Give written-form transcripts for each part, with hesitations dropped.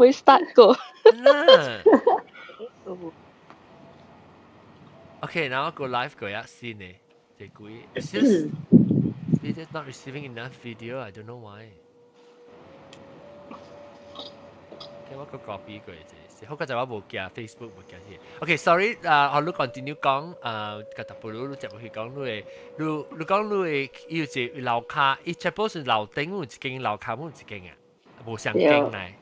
會 start 過。嗯。OK，然後個 live 過一先呢，這幾，It's just it is not receiving enough video. I don't know why. OK，我個 copy 過啫，好過就我無寄 Facebook 無寄去。OK，sorry，啊，我你 continue 講，啊，個特別你接落去講你會，你你講你會有一個樓跤，伊 chapel 是樓頂有一間樓跤有一間啊，無相間來。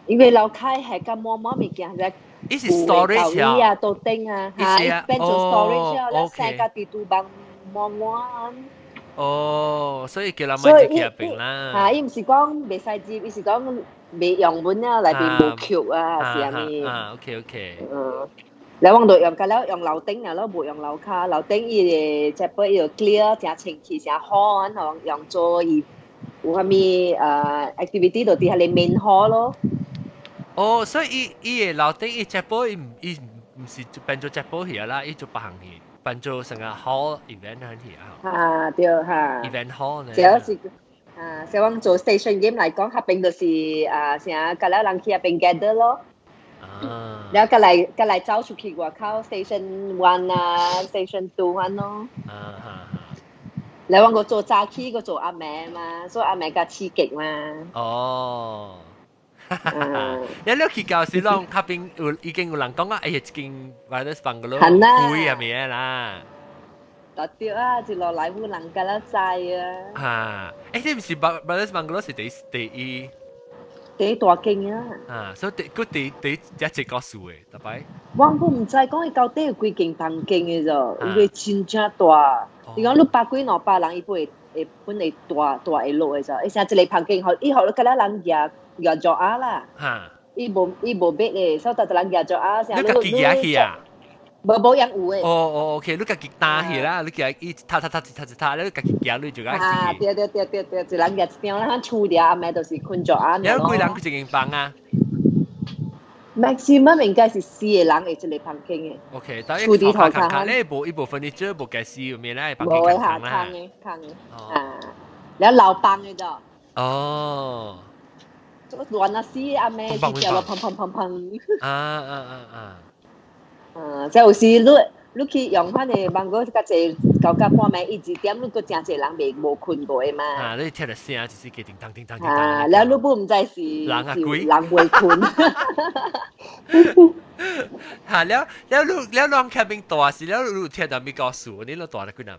因為樓跤係咁摸摸物件，係伊是 storage 啊，到頂啊，嚇，變做 storage 啊，咱生個地圖房摸摸。哦，所以叫人買一邊啦。嚇，伊毋是講袂使接，伊是講未用本啊，內邊無橋啊，是啥物？啊，OK OK。嗯，你往度用，甲了用樓頂啊，咯無用樓跤，樓頂伊個這擺伊就 clear，誠清氣，誠好啊，用用做伊有啥物activity 就佇遐個 main hall 咯。哦，所以伊伊個樓頂伊 chapel 伊伊毋是變做 chapel 去啦，伊做別項去，變做成個 hall event 去啊。嚇，對嚇。 event hall 呢？這是啊，像講做 station game 來講，較邊就是啊，啥，甲了人去遐邊 gather 咯。啊。了過來過來走出去外口 station one 啊，station two 安咯。啊哈哈。了我個做早起，個做暗暝嘛，所以暗暝較刺激嘛。哦。你你去到時攏較邊有已經有人講啊，哎呀，這間 Brothers Bungalow 貴啊咩啦？對啊，一路來有人甲咱知啊。啊，欸，這毋是 Brothers Bungalow 是第第一？第一大間啊。啊，所以第佢第第一個故事的，逐擺。我本毋知講伊到底有幾間房間的咋，因為真正大。伊講你百幾兩百人，伊會會本會大大會落的咋。伊成一個房間，予伊予你甲咱人舉舉桌仔啦。伊無伊無別的，所以逐個人舉桌仔。你家己舉去啊？無無人有的。哦哦，OK，你家己擔起啦，你家伊踏踏踏一踏一踏，你家己行你就愛啊，對對對對對，一人舉一張啦，厝倆暗暝就是睏桌仔。有幾人去一間房啊？maximum 應該是四個人會一個房間的。 OK，但係頭殼看咧，無伊無 furniture 無家私，有咩咧？房間無下空的空的，啊，了樓房的咋？哦。亂啊死暗暝，直接落砰砰砰砰。啊啊啊啊！啊，即有時你你去用彼个網過較濟到到半暝一二點，你閣誠濟人未無睏過的嘛。啊，你聽著聲就是個叮當叮當叮當。啊，了你本毋知是人啊鬼，人未睏。嚇了了你了攏較邊大時了，你有聽著物故事，你攏蹛了幾若暝？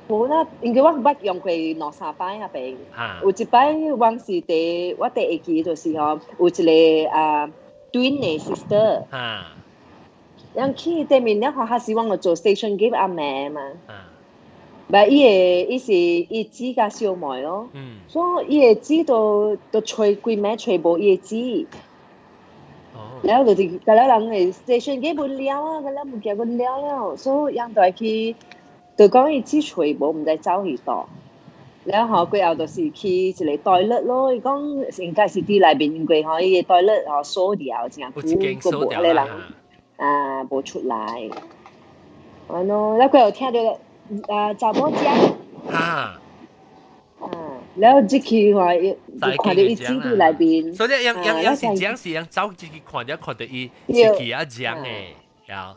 無啦，因為我捌用過兩三擺遐邊。有一擺我是佇我第會記就是吼，有一個啊 twin 的 sister。人去對面了，後下時我就做 station game 暗暝嘛。唔伊會伊是伊姊佮小妹咯。所以伊的姊都都揣規暝揣無伊的姊。了就是甲了人會 station game 無了啊，甲了物件無了了，所以人就愛去，就講伊姊揣無，毋知走去佗。了後過後就是去一個 toilet 咯，伊講應該是佇內面，因為吼伊個 toilet 吼鎖掉，誠久，閣無彼個人啊無出來。安咯，了過後聽著啊查某講。哈。啊，了入去話，伊看著伊姊佇內面。所以樣樣樣是講是樣走進去看著看著伊是去啊講的。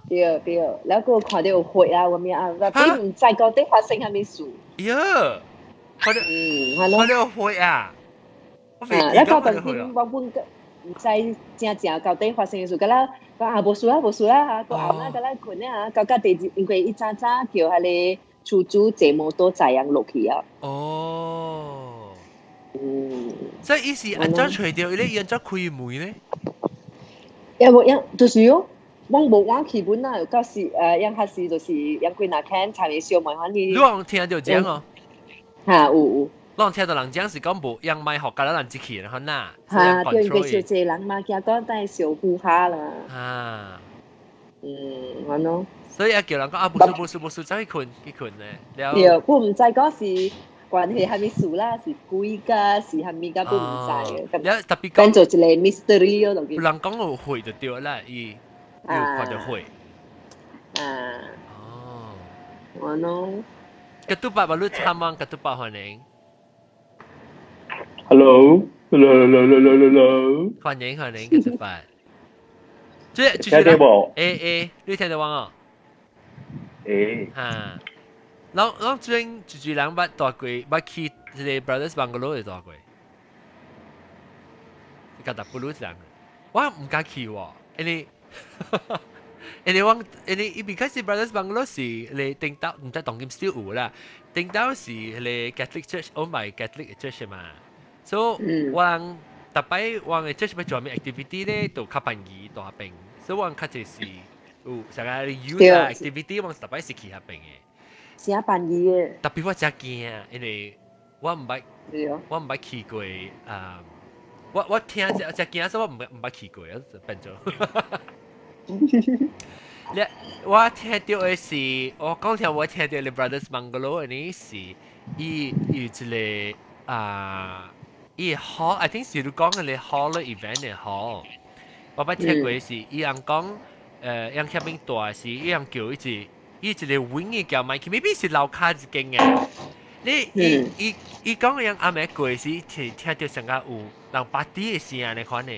對對，了閣看著有血啊，啥物啊，但毋知到底發生啥物事。喲，看著，看著血啊！啊，了到當今我本毋知正正到底發生啥事，敢若講啊無事啊無事啊，閣後仔敢若睏啊，到到第二，因為伊早早叫彼个厝主坐摩托載人落去啊。哦。所以伊是按怎揣著伊咧？伊按怎開門咧？也無樣，就是喲。我無我去本啊，到時樣較時就是樣幾若間參與小妹反正。你有聽著講哦？哈，有有。你有聽到人講是講無樣莫予共咱人入去，然後哪？哈，對，因為小濟人嘛，驚講等下小呼哈啦。啊。嗯，按喏。所以啊，叫人講啊，無事無事無事，走去睏去睏咧。對，我毋知講是關係啥物事啦，是鬼㗎，是啥物㗎，我毋知嘅。了特別講做一個 mystery 咯，有人講有血就對啦，伊有看著血。啊。哦。按喏。吉都伯，把你參望吉都伯歡迎。 Hello。來來來來來來，歡迎歡迎，繼續發。這聽到無？欸欸，你聽到我哦？欸。哈，攏攏最近住住人捌蹛過，捌去這個 Brothers Bungalow 會蹛過。甲達布魯一人，我毋敢去喎，因為因為我因為伊 because Brothers Bungalow 是你頂到，毋知當今 still 有啦，頂到是你 Catholic Church owned by Catholic Church 嘛，所以我人逐擺我嘅 church 欲做咩 activity 咧，都較便宜蹛彼邊，所以我較濟是有啥個 youth activity，我逐擺是去彼邊嘅。真便宜嘅。特別我真驚，因為我毋捌去過啊。我聽只只驚，所以我毋捌去過，就變做。你我聽到的是，我講聽我聽到的 Brothers Bungalow 呢是，伊有一個啊，伊 hall，I think 是你講的 hall event 的 hall。我捌聽過是，伊人講，人遐邊蹛是，伊人叫伊一，伊一個 wing 的叫麥去，maybe 是樓跤一間嘅。你伊伊伊講人暗暝過時，聽聽到上個有人 party 的聲呢款的。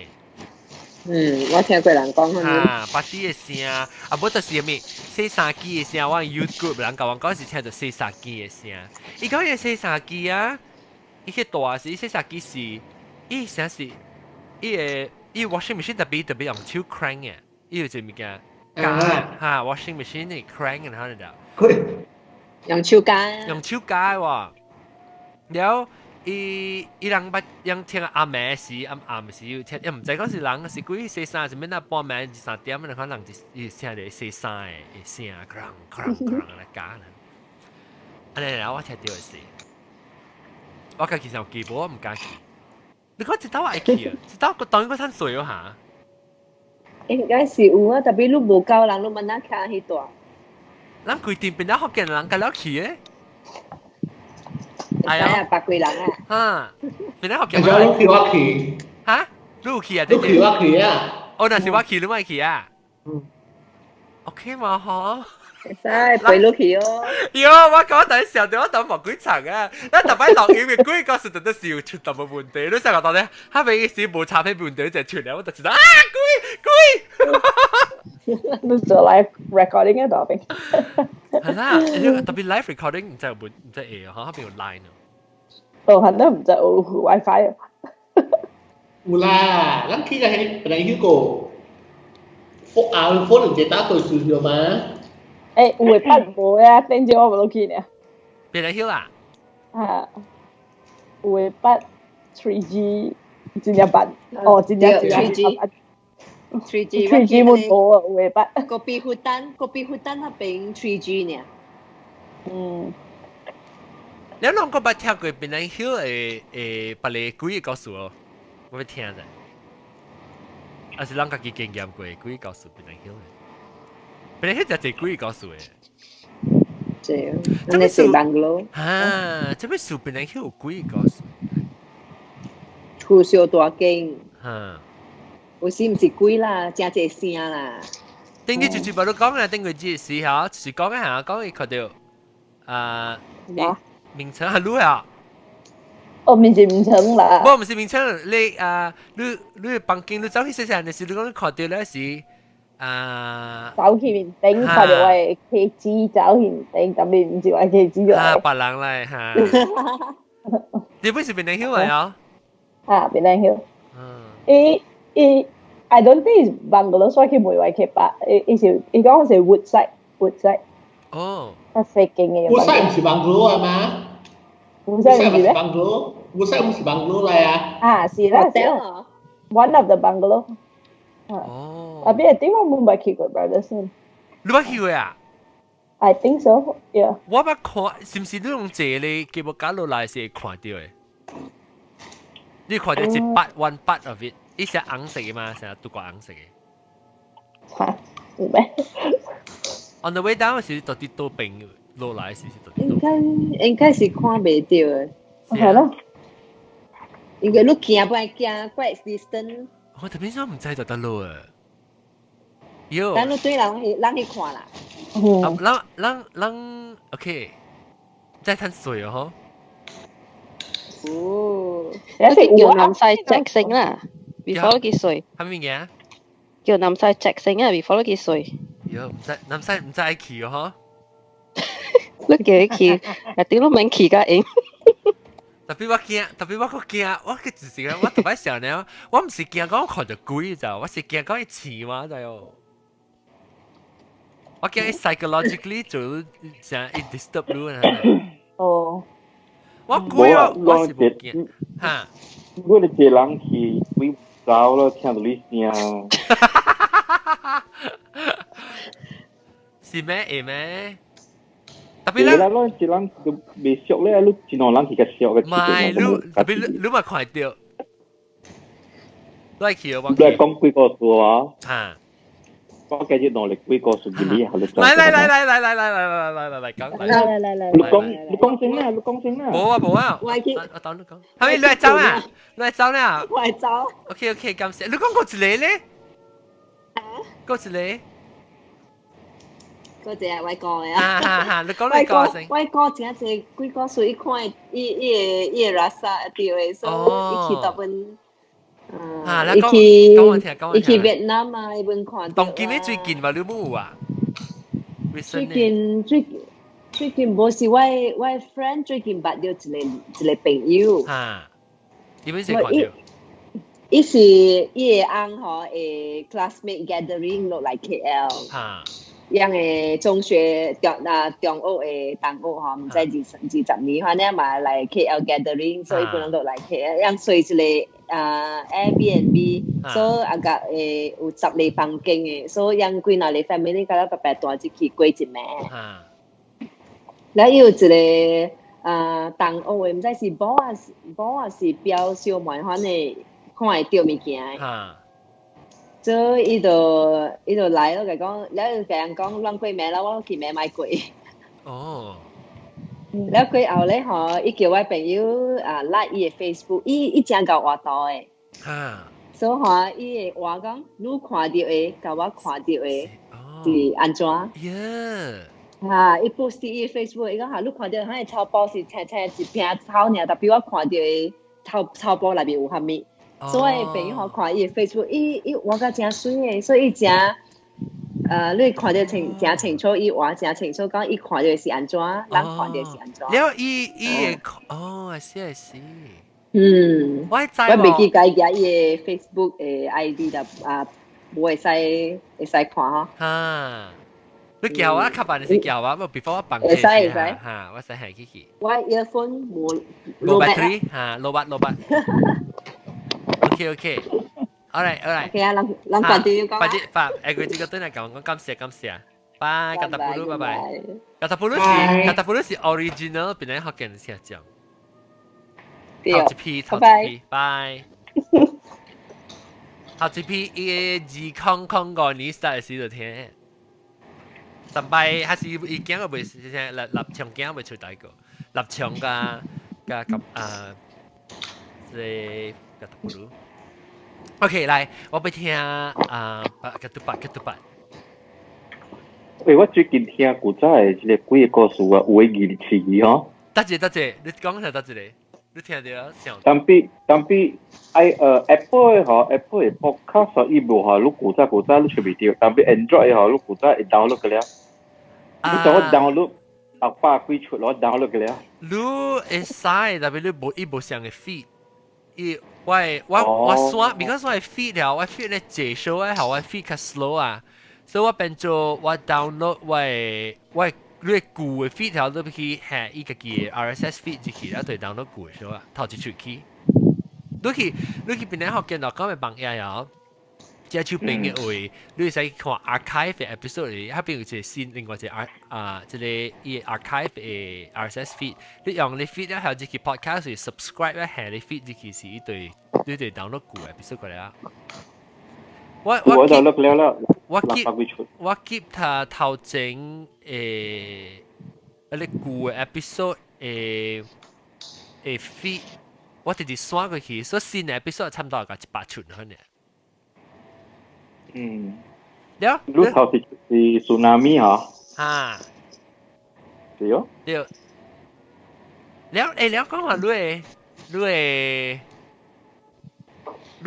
嗯，我聽過人講。哈，party 的聲，啊，無就是啥物洗衫機的聲，我 youth group 人共我講是聽到洗衫機的聲。伊講伊洗衫機啊，伊去蹛時洗衫機是，伊聲是，伊個伊 washing machine 特別特別用手 crank 嘅，伊有一個物件，哈，washing machine 的 crank 然後就。用手鉸。用手鉸喎，然後伊伊人捌人聽暗暝時暗暗時有聽，又毋知講是人是鬼洗衫，是物仔半暝二三點，你看人就伊聽著洗衫的聲，哐哐哐來鉸呢。按呢啦，我聽著的是，我家己有記無，我毋敢去。你講一道我會去啊？一道當然閣趁水哦嚇。應該是有啊，特別你無夠人，你問哪徛彼蹛。咱規定變了福建人，敢了去的。係啊，百幾人啊。哈，變了福建人。你去我去。哈？你有去啊？你去我去啊。哦，那是我去，你莫去啊？嗯。 OK 嘛，嗬。會使陪你去哦。喲，我講等笑到我等無幾層啊！咱逐擺錄音嘅鬼個時陣都是有出淡薄問題，你想講到咧，他每時無查彼問題就出來，我就知道啊，鬼鬼。你做 live recording 嘅多邊？係啦，特別 live recording 毋知有無毋知會嗬，彼邊有 line 哦。哦，肯定毋知有 WiFi 啊。有啦，咱去個係本來嗰個，phone 啊 phone 唔打對數咗嘛？欸，有的捌無啊？頂朝我無落去呢。別來曉啦。啊，有的捌 3G 真正捌，哦，真正 3G。 3G 3G 冇無啊，有的捌。 Kopi Hutan，Kopi Hutan 彼邊 3G 呢。嗯。你攏閣捌聽過檳榔葉的的別个鬼个故事哦？我欲聽者。還是咱家己經驗過鬼故事檳榔葉的？檳榔葉真濟鬼故事的。對，這個是 bungalow。啊，這欲數檳榔葉有鬼故事。厝小大間。哈。有時毋是鬼啦，真濟聲啦。頂日就是無你講啊，頂個日時候就是講啊，講伊看著啊，名稱係你啊？哦，毋是名稱啦。無，毋是名稱，你啊，你你房間你走去細細漢時，你講看著咧是啊。走去面頂看著我的鞋子走去面頂，特別毋是我的鞋子啊，別人來哈。你不是檳榔葉來啊？啊，檳榔葉。嗯。伊伊，I don't think is bungalow，所以佢袂話佢白，伊伊是伊講是 Woodside，Woodside。哦。較細間的。 Woodside 毋是 bungalow 啊嘛？Woodside 毋是咩？Bungalow，Woodside 毋是 bungalow 來啊？啊，是啦，是啦。One of the bungalow。哦。啊，邊個地方冇捌去過，brother 先？你捌去過啊？I think so, yeah。我捌看，是毋是你用坐咧節目架落來是會看著的？你看著一 part one part of it，伊是紅色的嘛？是拄過紅色的。嚇，有咩？On the way down 是到底佗邊落來是是到底？應該應該是看袂著的。係咯。應該你行不愛行 quite distance。我特別說毋知就得落啊。喲。等你對人去人去看啦。嗯。咱咱咱，OK，再趁水哦。哦，你叫南西 check 先啦，before 佢睡。係咪嘅？叫南西 check 先啊，before 佢睡。喲，唔知南西唔知愛去嗬。你叫佢去，一啲都免去甲應。特別我驚，特別我閣驚，我個就是講，我特別想呢，我毋是驚講看著鬼就，我是驚講伊飼我就喲。我驚伊 psychologically 做成伊 disturb 你啊。哦。我鬼哦，我是無驚。哈。我哋一個人去，會走咯，聽到你聲。是咩？會咩？特別咧，咯，一人都未熟咧，你一兩人去較熟嘅。唔係，你特別你你嘛看到，你去我。你講幾個數啊？嚇！我繼續努力幾個數字你，係你。來來來來來來來來來來來講。來來來來。你講你講先啦，你講先啦。冇啊冇啊。我去。我等你講。係咪你來走啊？你來走啦。我來走。 OK OK，感謝。你講過一個咧？過一個。嗰隻我講嘅啊，哈哈，你講你講先。我講真濟幾個歲，伊看伊伊個伊個拉薩對的，所以伊去大本，啊，伊去伊去越南啊，伊本看。當今你最近話你冇有啊？最近最最近無是我我 friend 最近捌著一個一個朋友。啊，點樣先看著？伊是伊個翁吼，會 classmate gathering 落來 KL。啊。樣的中學中啊中學的同學吼，毋知20-20年，反正嘛來 KL gathering，所以本來落來 KL，樣睡一個啊 Airbnb，所以啊個會有10個房間的，所以樣幾若個 family 甲咱白白帶入去過一暝。了伊有一個啊同學的，毋知是某啊某啊是表小妹款的，看會著物件的。所以伊就伊就來咯，共講，了伊共人講亂過暝啦，我去暝莫過。哦。了過後咧吼，伊叫我朋友啊 like 伊的 Facebook，伊伊真𠢕畫圖的。啊。所以吼，伊會畫講，你看著的，佮我看著的是按怎？耶。啊！伊 post 伊 Facebook，伊講哈，你看著彼个草包是青青一片草爾，但比我看著的草草包內面有啥物？所以朋友看伊 Facebook，伊伊畫甲誠媠的，所以伊誠，你看著清誠清楚，伊畫誠清楚，講伊看著是按怎，咱看著是按怎。了伊伊會哦，是是。嗯，我知我袂記家己伊的 Facebook 的 ID 啦，啊，無會使會使看吼。哈，你叫我較辦是叫我，無 before 我放會使會使，哈，我使行去去。我 earphone 無 low battery，哈，low bat low bat。OK OK，all right all right。 OK 啊，人人 continue 講。快啲發，誒佢這個對嚟講，講感謝感謝。拜，卡達布魯，拜拜。卡達布魯是卡達布魯是 original，邊個福建聲講。頭一批，頭一批，拜。頭一批，伊個2005年 start 時就聽。上擺還是伊驚個袂聽，立立場驚袂出大個，立場加加咁啊，這個。卡達布魯。OK，來，我欲聽啊，卡杜巴，卡杜巴。喂，我最近聽古早的這個幾個故事啊，有的字詞語吼。得一個，得一個，你講下得一個，你聽著想。但比但比，愛Apple 的吼，Apple 的 Podcast 伊無吼，你古早古早你出袂著，但比 Android 的吼，你古早會 download 個了。你當我 download 600幾出，我 download 個了。你會使，但係你無伊無相個 feed。伊我我我刷，because 我 feed 了，我 feed 咧介紹我，予我 feed 較 slow 啊，所以我變做我 download 我我你舊的 feed 條都去下伊家己的 RSS feed 入去，然後就 download 舊的小啊，頭一出去。你去你去邊個學見到講嘅網頁啊？這手邊嘅位，你會使看 archive 嘅 episode 裡，彼邊有一個新另外一個 R 啊，這個伊 archive 嘅 RSS feed，你用你 feed 了後，入去 podcast 是 subscribe 咧，下你 feed 入去是一對你對 download 舊 episode 過來啊。我我 download 了啦，我 keep 我 keep 他頭前誒，啊你舊嘅 episode 誒誒 feed，我直直刷過去，所以新嘅 episode 差唔多有100出可能。嗯，了，你頭是是 tsunami 嗬？啊，對哦。對。了，誒，了講話你，你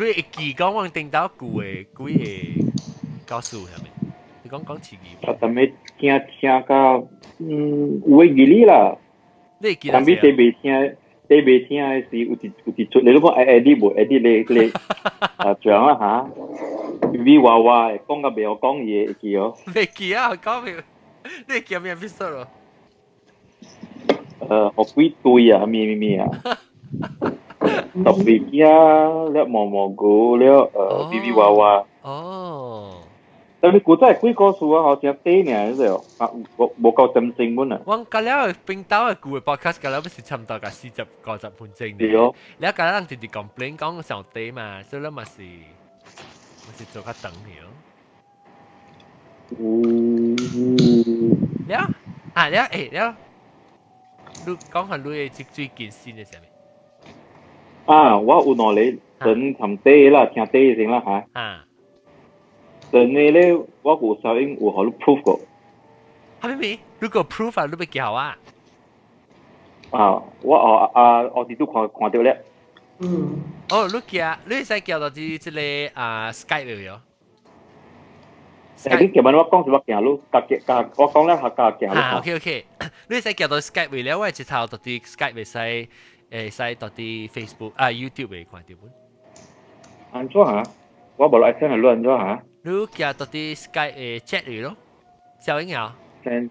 會記講我頂到舊的幾個故事係咪？你講講刺激。啊，特別聽聽到，有會記哩啦。你會記得？但係特別聽，特別聽的是有一出，你如果愛 edit 無 edit 你啊，這樣啦嚇，咿咿哇哇講到袂曉講嘢，會記哦。未記啊，講未？你會記咩 episode 咯？學幾對啊，咩咩咩啊？特別驚了毛毛菇了，咿咿哇哇。哦。但係古早幾個數啊，好像短爾，這個啊，無夠針性本啊。我隔了冰島的舊的 podcast，隔了不是差唔多個40、50分鐘。對哦。你隔了人直直 complain 講上短嘛，所以咱嘛是做較長去哦。了啊了了，你講下你的最近新的啥物？啊，我有兩個等尋短啦，聽短先啦嚇。啊。等你咧，我有收音有予你 proof 過。哈咪？如果 proof 啊，你欲叫啊？啊，我哦啊，我佇都看看著咧。嗯。哦，你寄，你會使寄到這個啊 Skype 了喲。你今日我講是我行路，家己家我講了下家行路。啊，OK OK，你會使寄到 Skype 為了，我一頭到佇 Skype 會使到佇 Facebook 啊 YouTube 會看著本。按怎啊？我無來聽下你按怎啊？你寄到佇 Skype 的 chat 裡咯，小英啊。 Send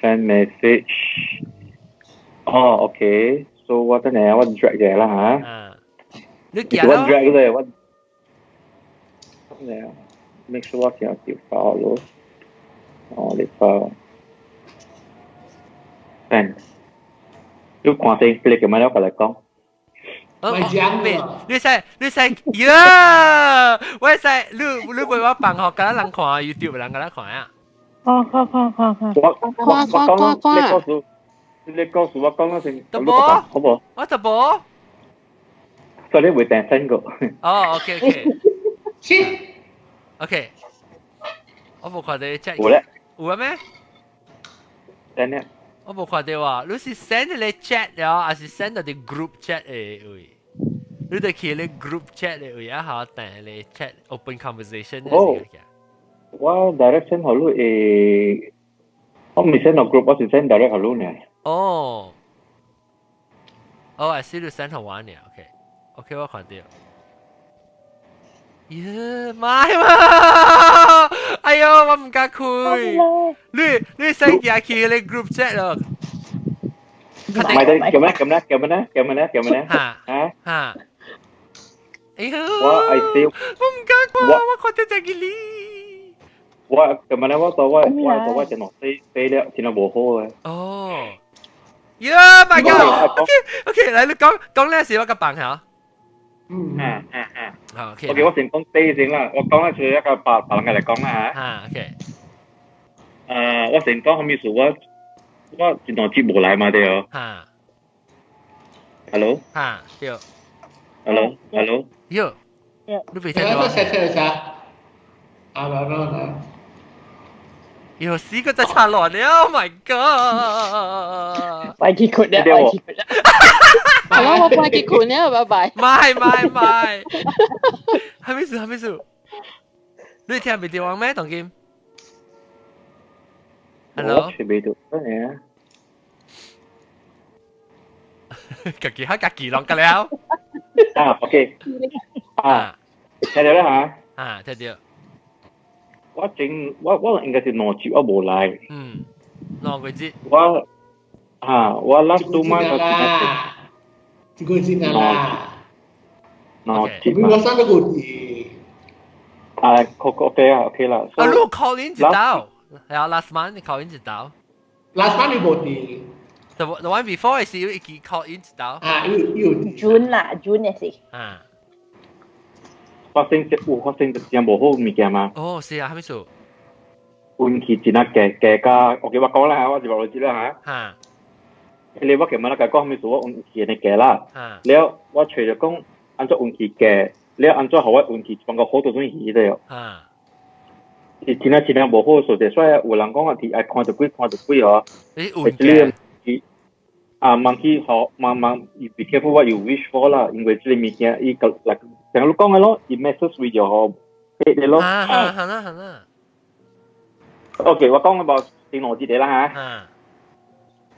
message。哦，OK，so 我等下我 drag 嘅啦嚇。啊，你寄咯。我 drag 咧，我。等下，make sure 我寄條 file 咯。哦，你 file。send。你看先，你咁樣我過來講。哦，你使呀！我使你陪我放學，敢人看 YouTube，人敢看啊？看看看看看。我我講，你告訴你告訴我講咗先，得無？好無？我得無？所以你會訂新個。哦，OK OK。是。 OK。我無看到 chat。有咧。有啊咩？等咧。我無看到啊！你是 send 你 chat 了，還是 send 到啲 group chat 的位？你得去你 group chat 的位啊，好，等你 chat open conversation。哦，我 direct send 予你誒，我唔是 send 到 group，我是 send direct 予你呢。哦，哦，I see 你 send 予我呢，OK，OK，我看到。耶，媽嘛！哎呦，我唔敢開。你使寄去你 group chat 咯？唔係對，咁咧，咁咧，咁咧，咁咧，咁咧，嚇嚇嚇！哎呦，我 I see，我唔敢看，我看到這個你。我咁咧，我做我電腦死死了，電腦無好嘅。哦。Yeah my god！OK OK，來你講講呢時我個放下。嗯嗯嗯嗯。好 OK。 OK，我先講第先啦，我講一次一個白白人嘅嚟講啦嚇。啊 OK。我先講啥物事，我一段節無來嘛對哦。嚇。 Hello。嚇對。 Hello，Hello。喲。你未聽到啊？聽聽下。啊啦啦啦。又死個在插亂了，Oh my god！快去困啦，快去困啦。好啦，我快去困了，拜拜。唔係唔係，係咩事？係咩事？你聽未到話咩？唐金？Hello。聽未到，真係啊！家己喺家己攏個了。啊，OK。啊，聽到啦嚇。啊，聽到。我整我應該是兩集我無來。嗯，兩個節。我啊，我 last 2 months 啦，一個月啦。兩集嘛。我三個月。啊，OK 啊，OK 啦。啊，你 call in 一道，係啊，last month 你 call in 一道。 last month 你無佇。 The one before 是有一支 call in 一道。啊，有有。 June 啦，June 也是。啊。發生有發生真無好物件嘛？哦，是啊，啥物事？運氣真啊加加加，OK，我講啦嚇，我就落去啦嚇。嚇。你我琴日咧講啥物事，我運氣會加啦。了，我揣著講按怎運氣加，了按怎予我運氣放個好多種魚的。嚇。是真啊真啊無好數字，所以有人講啊，愛看著鬼看著鬼哦。你運氣。啊，問去學，問問，you be careful what you wish for 啦，因為這個物件，伊個嚟，像你講嘅咯，伊 messes with your head 嘅咯。啊，係啦係啦。 OK，我講嘅無電腦這個啦嚇。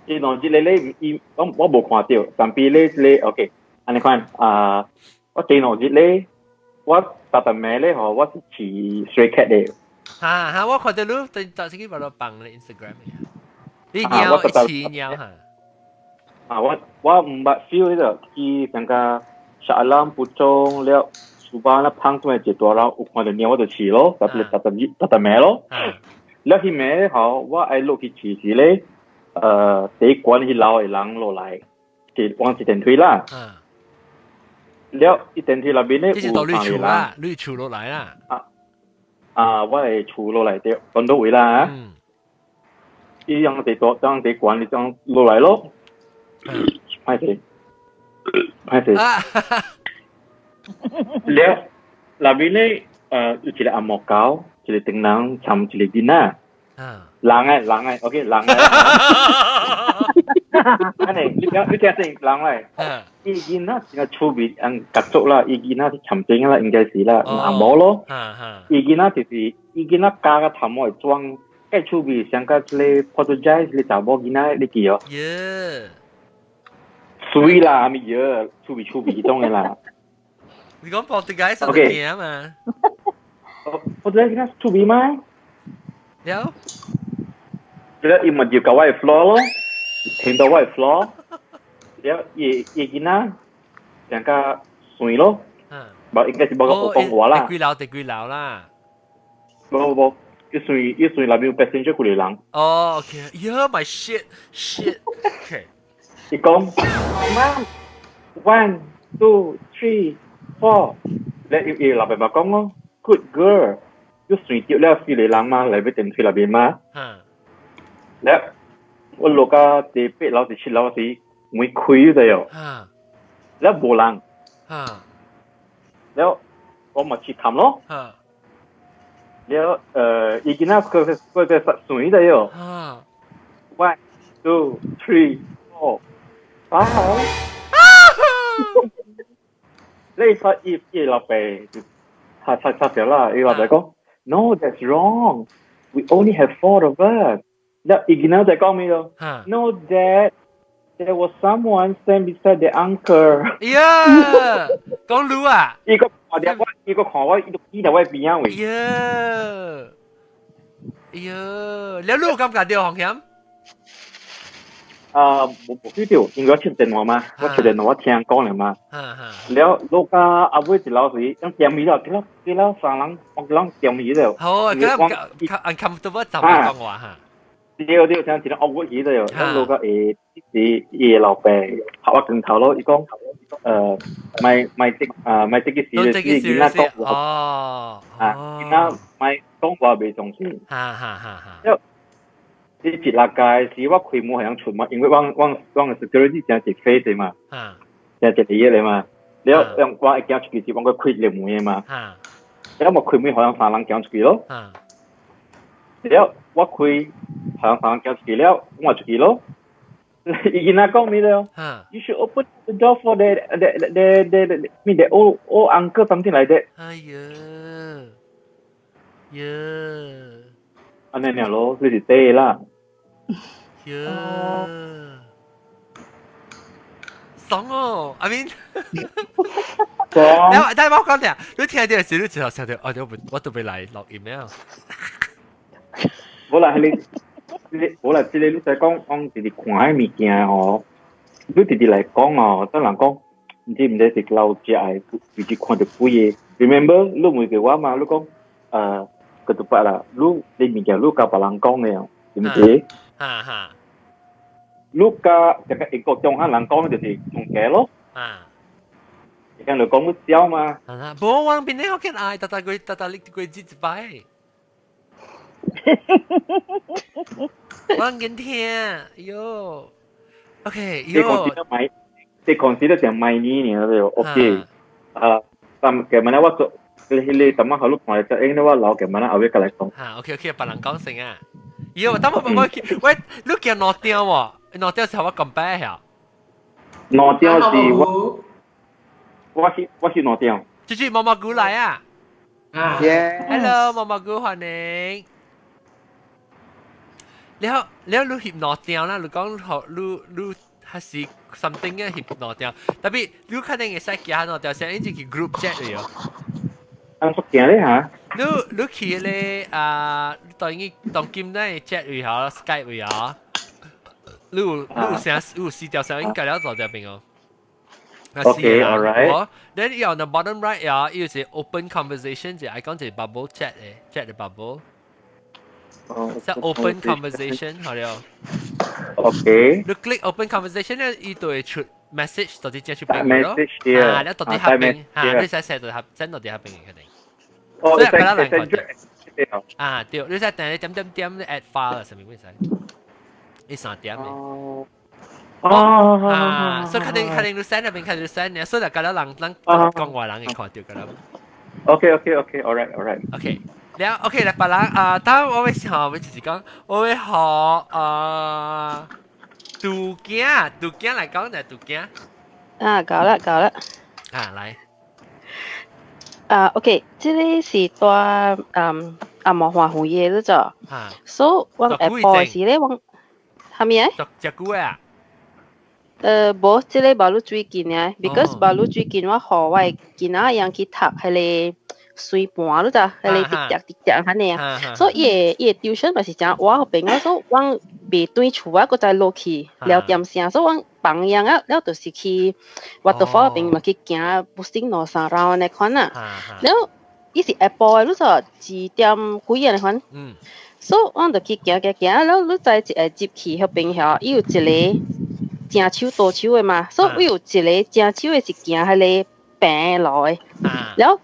電腦這個咧，伊我無看到，但比咧這個 OK，按呢款啊，我電腦這個，我逐逐暝咧吼，我是飼 stray cat 的。嚇嚇，我看到你對頭先去把它放咧 Instagram 你貓飼貓嚇？啊，我毋捌 feel 呢個，去感覺 Shah Alam 蒲種了，梳邦啦芳轉一大樓有看到貓我就飼咯，特別特特特特暝咯。了彼暝吼，我愛落去飼時咧，第一關彼樓的人落來，是往一電梯啦。了，伊電梯內面咧有三個人。啦，你厝落來啦。啊啊，我的厝落來著，講到位啦。伊樣地大，當地關，你將落來咯。歹勢，歹勢。了，內面咧，有一個紅毛狗，一個長人，摻一個囡仔。人誒，人誒，OK，人誒。按呢，你聽，你聽先，人來。伊囡仔真係趣味，按家族啦，伊囡仔是參精啦，應該是啦，紅毛咯。伊囡仔就是伊囡仔加個頭毛會裝，計趣味，像個這個 Portuguese 這個查某囡仔，你記哦？耶！水啦，咪嘢，趣味趣味彼種的啦。你講 Portuguese 什麼嘢嘛？Portuguese 囡仔趣味嗎？了。了，伊咪就到我的 floor 咯，停到我的 floor。了，伊伊囡仔兩個水咯，無應該是無講講話啦。第幾樓？第幾樓啦？無無無，伊水伊水內面有 passenger 幾個人。哦，OK，Yeah, my shit, shit. OK。伊講，Mom, one, two, three, four。了伊伊老爸爸講咯，Good girl。伊水著了四個人嘛，來欲電梯內面嘛。了，我落到第八樓第七樓時，門開咗喲。了無人。了我嘛去看咯。了伊囡仔佢佢在發水的喲。One, two, three, four, five。你發伊伊老爸就擦擦擦掉啦，伊老爸講，No, that's wrong. We only have four of us. 了伊囡仔在講咩咯？No, Dad. There was someone stand beside the uncle。呀，講路啊！伊個看著我，伊個看我，伊就企佇我邊仔位。呀，呀，你有感覺到風險？啊，無無記著，因為我接電話嘛，我接電話我聽講了嘛。了落到後尾一樓時，用電視了，幾了幾了三人，我攏電視了。好啊，咁 uncomfortable 就唔講話嚇。對對，聽一個惡語去了，咱落到下是伊老爸拍我拳頭咯，伊講，莫莫這啊莫這個事，是囡仔講話。啊，囡仔莫講話袂重視。哈哈哈哈。了，你一落街時，我開門好像出嘛，因為我我我 security 真係飛的嘛，真係一個咧嘛。了，用我會行出去時，我閣開一個門的嘛。了，我開門予人三人行出去咯。了，我開予人三人行出去了，我出去咯。伊囡仔講咩了？You should open the door for the mean the old old uncle something like that。哎呀，呀，按呢爾咯，這是對啦。呀，爽哦，I mean，爽。但係我講聽，你聽到時你就想到，哦，我都欲來錄音了。無啦，彼個，這個無啦，這個你在講講直直看彼物件吼，你直直來講哦，等人講，毋知毋知是老食的，直直看著鬼个。Remember，你問過我嘛？你講，個都捌啦，你你物件你共別人講的哦，是毋是？哈哈。你共這個英國中漢人講就是從假咯。人就講你笑嘛。啊，無我邊咧好見愛，逐逐個逐逐你過節一擺。我緊聽，喲，OK，喲。你 consider 成買呢呢對，OK。啊，但嘅問題我做，你你等下好你看就應該我老嘅問題後尾過來講。嚇，OK OK，別人講先啊。喲，等我我喂，你驚兩點喎？兩點時候我咁擺下。兩點是我去兩點。這是毛毛菇來啊！啊，Hello，毛毛菇歡迎。你好，你好，你翕兩點啦？你講學你你還是 something 嘅翕兩點？特別你肯定會使行兩條線，因為是 group chat 嚟哦。按出行咧嚇？你你去咧啊？當然當今咧 chat 位下，Skype 位下，你有聲你有四條聲應該了做條邊哦。 Okay, all right. Then 伊 on the bottom right 呀，伊有一個 open conversation，就係講一個 bubble chat 嘅 chat 嘅 bubble。即 open conversation 好了。 OK。你 click open conversation 咧，伊就會出 message 到底接出邊咯。啊，你到底下邊嚇，你使寫到下 send 到底下邊嘅肯定。哦，所以比較難看。啊，對，你使等你點點點 add file 上面會使，你三點嘅。哦，啊，所以肯定肯定你 send 入邊，肯定你 send 嘅，所以就覺得人人講話人會看到㗎啦。 OK，OK，OK，all right，all right。 OK，了 OK 來，別人啊，當我會學，我就是講，我會學啊，杜囝，杜囝來講就杜囝。啊，搞啦搞啦。啊，來。啊，OK，這個是蹛阿毛花園嘅嗰隻。所以我下晡時咧，我係咪啊？食久啊？無，這個無愈最近啊，because 無愈最近我予我的囡仔樣去讀彼個水盤，你知，彼個直直直直按呢啊，所以伊的 tuition 嘛是誠晏彼邊啊，所以阮袂轉厝啊，閣再落去了點聲，所以阮放養啊，了就是去 waterfall 邊嘛去行步行兩三繞按呢款啊，了伊是下晡的，你知2點幾按呢款，所以阮就去行行行，了你知一下入去彼邊遐，伊有一個正手倒手的嘛，所以有一個正手的是行彼個平路的，了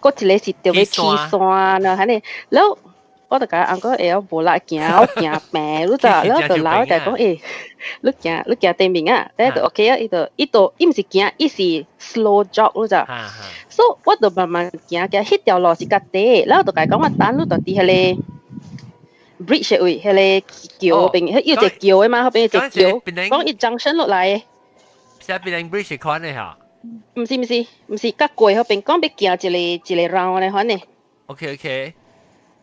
閣一個是著欲起山啦，按呢，了我就共翁講，欸，我無力行，我行平，你知，了就老就講，欸，你行對面啊，咧就 OK 啊，伊就伊毋是行，伊是 slow jog，你知，所以我就慢慢行行，彼條路是較短，了就共伊講我等你就佇彼個 bridge 位，彼個橋邊，彼有一個橋的嘛，彼邊有一個橋，講伊 junction 落來的。是檳城 bridge 款的嚇？毋是毋是毋是，較過彼邊講欲行一個一個 round 按呢款的。 OK。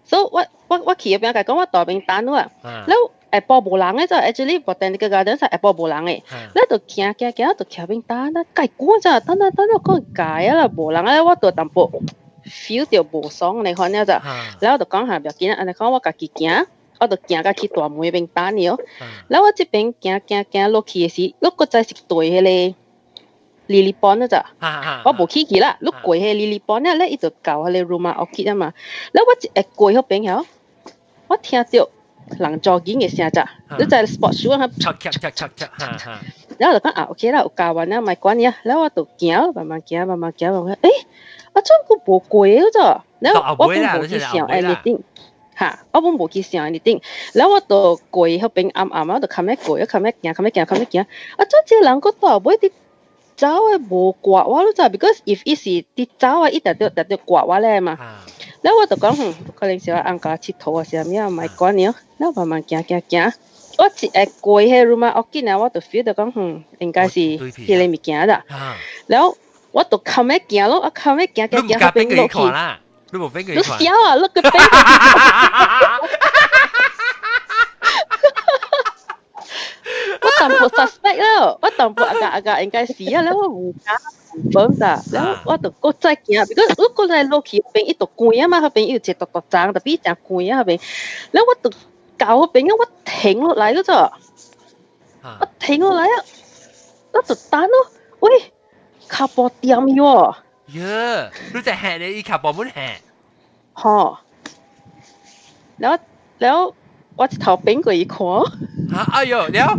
所以我去彼邊共伊講我蹛邊等你啊，了下晡無人的，就 actually botanical garden 是下晡無人的，了就行行行就徛邊等啊，介久咋，等啊等啊，講解啊啦，無人啊，我就淡薄 feel 著無爽按呢款了咋，了就講下無要緊啊，按呢講我家己行，我就行到去大門彼邊等伊哦。了我這邊行行行落去的時，你閣再是對彼個 lily pond 咋，我無去去啦，你過彼個 lily pond 了，伊就到彼個 Rumah Orchid 啊嘛。了我一下過彼邊曉，我聽著人 jogging 的聲咋，你知 sport shoe 啊，然後就講啊 OK 啦，有教完啦，莫管伊啊。了我就行，慢慢行，慢慢行，慢慢行，欸，啊怎閣無過咋？了我本無去想 anything，哈，我本無去想 anything。了我就過彼邊暗暗啊，我就較欲過，較欲行，較欲行，較欲行。啊，怎這個人閣蹛後尾佇走的無掛我，你知？Because if 伊是佇走啊，伊定著定著掛我咧嘛。了我就講，哼，可能是我翁共𨑨迌啊，啥物啊，莫管伊哦。了慢慢行行行，我一下過彼 Rumah Orchid 啊，我就 feel 到講，哼，應該是彼個物件啦。了我就較欲行咯，我較欲行行行，彼邊落去。你無變過你笑啊！你個變我淡薄 suspect 咯，我淡薄agak agak 應該是啊，了我無敢confirm 咋，了我就閣再行，because 我閣再落去彼邊伊就關啊嘛，彼邊伊有一個大大欉，特別誠關啊彼邊，了我就到彼邊啊，我停落來了咋，我停落來啊，我就等咯，喂，跤步踮去喎。耶！你在嚇你，伊跤步滿嚇。吼，了了，我一頭變過伊看。啊！哎喲，了。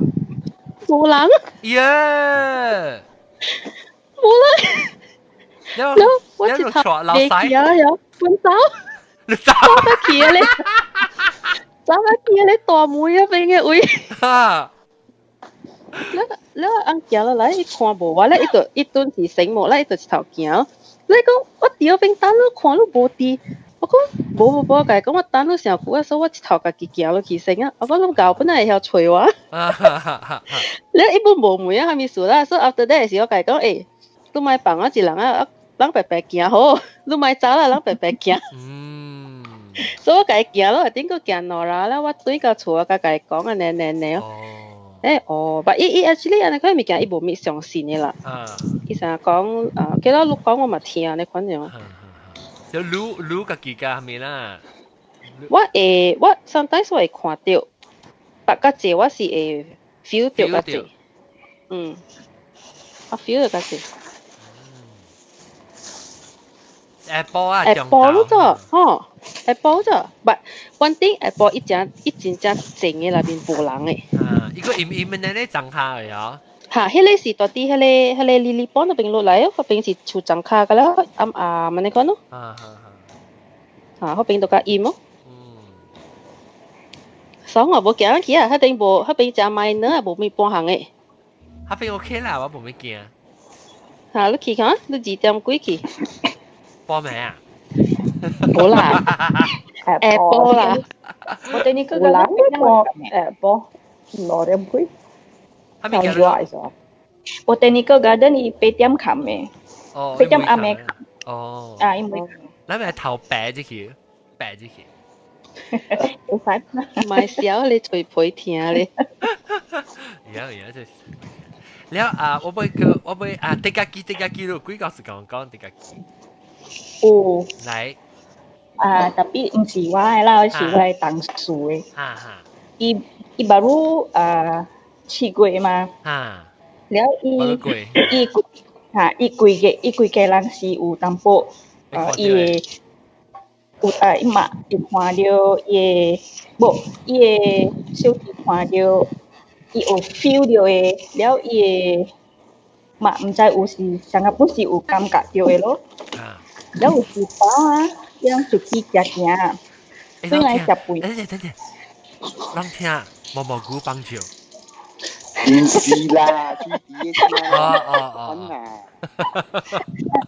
無人。耶！無人。了了，我一頭袂記啊，了，分走。你走。走得去啊咧，走得去啊咧，大門彼邊的位。哈。了了，翁行落來，伊看無我咧，伊就伊陣是醒目咧，伊就一頭行。你講我佇彼邊等你看你無佇，我講無無無，共伊講我等你上久啊，所以我一頭家己行落去先啊。我講你𠢕本來會曉揣我，你伊本無問啊，啥物事啦。所以 after that 時我共伊講，欸，你莫放我一人啊，咱白白行好，你莫走啦，咱白白行。所以我共伊行咯，頂個行兩啦，了我轉到厝我才共伊講按呢按呢。欸哦，但伊伊 actually 按呢款物件伊無物相信的啦。伊成日講啊，記得你講我嘛聽按呢款樣。就你你家己家咩啦？我會我 sometimes 我會看著，但較濟我是會 feel 著較濟。嗯，我 feel 著較濟。下晡啊，下晡咗，吼，下晡咗，but one thing 下晡伊正伊真正靜的內面無人的。啊，伊個伊伊們咧莊跤的哦。哈，彼個是佇佇彼個彼個 Lily Pond 那邊落來哦，彼邊是樹莊跤個了，暗暗按呢款咯。啊哈，彼邊都較陰哦。所以我無行去啊，彼邊無，彼邊誠 minor 無物半項的。彼邊 OK 啦，我無物驚。哈，你去看，你2點幾去？報名啊？無啦，下晡啦。我哋呢個有人報下晡2點幾。哈咪叫我哋呢個 garden 伊8點冚的。哦。 8點暗暝。哦。啊，伊袂。咱咪頭白入去，白入去。會使。莫笑你吹皮聽咧。而家而家就是。了啊，我欲個我欲啊，滴家機滴家機，你幾個時間講滴家機？有。來。啊，tapi 毋是我的啦，是我的同事的。哈哈。伊伊 baru 啊7月嘛。了伊伊哈伊規個伊規家人是有淡薄，伊會有啊伊嘛會看著伊的無伊的小弟看著伊有 feel 著的，了伊的嘛毋知有時啥個本是有感覺著的咯。了有一擺啊，伊人出去食行，轉來食飯。等陣等陣，人聽毛毛菇幫手。唔是啦，水滴的聲。哦哦哦。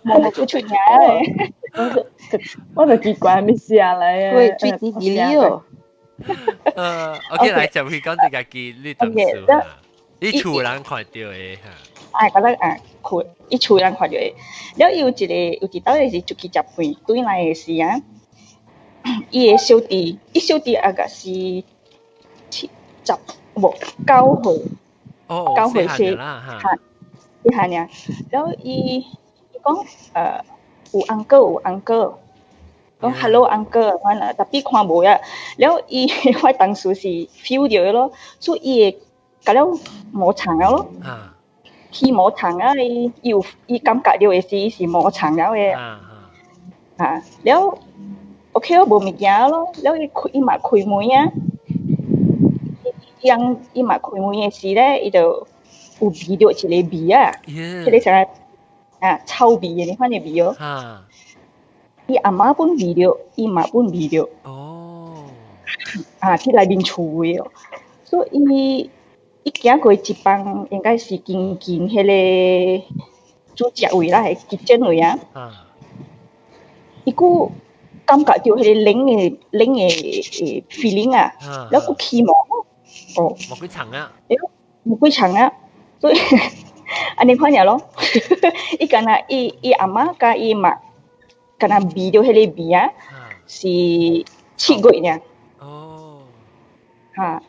毛毛菇出名嘞。我就奇怪咩聲來。喂，水滴滴哩哦。OK，來就會講這個機，你同事啊，你厝人看著的哈。啊，覺得啊，看伊厝人看著的，了伊有一個有一擺是出去食飯，轉來的時啊，伊的小弟，伊小弟啊個是七十無9歲，9歲細，哈，細漢爾，了伊伊講有 uncle 有 uncle，講 hello uncle，款啊，tapi 看無啊，了伊我當時是 feel 著的咯，所以伊會甲了無床了咯。去無床啊！伊有伊感覺著的是伊是無床了的，啊了 OK 無物件咯，了伊開伊嘛開門啊，伊人伊嘛開門的時咧，伊就有聞著一個味啊，彼個啥啊臭味的呢款的味哦。伊阿媽本聞著，伊嘛本聞著。哦。啊，佇內面厝的哦，所以伊行過一房，應該是近近彼個煮食位啦，係 kitchen 位啊。伊閣感覺著彼個冷的冷的 feeling 啊，了閣起毛。哦。無幾層啊？欸，無幾層啊，所以按呢款爾咯。伊敢若伊伊阿媽佮伊媽，敢若聞著彼個味啊，是7月爾。哦。哈。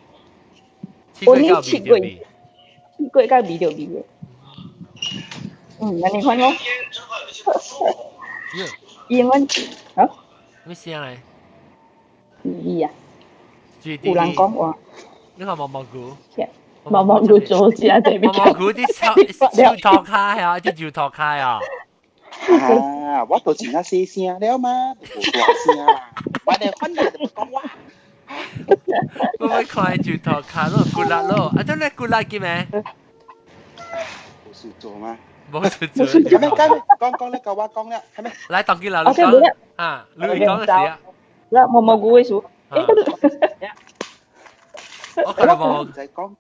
我呢七月，7月才聞著味的。嗯，按呢款咯。英文啊？咩聲來？味啊！有人講話。你看毛毛菇。毛毛菇做食這毛毛菇啲手手托開啊，啲手托開啊。啊！我都真正細聲了嘛，無大聲啦。我哋反正就講話。我欲看石頭跤咯，骨力咯，啊！這你骨力嘅咩？無事做嗎？無事做。係咪？講講咧，夠我講啦，係咪？來，當機啦，你講啊，你講嘅事啊。啦，毛毛菇嘅事。我看到毛，唔使講，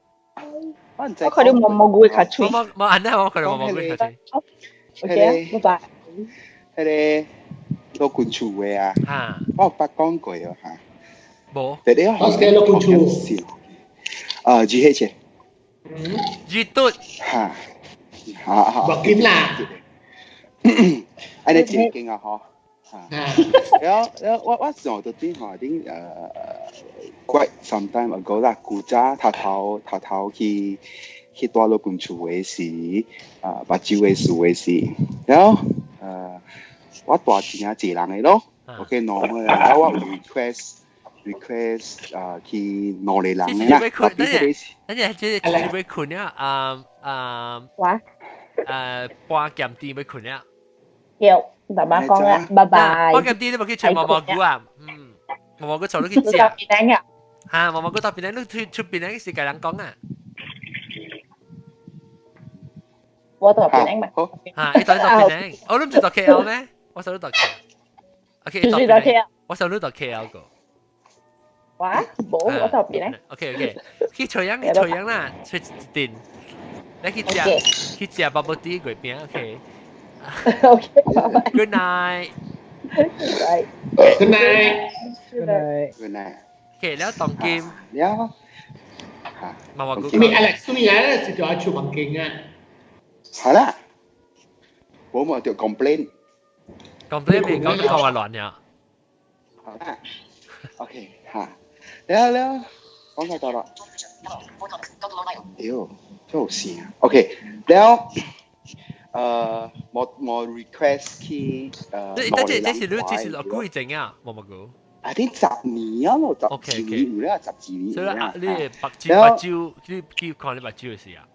我唔我看到毛毛菇嘅較脆。冇冇，按呢我看到毛毛菇較脆。 OK，拜拜。彼個老君厝的啊，我有捌講過啊嚇。無。第一我是老君厝。啊，GH。嗯。熱嘟。嚇。嚇嚇。無緊啦。按呢正經啊，嗬。嚇。了了，我上到頂吼頂quite some time ago 啦，古早頭頭頭頭去住老君厝的時，啊，目睭的事的時，了我住真正濟人的咯，OK，normal，了我有 request 啊去兩個人的啦，特別彼個是，等陣，這是欲睏了啊啊！哇！半點鐘欲睏了。有，爸爸講啦，拜拜。半點鐘你無去揣毛毛菇啊？嗯，毛毛菇坐你去食。嚇，毛毛菇到邊咧？你出邊咧？是共人講啊？我到邊嘛？好。嚇，你到邊咧？我都唔知到 KL 咩？我想你到 KL。OK，到 KL。我想你到 KL 個。哇，無，我到邊咧？OK OK，去垂陽，去垂陽啦，出一陣。你去食 bubble tea 月餅，OK。 OK。 Good night。 Good night。 Good night。 Good night。 OK，了當今。了。嘛話你 Alex 你來是就愛出環境啊？係啦，我冇就 complain。 complain 未講都講話亂呀。好啦，OK 嚇，了了，講到到啦。屌，真好笑啊！OK，了。我 request 去等陣，這是落幾整啊？冇冇估？啊，啲10年啊，咯，十幾年有啦，十幾年。所以啊，你目睭，你去看你目睭的時啊？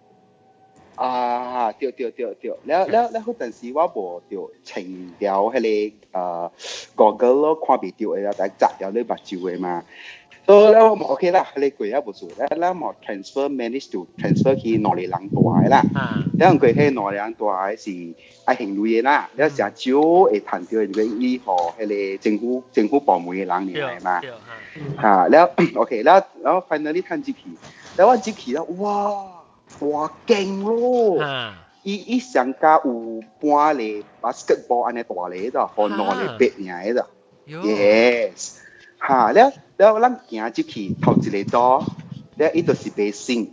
啊，對對對對，了了了，彼陣時我無著穿掉彼個Google 咯，看袂著的啦，但砸掉你目睭的嘛。所以了我 OK 啦，彼個過也無做，了了無 transfer manage to transfer 去兩個人住的啦。了毋過彼兩個人住的是愛還錢的啦，了誠少會趁著，因為伊予彼個政府部門的人爾嘛。嚇，了 OK，了了 finally 趁入去，了我入去了，哇！大間咯！伊上加有半個 basketball 按呢大个咋，予兩個八爾的咋。Yes，嚇了了，咱行入去頭一個道，了伊就是 basin，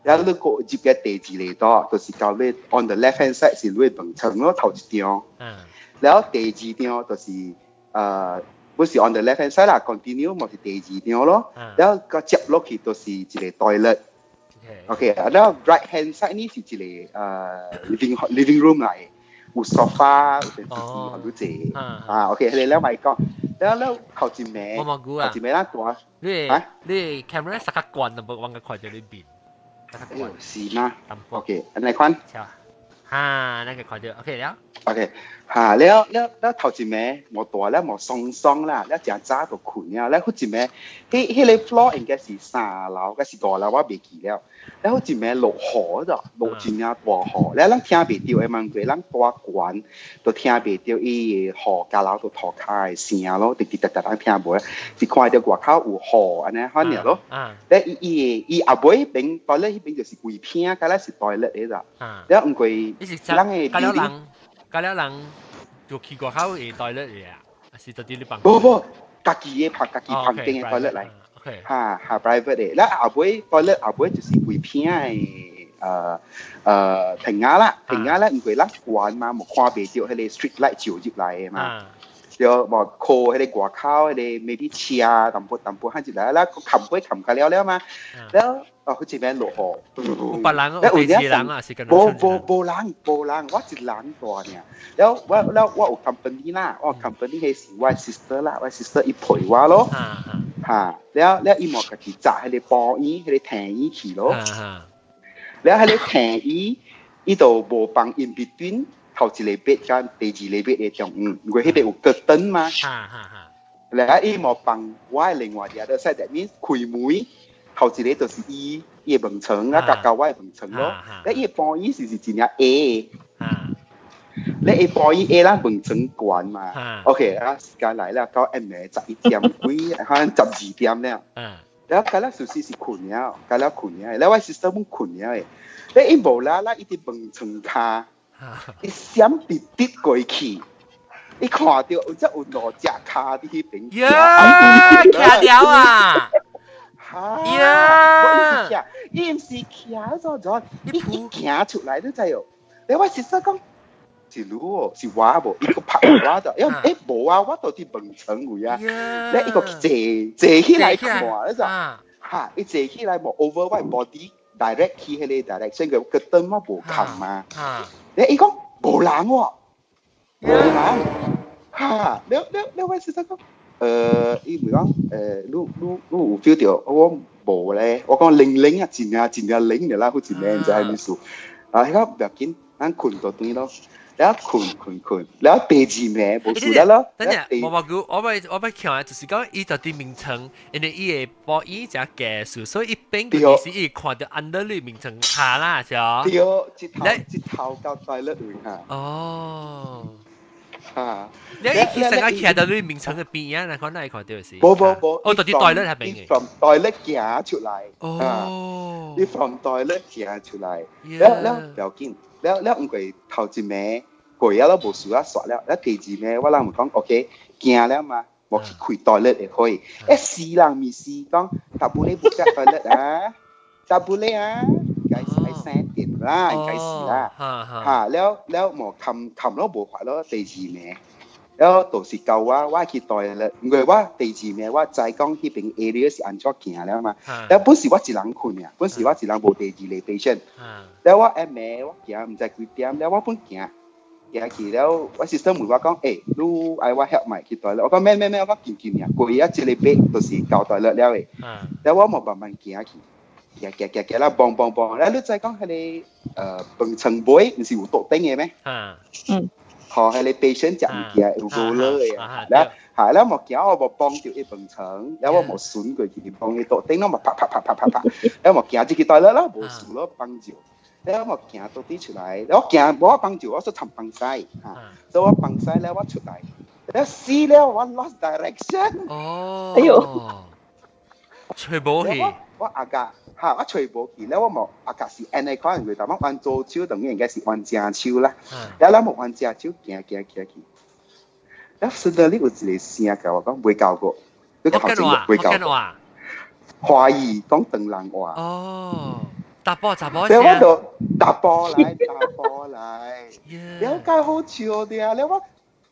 了你閣入個第二個道，就是到你 on the left hand side 是你的門床咯，頭一張。了第二張就是不是 on the left hand side 啦，continue 嘛是第二張咯。了閣接落去就是一個 toilet。OK，了 right hand side 呢是一個living room 來的，有 sofa，有電視機，予你坐。啊，OK，彼個了莫講，了了頭一暝，我冇估啊頭一暝咱蹛，你你 camera 實較懸，就無我看著你面。是嗎？OK，按呢款。哈，那個看著 OK 了。 OK，嚇了了了頭一暝無蹛了無爽爽啦，了誠早就睏了。了彼一暝，彼個 floor 應該是3樓，抑是5樓，我袂記了。了彼一暝落雨咋，落真正大雨，了咱聽袂著的嘛，過咱蹛懸，都聽袂著伊的雨交樓到塗跤的聲咯，直直直直咱聽無，是看著外口有雨按呢款爾咯。了伊伊伊後尾彼邊 toilet 彼邊就是規片，敢若是 toilet 的咋。了毋過咱的甲了人，甲了人就去外口的 toilet 的啊，是佇你房？無無，家己的拍家己房間的 toilet 來。嚇嚇 private 的，了後尾 toilet 後尾就是規片的棚仔啦，棚仔咧，因為咱懸嘛，無看袂著彼個 street light 照入來的嘛。對，無靠彼個外口彼個 maybe 車淡薄淡薄漢入來，啦，冚過冚較了了嘛。了哦，彼一暝落雨，有別人，有第二人啊，是無無無人無人，我一人蹛爾。了我有 company 啦，我 company 彼是我 sister 啦，我 sister 伊陪我咯。嚇，了了伊嘛家己紮彼個布椅，彼個廳椅去咯。了彼個廳椅，伊就無放 in between 頭一個 bed 佮第二個 bed 的中間，因為彼邊有 curtain 嘛。了伊無放我的另外一個 side，that means 開門頭一個就是伊伊的門床啊，佮佮我的門床咯。了伊的布椅是真正矮的。你下布椅矮咱門床懸嘛？OK 啊，時間來了，到暗暝11點幾，可能12點了。了，佮了事實是睏了，佮了睏了。了我 sister 阮睏了的，你伊無啦啦，伊佇門床跤，伊閃直直過去，伊看到有只有兩隻跤佇彼邊。呀，徛了啊！哈！呀！伊毋是徛咗咗，伊伊行出來你知哦。你我實在講是你哦，是我無？伊個拍我就，因為欸無啊，我到佇門層位啊。咧伊個坐坐起來看，你知？哈！伊坐起來無 over 我 body direct 去彼個 direction 個個燈我無冚嘛。咧伊講無人喎，無人。哈！了了了，我實在講，伊咪講，你你你有 feel 到我無咧？我講零零啊，真正真正零的啦，好一暝，毋知啥物事。啊，彼個毋要緊，咱睏就轉咯。了睏睏睏，了第二暝無事了咯。等陣，無無久，我欲看，就是講伊就佇眠床，因為伊會播伊只技術，所以伊變其實伊看到 under 你眠床跤啦，是哦。對，一頭一頭到 toilet 位哈。哦。啊！你伊其實我徛到你眠床的邊啊，那看哪會看到是？無無無，哦，就佇 toilet 彼邊嘅。 from toilet 行出來。哦。你 from toilet 行出來，了了毋要緊，了了毋過頭一暝過了都無事啊，煞了。了第二暝我人咪講 OK，驚了嘛，無去開 toilet 的火。欸，死人咪是講，tak boleh buka toilet 啊，tak boleh 啊，該愛閂電啦，應該是啦。嚇，了了無冚冚咯無法咯，第二暝。了就是到我，我去 toilet，因為我第二暝我知講彼邊 area 是按怎行了嘛。了本是我一人睏啊，本是我一人無第二個 patient。了我下暝我行毋知幾點，了我本行行去了，我 sister 問我講，欸，你愛我 help 咪去 toilet？我講免免免，我講緊緊爾，過一個 bed 就是到 toilet 了的。了我無慢慢行去，行行行行啦，嘣嘣嘣，了你知講彼個飯床尾毋是有桌頂的咩？嗯。吼，彼個 patient 食物件有無落的啊？了，嚇，了無行我無幫著伊飯床，了我無順過去幫伊桌頂，我嘛啪啪啪啪啪啪，了無行入去 toilet 啦，無事咯，幫助。了我行到底出來，我行無我幫助，我說尋幫西，嚇，所以我幫西了我出來，了死了我 lost direction。哦。哎喲。揣無去。我阿家嚇，我揣無去，了我無阿家是按呢可能佢淡薄彎左手，當然應該是彎正手啦。了咱無彎正手行行行去，了 suddenly 有一個聲共我講袂夠過，你頭前袂夠過。華語講唐人話。哦，查埔查埔了我就查埔來查埔來，了解好笑的啊！了我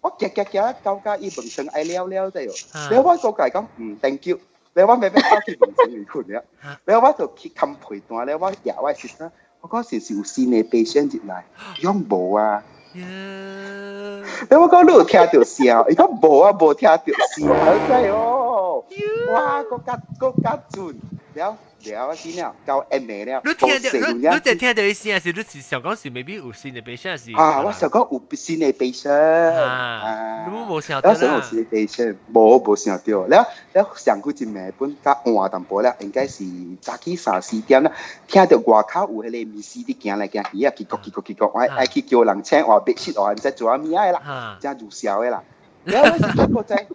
我行行行到甲伊門床愛了了者喲，了我閣共伊講嗯，thank you。了我慢慢走去門床裡睏了，了我就去冚被單了，我舉我 sister，我講是是有新的 patient 入來，伊講無啊。了我講你有聽著聲？伊講無啊，無聽著聲，好彩哦。哇，閣較閣較準，了了死了，到暗暝了。你聽著，你你就聽著伊聲是，你是想講是 maybe 有新的 patient 是？啊，我想講有新的 patient。啊，你無想著啦？我想有新的 patient，無無想著。了了上幾一暝本較晚淡薄了，應該是早起三四點啦，聽著外口有彼個物事佇行來行去啊，嘰咕嘰咕嘰咕，我愛去叫人請換 bedsheet 換毋知做啥物仔的啦，真入痟的啦。了我時陣閣再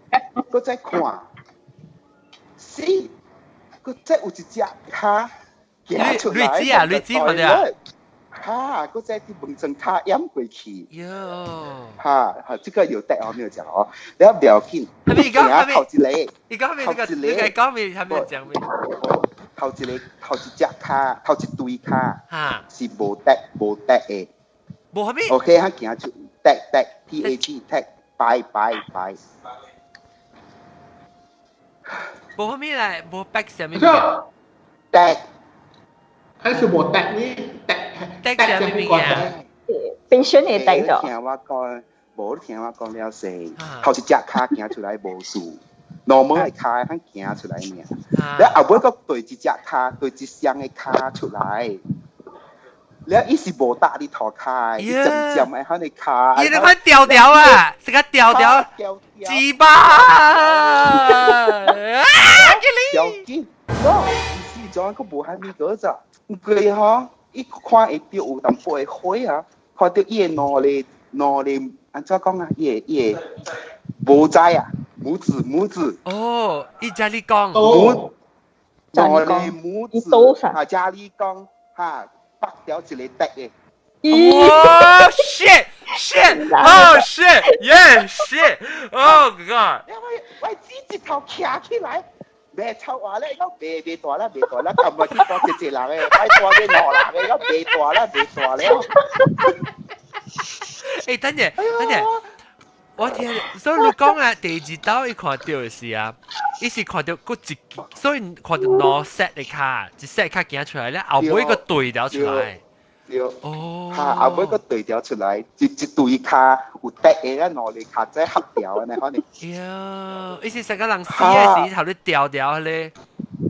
閣再看，死！閣再有一隻跤行出來，女子啊，女子看著啊，哈，閣再佇門床跤掩過去。喲，哈，哈，這個有得我沒有講哦。了毋要緊，行頭一個，你講咩？這個你講咩？還沒講咩？頭一個頭一隻跤，頭一對跤，是無 tag 無 tag 的。無啥物？OK，他行出 tag tag T A G tag，拜拜拜。無啥物來，無 back 啥物？tag，還是無 tag 呢？tag tag 啥物物件？ patient 的 tag 咗。聽我講，無你聽我講了勢，頭一隻跤行出來無事，normal 的跤通行出來爾。了後尾閣對一隻跤，對一雙的跤出來。了伊是無搭佇塗跤，伊漸漸的彼個跤。伊那款調調啊，是個調調，雞巴！啊！要緊，喏，伊是種閣無蝦米個咋？佢吼，伊看會著有淡薄的火啊，看著伊的兩個兩個按怎講啊？伊的伊的拇指啊，拇指拇指。哦，伊遮你講。拇兩個拇指啊，遮你講哈。拔掉一個 tag 的。哇 shit！ Shit! Oh shit! Yeah, shit! Oh god! 我指直頭徛起來，未臭話咧，講未未大啦，未大啦，今日去大一隻人嘅，擺大嘅兩人嘅，講未大啦，未大了。欸，等陣，等陣，我聽，所以你講啊，第二道伊看到的是啊，伊是看到閣一，所以看到兩 set 的跤，一 set 跤行出來咧，後尾閣對調出來。對，哦，嚇，後尾閣對調出來，一一對跤有滴的啦，兩個跤再合調的呢，可能。喲，伊是成個人死的時頭你調調咧，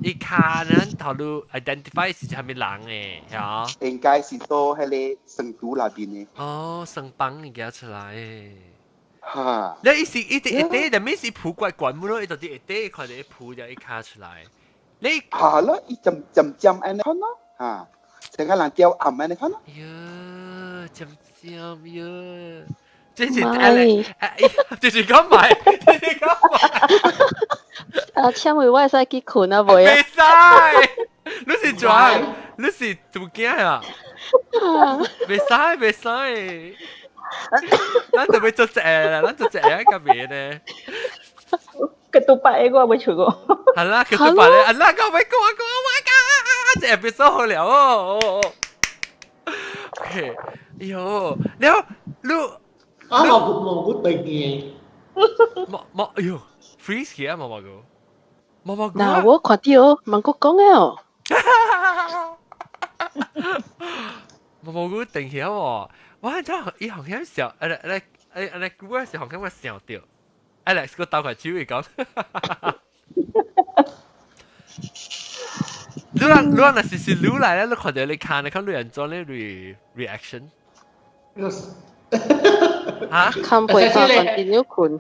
伊跤呢頭你 identify 是啥物人的，嚇？應該是到彼个成都那邊的。哦，成幫伊行出來。嚇！你伊是伊一塊，但係是鋪怪怪木咯，伊就佇下底看著伊鋪著伊跤出來。你嚇咯，伊針針針按呢款咯，嚇。成個人叫暗按呢款咯。喲，針針喲，這是 Alex，這是講埋，這是講埋。啊，請問我會使去睏啊未啊？袂使，你是怎？你是做囝啊？袂使，袂使。咱就欲做一个啦，咱做一个較袂呢。 ketupat 的我未出過。係啦，ketupat 咧，啊啦，我欲講講，Oh my god，這 episode 好了哦。OK，喲，了，你啊，毛骨毛骨定嘅。毛毛，哎喲，freeze 起啊，毛毛菇，毛毛菇。嗱，我看到，問我講嘅哦。毛毛菇定起喎。我真係伊紅險笑，誒誒誒誒，估是紅險我笑到，Alex 個鬥塊手會講。你人你人若是是你來咧，你看到你看你看你人做咧 reaction。嚇？看袂看 continue 睏。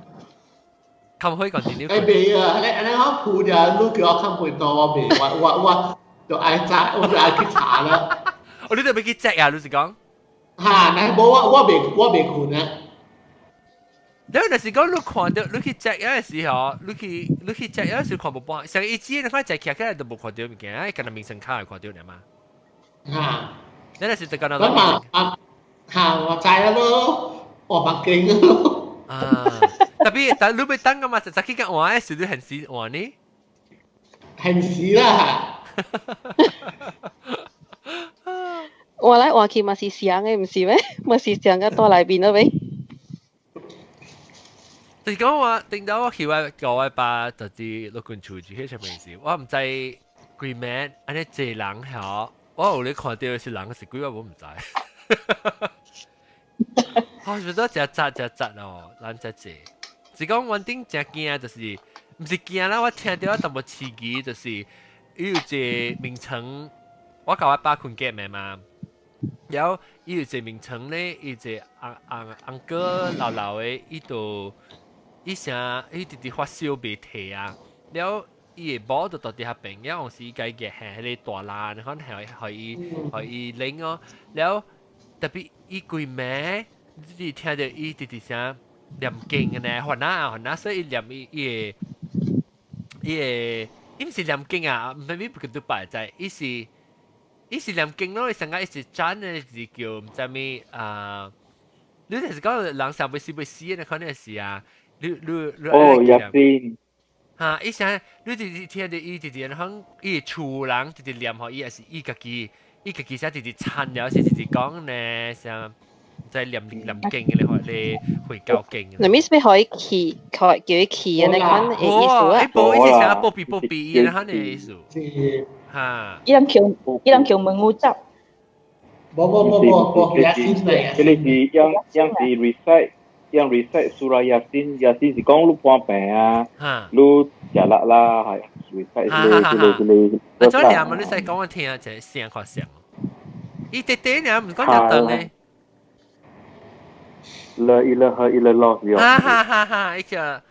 看袂 continue。誒未啊！你你講鋪就你叫我看袂到，我未，我我我就愛查，我就愛去查啦。哦，你就欲去 check 啊？你是講？嚇！但係無我我未我未睏啊。你若是講你看到你去 check 的時候，你去你去 check 的時候看無半，上一次你看 check 起來都無看到物件，敢若民生卡會看到爾嘛？嚇！你若是就敢若。我嘛啊嚇！我知啦咯，我目鏡咯。啊！特別但你欲等噶嘛？就去甲換的時，你現時換呢？現時啦。換來換去嘛是相的，毋是咩？嘛是相甲帶內面了咩？就是講我頂到我去我舊我爸就是陸軍處住彼上面時，我毋知規暝按呢濟人吼，我有咧看到是人是鬼，我毋知。我覺得誠雜誠雜哦，人誠濟。是講阮頂誠驚，就是毋是驚啦？我聽著我淡薄刺激，就是伊有一個名稱，我佮我爸睏隔暝嘛。然後伊有一個名稱咧，伊一個翁翁翁哥老老的，伊就伊啥伊直直發燒袂退啊。了後伊的某就佇遐邊，了有時伊家己行彼個大欄，可能係予伊予伊冷哦。了後特別伊規暝，你聽著伊直直啥念經的呢，煩啊煩啊，所以伊念伊伊的伊的，伊毋是念經啊，毋係咪不叫拜在，伊是。伊是念經咯，伊上個伊是真的是叫毋知物啊？你就是講人上欲死欲死的，可能是啊，你你你哦，雅仙。哈！伊啥？你直直聽著伊直直響伊厝人直直念予伊，抑是伊家己，伊家己啥直直參了，是直直講呢？啥在念念經的咧，咧回教經。那咪是欲予伊去，叫伊去的那款的意思啊？伊無，伊是啥保庇保庇伊那款的意思。哈！伊人叫伊人叫問我執。無無無無無，雅仙嚟。這個是用用是 recite，用 recite surah Yasin，Yasin 是講你破病啊，你食力啦，係 recite 這個這個這個。啊，這兩個你使講我聽下，這聲較像。伊短短爾，毋是講較長的。La ilaha illallah 是哦。哈哈哈哈！伊個。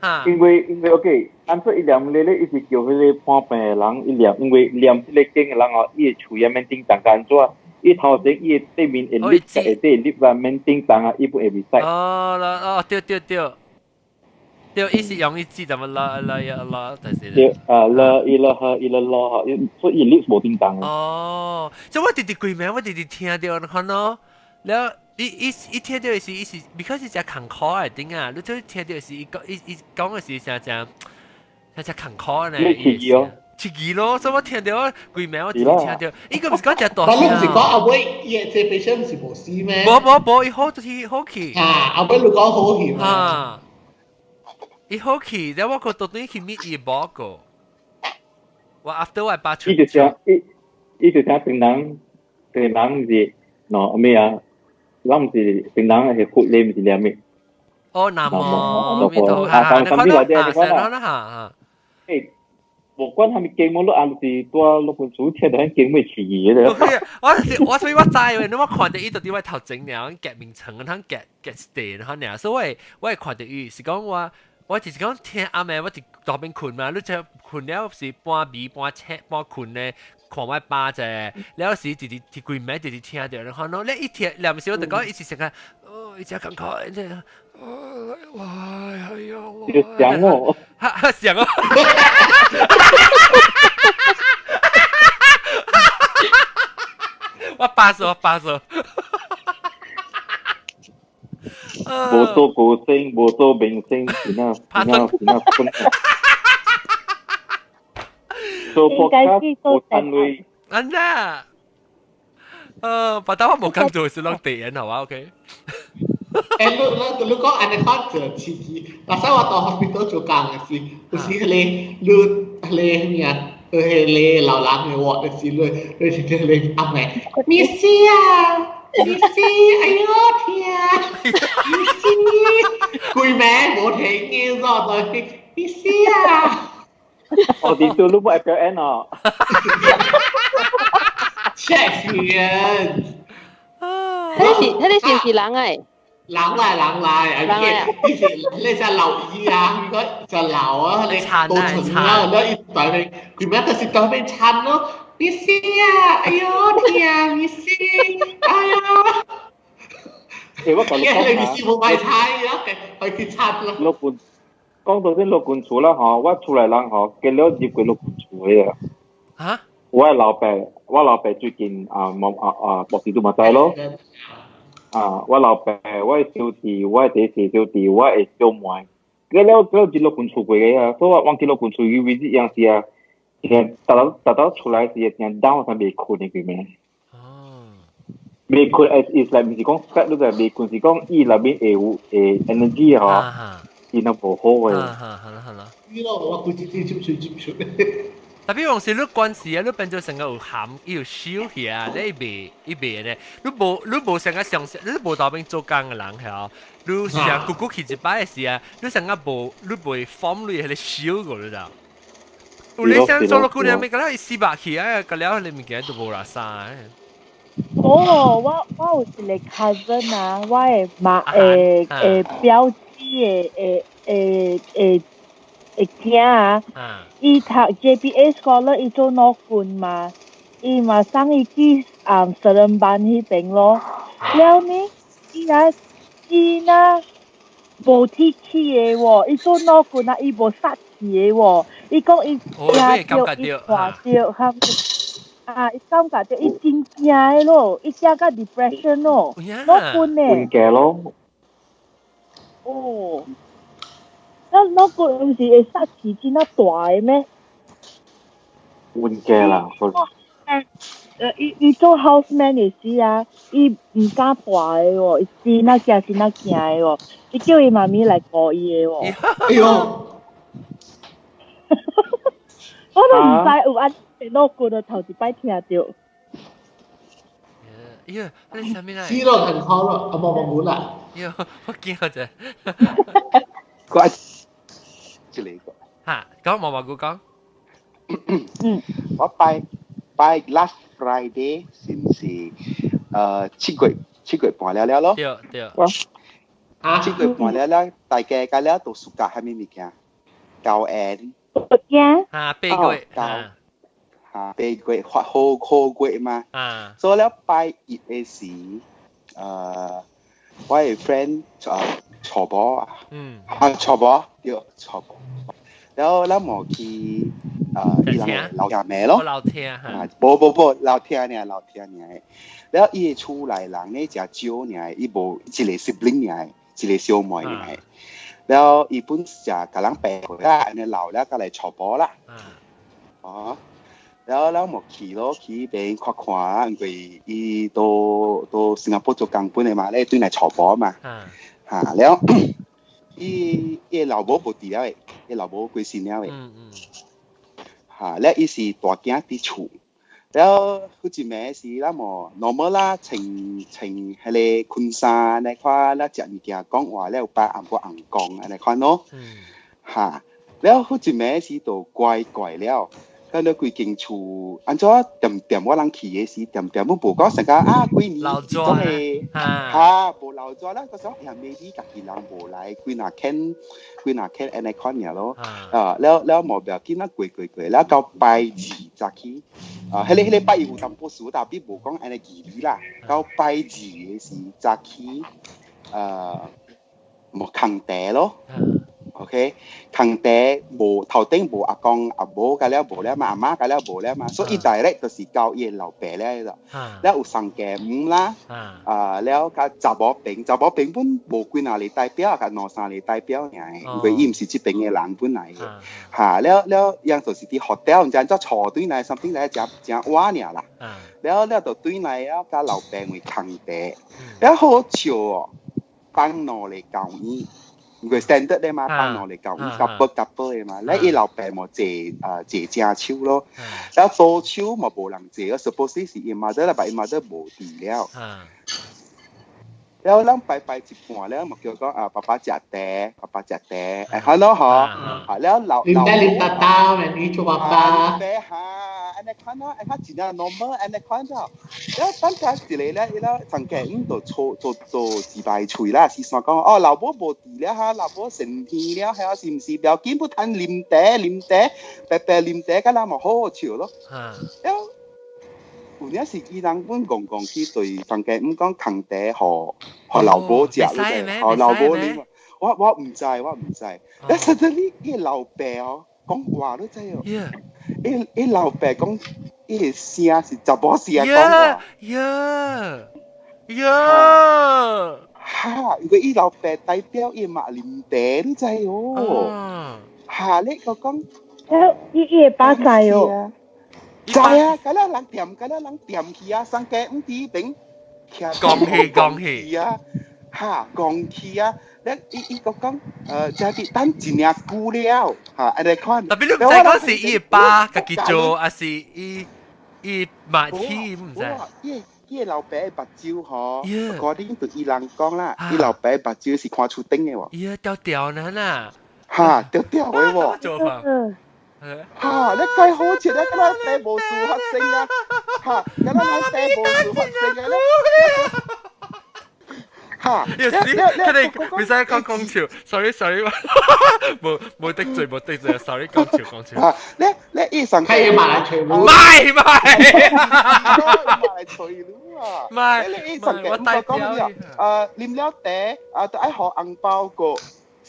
哈。因為因為 OK，按說伊念咧咧，伊是叫彼個破病的人，伊念，因為念這個經的人哦，伊的喙也免叮當，按怎？伊頭前伊的對面會立，下底立啊免叮當啊，伊不會袂使。哦，哦，對對對，對，伊是用伊字怎麼啦啦呀啦，但是。對啊，La ilaha illallah，所以伊立無叮當。哦，這我直直規暝，我直直聽著，看咯，了。伊伊伊聽到是伊是，because 是只艱苦的頂啊，你都聽到是伊講伊伊講的是誠誠誠誠艱苦呢。你刺激哦，刺激咯，所以我聽到我規暝我直聽到，伊個毋是講誠大但你唔是講聲。後尾伊這 patient 是無死咩？無無無，伊好就是好去。啊，後尾你講好去嘛？啊，伊好去，然後我個到底去 meet 伊某個，我 after 我爸出。伊就想伊伊就想平人平人是喏咩啊？咱毋是平人係血咧，毋是念咩？哦，南無阿彌陀佛，啊，你看你到啊，看成啦嚇。誒，無管啥物經文，你暗時拄落本書聽到經文起義的。我我所以我知，因為我看到伊就佇我頭前爾，夾眠床，通夾夾地，然後爾，所以我會看到伊是講我。我就是講聽暗暝，我佇路邊睏嘛，你這睏了是半暝半醒半睏咧，看我爸者，了時直直佇規暝直直聽著，然後喏，你一聽，兩時我就講伊是成個，哦，伊真艱苦，哦，哇，哎呦，就想哦，哈哈想哦，我巴手，我巴手。無做歌星，無做明星，是那是那是那分。做 podcast 無單位。安那，把但我無講做是攏地人好啊，OK。誒，你你你講按呢款就刺激，嗱，使我到 hospital 做工嘅時，有時彼個你彼個咩啊？彼個老人嘅話，就是你你是彼個阿妹，ミス啊！你死，哎呦天！你死，規暝無停嘅，煞在你死啊！哦，你做你冇 FLN 哦。 check 人。彼個是毋是人來？人來人來，啊！你是你只老醫啊，應該就老啊，你多存啊，你一代邊，規暝就是代邊慘咯。你死啊！哎呦天，你死！哎呦！誒，我講你講你死無買菜啊，去去慘咯。老官講到啲老官厝啦，嗬，我厝內人嗬，結了入過老官厝的啊。嚇！我老爸，我老爸最近啊，冇啊啊，博士都嘛知咯。啊，我老爸，我的小弟，我的第四小弟，我的小妹，結了結了入老官厝過的啊，所以我往去老官厝去 visit 樣時啊。達到達到出來時，真 down 才袂睏的，佢咩？哦，袂睏，as is like 毋是講 fat 你就袂睏，是講伊內面會有會 energy 嗬，伊若無好的。好啦好啦。呢個我估計接觸接觸。特別往時你關事啊，你變做成個有鹹，伊有燒起啊，你袂伊袂呢？你無你無成個上，你無當邊做工的人係你成久久去一擺的時啊，你成個無你袂放你迄個燒過，你知道？有你想做落姑娘，咪個了伊死白去啊，個了你物件都無啦啥。哦，我我有一個 cousin 啊，我的媽誒誒表姊的誒誒誒誒囝啊，伊讀 JPA scholar，伊做老軍嘛，伊嘛送伊去啊 Seremban 彼邊咯。了呢，伊啊伊若無鐵氣的喎，伊做老軍啊，伊無殺氣的喎。伊講伊驚著，伊看著，哈啊！伊感覺著伊真驚的咯，伊驚甲 depression 咯，老軍呢？瞓覺咯。哦，那老軍毋是會殺氣真啊大的咩？瞓覺啦，伊伊做 houseman 的時啊，伊毋敢跋的喎，伊真啊驚，真啊驚的喎，伊叫伊媽咪來顧伊的喎。哎呦！我都毋知有按呢老骨的頭一擺聽著。咦，你啥物來？死咯，很好咯，啊無無無啦。喲，我驚者。怪，這裡個。嚇，講毛毛菇講。嗯。我拜拜 last Friday 是毋是？7月7月半了了咯。對對。7月半了了，大家個了都暑假啥物物件？九 N。啊，8月，九嚇8月發好好月嘛。啊，所以了拜一的時，我的 friend 娶某啊，啊娶某對娶某，然後咱無去啊，伊人老聽名咯，老聽嚇，無無無老聽爾，老聽爾。然後伊的厝內人咧誠少爾，伊無一個 sibling 爾，一個小妹爾。然後伊本食共人白回啦，按呢老了，佮來娶某啦。哦，然後咱無去咯，去彼邊看看，因為伊都都新加坡做工本的嘛，咧轉來娶某嘛。嚇，了，伊伊老母無佇了的，伊老母過身了的。嚇，了伊是大囝佇厝。了，好一暝時，咱無 normal 啦，穿穿彼个裙衫，按呢款，了食物件講話，了有擺紅布紅光按呢款咯。嚇，了好一暝時就怪怪了，到了規間厝，按怎恬恬我人去的時，恬恬阮無講成個啊幾年總會嚇無老紙啦，我想哎呀，maybe 家己人無來，幾若肯幾若肯按呢款爾咯。啊，了了無要緊啊，過過過，了到拜二早起。啊，彼個拜有淡薄事，但係無講按呢義理啦。到拜二的時早起，無空茶咯。OK，空茶無頭頂無阿公阿母甲了無了嘛，阿媽甲了無了嘛，所以 direct 就是交伊的老爸了了。了有送雞母啦，啊了佮查某邊，查某邊本無幾若個代表，佮兩三個代表爾，因為伊毋是這邊的人本來的。嚇，了了，樣就是佇 hotel，毋知按怎坐轉來，something 來誠誠晚爾啦。了了就轉來了，佮老爸為空茶，了好笑哦，放兩个交椅。因為 standard 咧嘛，放兩个交椅，couple couple 的嘛，咧伊老爸嘛坐啊坐正手咯，了左手嘛無人坐，suppose 是伊 mother 啦，但伊 mother 無佇了。了咱拜拜一半了，嘛叫講啊爸爸食茶，爸爸食茶，會好咯嗬，啊了老老啉茶茶，咪你做爸爸。嚇，按呢款咯，按較真正 normal，按呢款咗。了等下一個咧，伊咧曾經就做做做自敗喙啦，是算講哦，老母無佇了哈，老母成天了，係是毋是？不要緊，不趁啉茶啉茶，白白啉茶，敢若嘛好好笑咯。了有影是伊人本戇戇去對曾經毋講空茶予予老母食，予老母啉。我毋知，我毋知。但實際你伊老爸哦，講話你知哦。伊伊老爸講，伊個聲是查某聲講話。呀呀！哈！因為伊老爸代表伊嘛啉茶，你知哦。哈！你個講，伊伊會把知哦。知啊！敢若人恬，敢若人恬去啊，送雞毋佇邊，講起講起啊！哈，講起啊！咧伊伊個講，這邊等一領久了，哈，按呢款。 Tapi 你毋知講是伊爸家己做，還是伊伊嘛去毋知？伊伊老爸目睭吼，嗰啲就伊人講啦，伊老爸目睭是看出頂的喎。伊掉掉呢啦。哈，掉掉的喎。做法。哈！你計好似咧，敢若爸無事發生啊！哈，敢若咱爸無事發生啊！哈！有時佢哋唔使講講笑，sorry sorry，冇冇得罪冇得罪，sorry 講笑講笑。啊！你你醫生係要埋嚟除唔係唔係，埋嚟除啊！唔係，你醫生嘅唔講講啊，啉了茶啊，都愛予紅包個。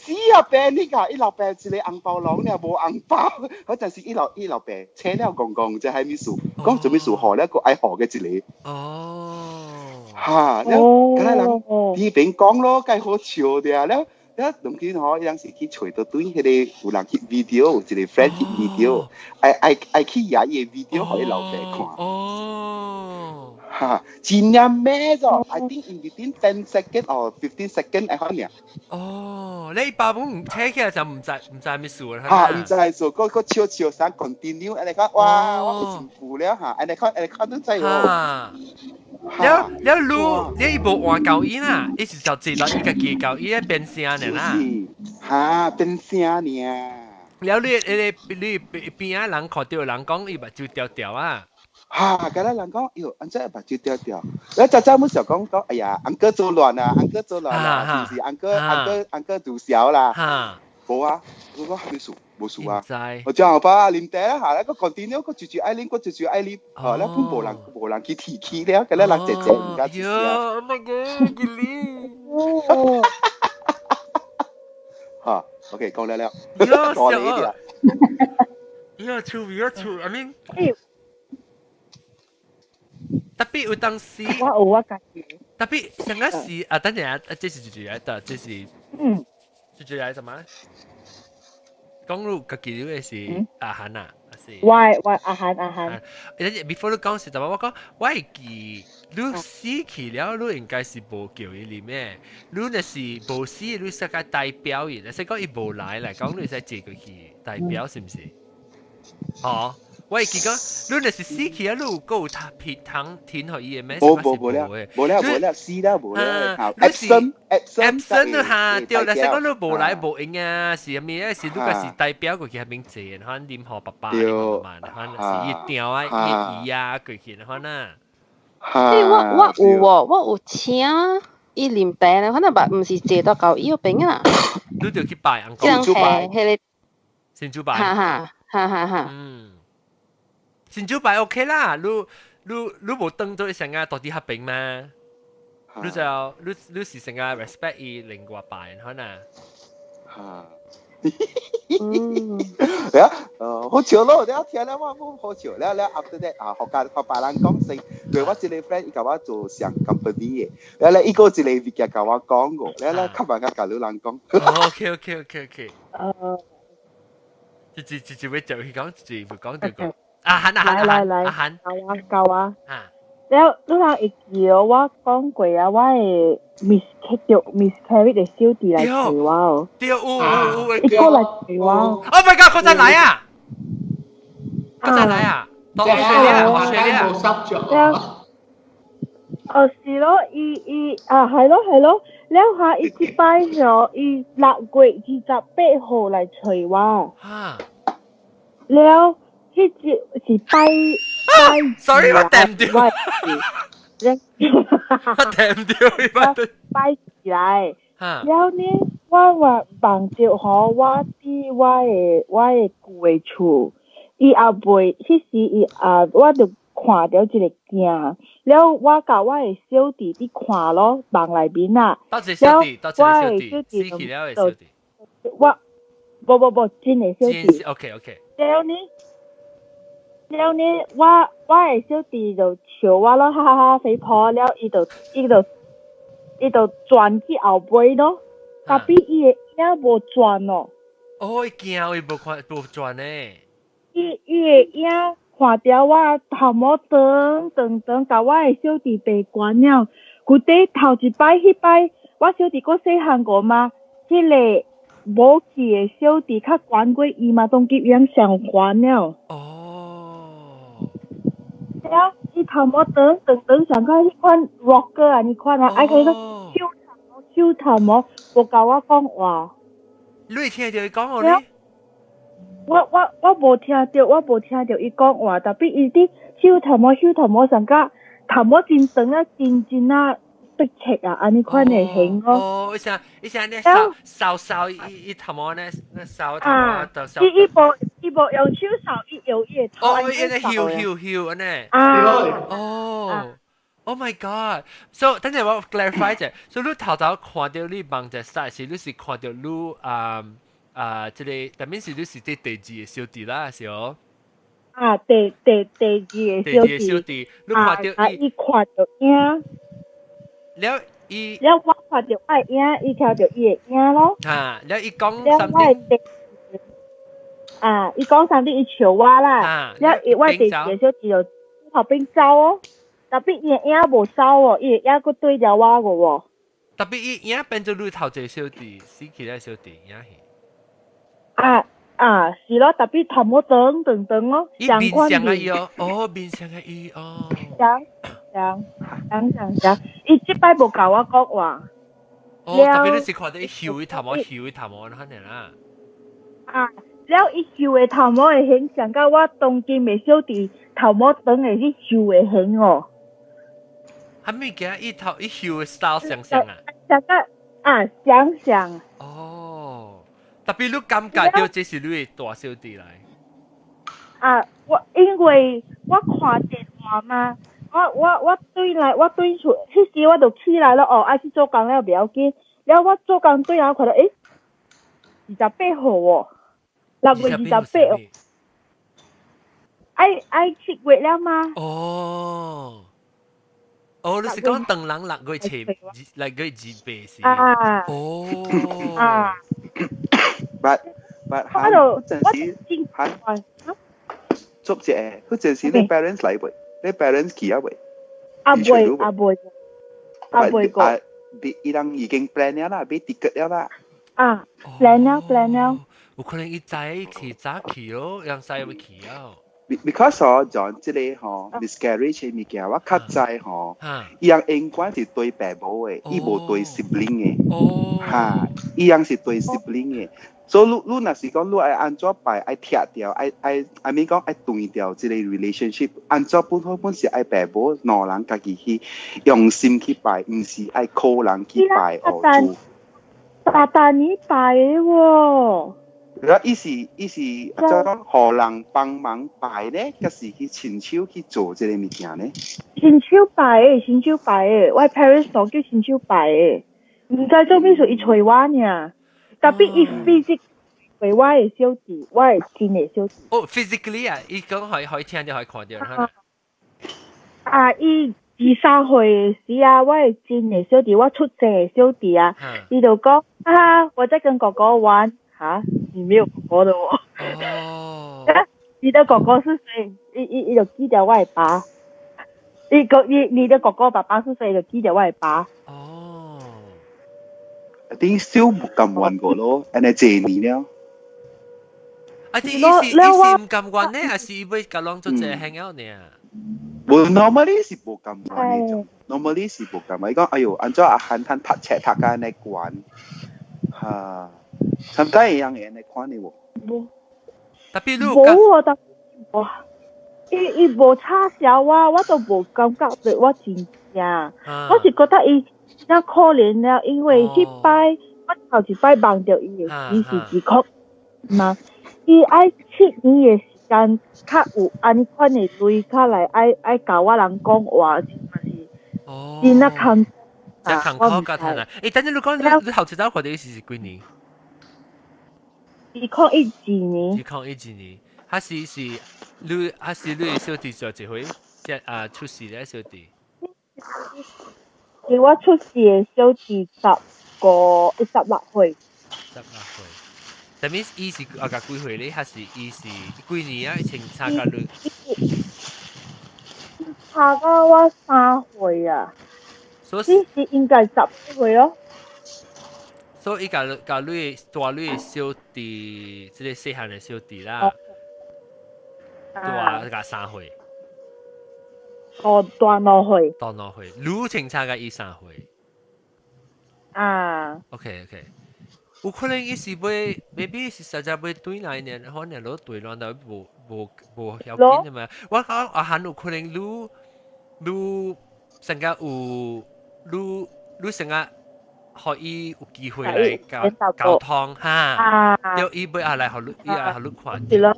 死啊！爸你個伊老爸一個紅包囊爾無紅包，嗰陣時伊老伊老爸請了公公，這係咩事？講做咩事？予了個愛予嘅一個。哦。哈！了，敢若人佇邊講咯，介好笑的啊！了了，當今吼，伊人是去揣到對彼個有人去 video，有一個 friend 去 video，愛愛愛去攑伊个 video 予伊老爸看。哦。哈，真正咩咗？I think in between 10 second or 15 second 會可能。哦，你爸本聽起來就毋知毋知咩事啦。哈，毋知事，個個笑笑聲 continue，按呢講哇，我真久了哈，按呢講按呢講都知哦。了了，你你伊無換交椅啦，伊是就坐落伊家己交椅咧變聲爾啦。哈，變聲爾。了你你你邊仔人看著人講伊目睭條條啊。哈，敢若人講，喲，按怎目睭條條？你早早阮想講講，哎呀，uncle 做亂啊，uncle 做亂啊，是毋是？uncle uncle uncle 做小啦。無啊，我講啥物事？無事啊。我講後爸啉茶啦，嚇，個 continue 個直直愛啉，個直直愛啉，嚇，了本無人無人去提起了，敢若人坐坐毋敢出聲。 Oh my god，吉利。嚇，OK，講了了，多你啲。伊個趣味個趣，I mean，特別有當時，我有我家己。特別上個時啊，等陣啊，這是最最來的，這是最最來什麼？講你家己的是阿韓啊，是。我阿韓阿韓。等陣 before 你講是，但我講我會記你死去了，你應該是無叫伊裡面，你若是無死，你世界代表伊，若是講伊無來來講，你會使借過去代表是毋是？哦，我會記講，你若是死去啊，你有夠有皮糖填予伊的咩？無無無了，無了無了，死了無了。absent absent 哈，對，若是講你無來無應啊，是啥物啊？是你個是代表過去彼邊坐，可能啉予爸爸、啉予媽媽，可能是伊調啊、伊姨啊過去，可能。欸，我有喎，我有請伊啉茶咧，可能捌毋是坐到到伊彼邊啊。你就去拜翁公。這樣係彼個神主牌。哈哈哈哈哈。神主牌 OK 啦，你無當做成個到底彼邊嘛？你就你是成個 respect 伊另外拜可能。嚇。呀，好笑咯！你聽了我好笑，了了 after that 啊，學家學別人講先，對我一個 friend 伊共我做上 company 的，了了伊閣一個物件共我講過，了了較慢較共你人講。 OK。一一一一會就去講，一會講就講。阿韓阿韓來來阿韓，教我教我。了，你人會記我講過啊，我的 miscarry 的小弟來揣我哦。對，有有有。伊過來揣我。 Oh my god！閣再來啊！閣再來啊！到 Australia，Australia。哦，是咯，伊伊啊，係咯係咯，了下伊這擺吼，伊6月28號來揣我。了，彼日是拜拜。 Sorry，我掂掉。我掂掉，我拜起來。了呢，我話夢著吼，我佇我的舊的厝，伊也袂，彼時伊啊，我就看著一個鏡，了我佮我的小弟佇看咯，夢內面啊。佗一個小弟，佗一個小弟，死去了的小弟。我，無無無，真的小弟。 OK。了呢，了呢，我的小弟就笑我咯，哈哈哈，肥婆了，伊就轉去後尾咯，特別伊的影無轉咯。哦，伊驚伊無看無轉呢。伊的影看著我頭毛長長長，共我的小弟爬懸了。舊底頭一擺彼擺，我小弟閣細漢過嘛，彼個無去的小弟較懸過伊嘛，當今樣上懸了。哦。了，伊頭毛長長長，像個彼款 rocker 啊，呢款啊，愛佢個手頭毛手頭毛，無共我講話。你會聽著伊講話咧？我無聽著，我無聽著伊講話，特別伊佇手頭毛手頭毛上甲頭毛真長啊，真真啊逼切啊，按呢款的型咯。哦，伊聲伊聲咧掃掃掃伊伊頭毛咧，掃頭毛就掃。伊無用手掃，伊用伊的頭。哦，伊咧睺睺睺按呢。啊。哦。Oh my god！So 等陣我 clarify 者，所以你頭頭看著你夢者啥時，你是看著你啊啊，這個，但面是你是佇第二個小弟啦，是哦？啊，第二個小弟。第二個小弟，你看著伊，伊看著影。了伊。了我看著我的影，伊看著伊的影咯。啊，了伊講 something。啊，伊講 something，伊笑我啦。了伊我第二個小弟就後邊走哦。特別伊的影無走哦，伊的影閣對著我個喎。特別伊影變做你頭一個小弟，死去了小弟影去。啊啊，是咯，特別頭毛長長長咯，伊面像啊伊哦，哦面像啊伊哦。像像像像像，伊這擺無共我講話。哦，特別你是看著伊睺伊頭毛，睺伊頭毛按呢啦。啊，了伊睺的頭毛的形象，佮我當今的小弟頭毛長的去睺的形哦。啥物件？伊頭伊睺的 style 相像啊？像個啊，相像。哦，特別你感覺著這是你的大小弟來。啊，我因為我看電話嘛，我對來我對厝，彼時我就起來了哦，愛去做工了袂要緊。了我做工對來看著，欸，28號哦。6月28哦。愛愛7月了嗎？哦，哦，你是講等人6月7，6月28是？啊。哦。啊。 But 我就嗰陣時嚇，捉者嗰陣時你 parents 嚟未？你 parents 去啊未？阿妹阿妹阿妹個。伊人已經 plan 了啦，買 ticket 了啦。啊，plan 了 plan 了。有可能伊早去早去咯，讓細會去啊。 Because 哦，John 這個吼 miscarriage 的物件，我較知吼，伊人應該是對爸母的，伊無對 sibling 的。哈，伊人是對 sibling 的。所以你你若是講你愛按怎拜，愛拆掉，愛愛愛咪講愛斷掉這個 relationship，按怎本好本是愛爸母兩人家己去用心去拜，毋是愛靠人去拜哦做。大大你拜的喎。伊是伊是怎講，予人幫忙拜咧，抑是去親手去做這個物件咧？親手拜的，親手拜的，我 parents 都叫親手拜的，毋知做咩事伊揣我爾，特別伊 physic 為我的小弟，我的親的小弟。哦，physically 啊，伊講可以可以聽到可以看到。啊，伊23歲的時啊，我的親的小弟，我出世的小弟啊，伊就講啊，我在跟哥哥玩，嚇，你沒有哥哥的哦。哦。你的哥哥是誰？伊伊伊就記得我的爸。你哥你你的哥哥爸爸是誰？就記得我的爸。哦。一定小無甘願過咯，按呢濟年了。啊！啲伊是伊是毋甘願呢，還是伊欲共攏做這 hang out 呢？無 normally 是無甘願呢種，normally 是無甘願。伊講哎喲，按怎阿漢趁讀冊讀甲按呢懸，哈，sometimes 會用按呢款的無？無。特別你無喎，特哇，伊伊無插潲我，我都無感覺到我真正，我是覺得伊真可憐了，因為彼擺我頭一擺夢著伊的時是二箍嘛，伊愛7年的時間較有按呢款的鐳較來愛愛共我人講話，嘛是真啊艱真艱苦甲艱難。欸，等陣你講你你頭一擺看著伊是是幾年？2012年。2012年，還是是你還是你的小弟做一歲？即啊出世咧小弟。是我出世的小弟15、16歲。 16歲。但係伊是啊個幾歲咧？還是伊是幾年啊？清差甲你？差到我3歲啊。所以是應該10歲咯。所以伊共共你大你的小弟，這個細漢的小弟啦，大共3歲。哦，大2歲。大兩歲，你清差共伊三歲。啊。 OK OK，有可能伊是欲，maybe 是實在欲轉來呢，可能攞對亂到無無無要緊的嘛。我講阿漢有可能你你成個有你你成個，予伊有機會來溝溝通哈，對伊欲啊來予你，伊來予你看。是咯。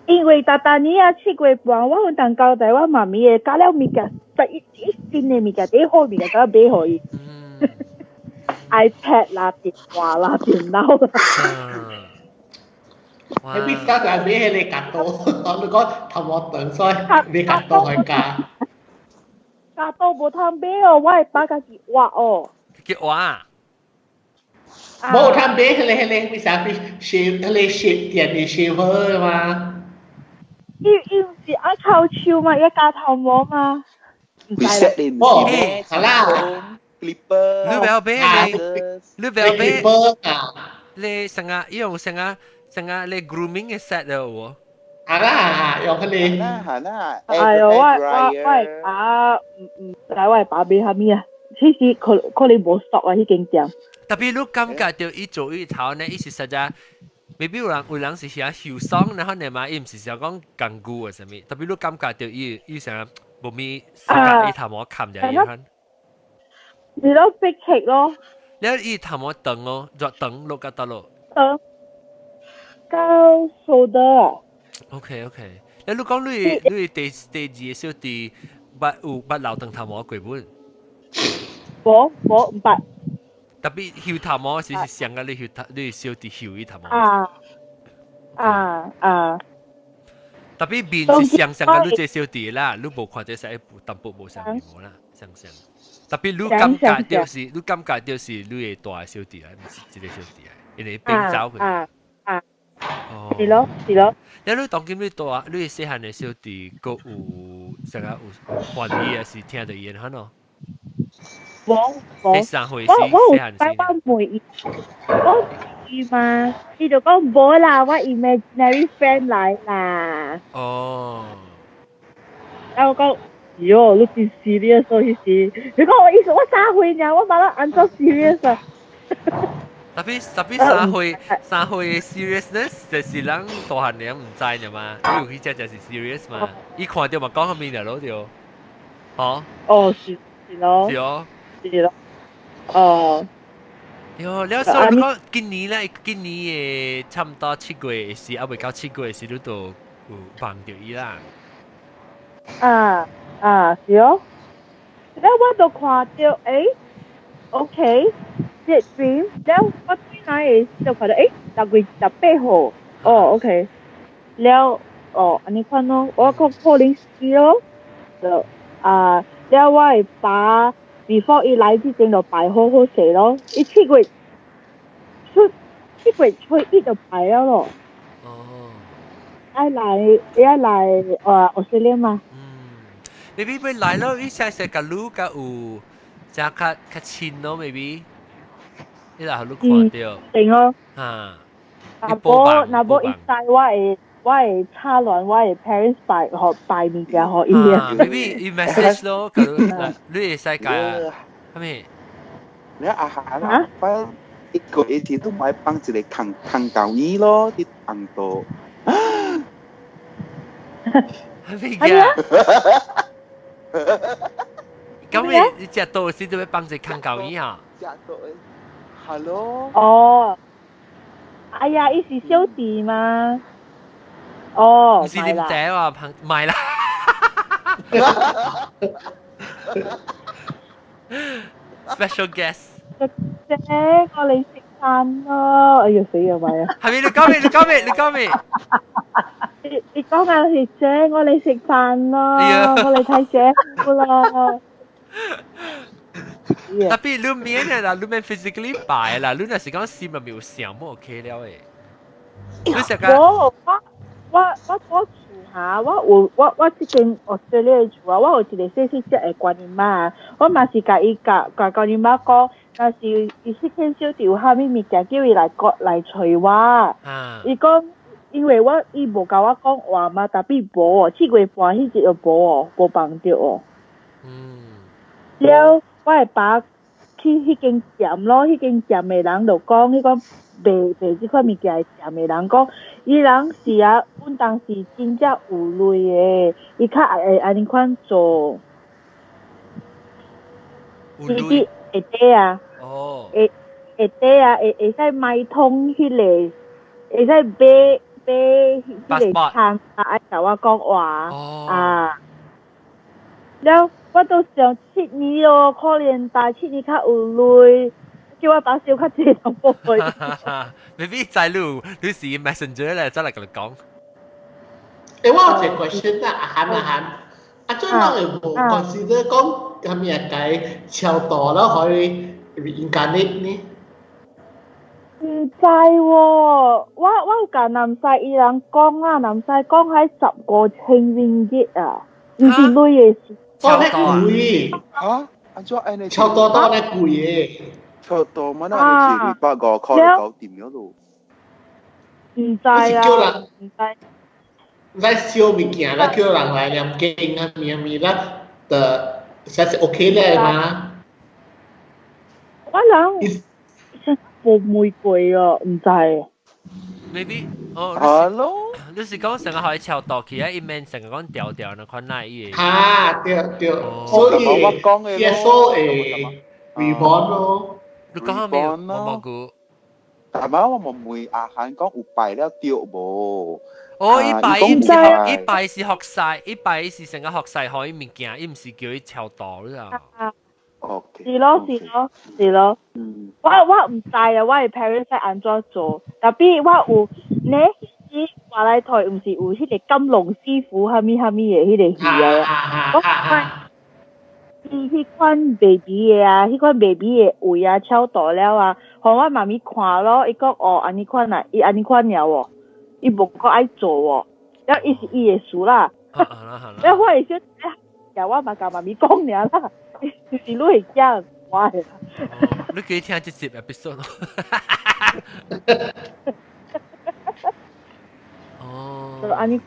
因為逐逐年啊7月半，我有當交代我媽咪的，加了物件，第一一新的物件，第一好物件，都買予伊。iPad 啦，電話啦，電腦啦。你必加就係買彼個鉸刀，我你講頭毛長，所以買鉸刀去加。鉸刀無通買哦，我會爸家己挖哦。去挖？無通買彼個彼個，為啥去 shave 彼個 shave 電的 shaver 嘛？伊伊毋是愛靠手嘛，伊鉸頭毛嘛。會 set 你唔是咩？好啦。 Clipper，你不要買你，你不要買。啊！你成個用成個成個你 grooming 的 set 了喎。係啦，用彼個。係啦。哎喲，我我我爸毋毋知我爸買啥物啊？其實可可能無熟啊，彼間店。特別你感覺著伊做伊頭呢，伊是實在，maybe 有人有人是遐受傷，然後呢嘛，伊毋是想講工具啊啥物。特別你感覺著伊伊成無咪時間伊頭毛冚著伊款。你都逼劇咯。你伊頭毛長哦，若長落甲倒落。長到 shoulder。 OK OK，你你講你你第第二個小弟捌有捌留長頭毛過無？無無毋捌。特別睺頭毛是是上個你睺頭你小弟睺伊頭毛。啊。啊啊！ Tapi 面是相像嘅，你這小弟啦，你無看這使淡薄無相面無啦，相像。Tapi 你感覺就是，你感覺就是你的大小弟啦，毋是這個小弟啊，因為變走去。啊啊！哦，是咯，是咯。你你當今你大，你細漢的小弟，閣有啥個有歡喜，還是聽著伊的款咯？無無。三歲我我有擺我問伊，我伊嘛，伊就講無啦，我 imaginary friend 來啦。哦。然後我講，喲，你真 serious 哦，彼時。你講我意思，我三歲爾，我嘛按怎 serious 啊？ Tapi 三歲 seriousness 就是人大漢人毋知爾嘛，伊有彼隻就是 serious 嘛，伊看著嘛講啥物爾咯對，吼？哦，是是咯。是哦。是咯。哦。喲，了所以你講今年咧，今年的差不多7月時，猶未到7月時，你就有夢著伊啦。啊啊，是哦。了我就看著，欸，OK，這 dream，了我轉來的時就看著，欸，6月18號，哦，OK，了，哦，按呢款咯，我閣可能是咯，就啊，了我的爸 before 伊來之前就拜好好勢咯，伊7月初7月初一就拜了咯。哦。愛來，伊愛來Australia 嘛。嗯，maybe 欲來咯，伊寫寫共你較有，遮較較親咯，maybe。你若予你看著。對咯。啊。若無若無伊知我會我會插亂我的 parents 拜予拜物件予伊啊。Maybe 伊 message 咯，佮你會使共啥物？你阿下啦，反一個月前都買放一個空空舊衣咯，佇紅度。係咩嘅？咁你食到時都欲放一個空舊衣啊？食到，Hello。哦。哎呀，伊是小弟嘛？哦，唔是啉茶喎，朋唔係啦。Special guest。姐，我嚟食飯咯！哎呀死啊，咪啊！係咪你講咩？你講咩？你講咩？你你講啊係姐，我嚟食飯咯，我嚟睇姐夫咯。 Tapi 你免的啦，你免 physically 拜啦，你若是講心內面有想，無 OK 了的。你食個？我我我我我厝下，我有我我這間澳大利亞厝啊，我有一個細細隻的觀音媽，我嘛是共伊共共觀音媽講，若是伊彼間小弟有啥物物件，叫伊來過來揣我。伊講，因為我伊無共我講話嘛，tapi 無哦，7月半彼日就無哦，無放著哦。了，我的爸去彼間店咯，彼間店的人就講，彼個賣賣這款物件的店的人講，伊人是啊，阮當時真正有鐳的，伊較會按呢款做。有鐳？下底啊。哦。下下底啊，會會使買通彼個，會使買買彼個倉啊，愛共我講話啊。了，我都想7年咯，可憐大7年較有鐳，叫我爸燒較濟淡薄。 Maybe 知你你是 messenger 咧，再來共你講。欸，我有一個 question 啊，阿涵阿涵，啊，做人會無 consider 講啥物啊，共超度了可以 reincarnate 呢？毋知喎，我我有共南西伊人講啊，南西講喺15,000 ringgit 啊，毋是鐳的事。哦，那貴嚇？按怎按呢？超多到那貴的。超多嘛？那是250塊就搞掂了咯。毋知啊，毋知。唔使燒物件啦，叫人來念經啊，咩咩啦，就實是 OK 咧嘛。我諗無玫瑰啊，毋知。 Maybe 哦。 Hello。你是講成個可以超度起啊？伊免成個講調調那款那伊。啊，對對，所以我講的耶穌會 reborn 咯。你講咩？我冇估。但係我冇問阿涵講有拜了對無？哦，伊拜伊毋是學，伊拜是學晒，伊拜是成個學晒可以物件，伊毋是叫伊超度你知道？ OK。是咯是咯是咯。嗯。我我毋知啊，我的 parents 按怎做，tapi 我有呢，時話來台毋是有彼個金龍師傅啥物啥物的彼個戲啊？我看伊彼款 baby 的啊，彼款 baby 的位啊，超大了啊，予我媽咪看咯，伊講哦，按呢款啊，伊按呢款了哦，伊無閣愛做哦，了伊是伊的事啦。了我會小姐，我嘛共媽咪講爾啦，就是你會驚我的。你記聽這集 episode 咯。哦。就按呢，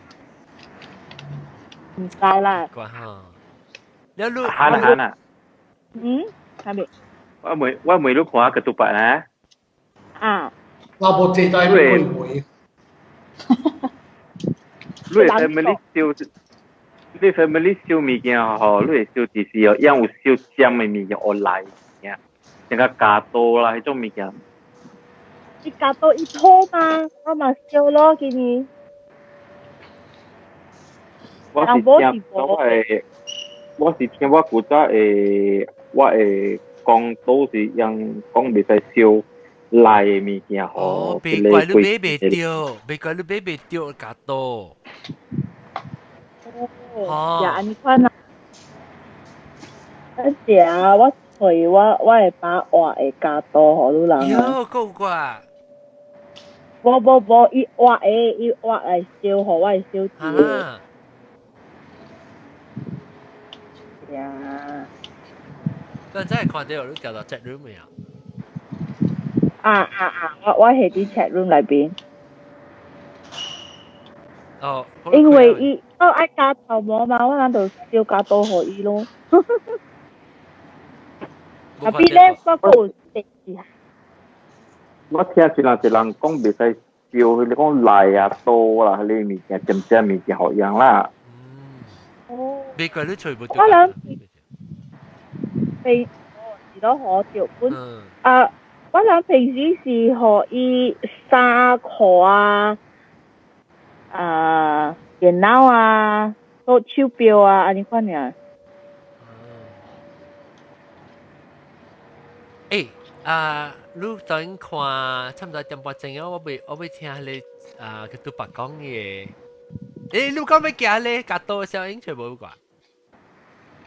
毋知啦。關哈。你你喊啊喊啊！嗯，係咪？我問你看個獨白啊。啊。我無坐在會唔會？你 family 燒，你 family 燒物件吼，你會燒就是哦，用有燒尖的物件學來物件，像個加刀啦，彼種物件。你加刀一套嘛，我嘛燒咯，今年。我是聽我會，我是聽我古早會，我會講都是用講袂使燒賴的物件吼。哦，別怪你買袂著，別怪你買袂著加刀。哦，呀，按呢款啊。啊是啊，我揣我會把活的加刀予你人。喲，夠啩？無無無，伊活的，伊活來燒予我的小弟。呀！但真係看到你掉到 chat room 未啊？啊啊啊！我係佇 chat room 內邊。哦。因為伊我愛加頭毛嘛，我咱就燒加刀予伊咯。啊，比咧我閣有第二。我聽一人一人講袂使燒，你講賴啊刀啦，彼個物件，尖尖物件予用啦。哦。別怪你揣無著。我諗平是都可著本啊！我諗平時是予伊衫褲啊、啊電腦啊、做手錶啊，按呢款爾。欸啊！你等看差唔多1點半鐘啊！我欲聽你啊，佢都白講嘅。欸，你講欲行咧，加多小英全部掛。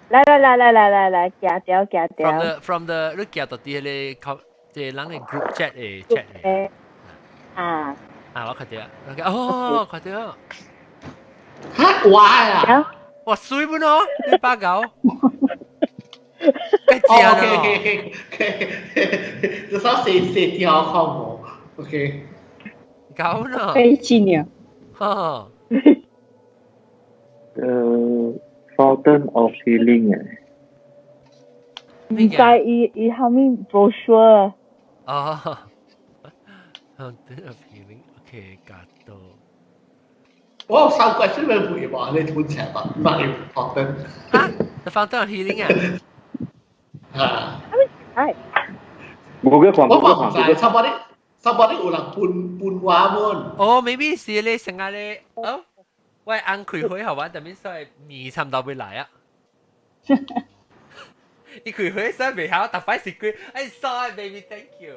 來來來來來來來，行掉行掉。 From the 你行到佇彼個這人的 group chat 的 chat 的。啊。啊，我看到，哦，看到。嚇，我啊！哇，水本哦，你八九。哦，OK OK OK，至少寫寫條看無，OK。搞呢？飛機呢？哈。Fountain of Healing 誒。毋知伊伊後面 brochure。哦。Fountain of Healing，OK，加多。我有三個專門回話你吞錢吧，唔係 Fountain。嚇？The Fountain of Healing 啊？啊。係。冇嘅看，我嘛唔知，差不多，差不多有人搬搬話們。哦，maybe 是你成日咧，哦。喂，翁開會係嘛？特別所以面差唔多會來啊！伊開會所以未曉，特擺是佢，哎，sorry baby，thank you。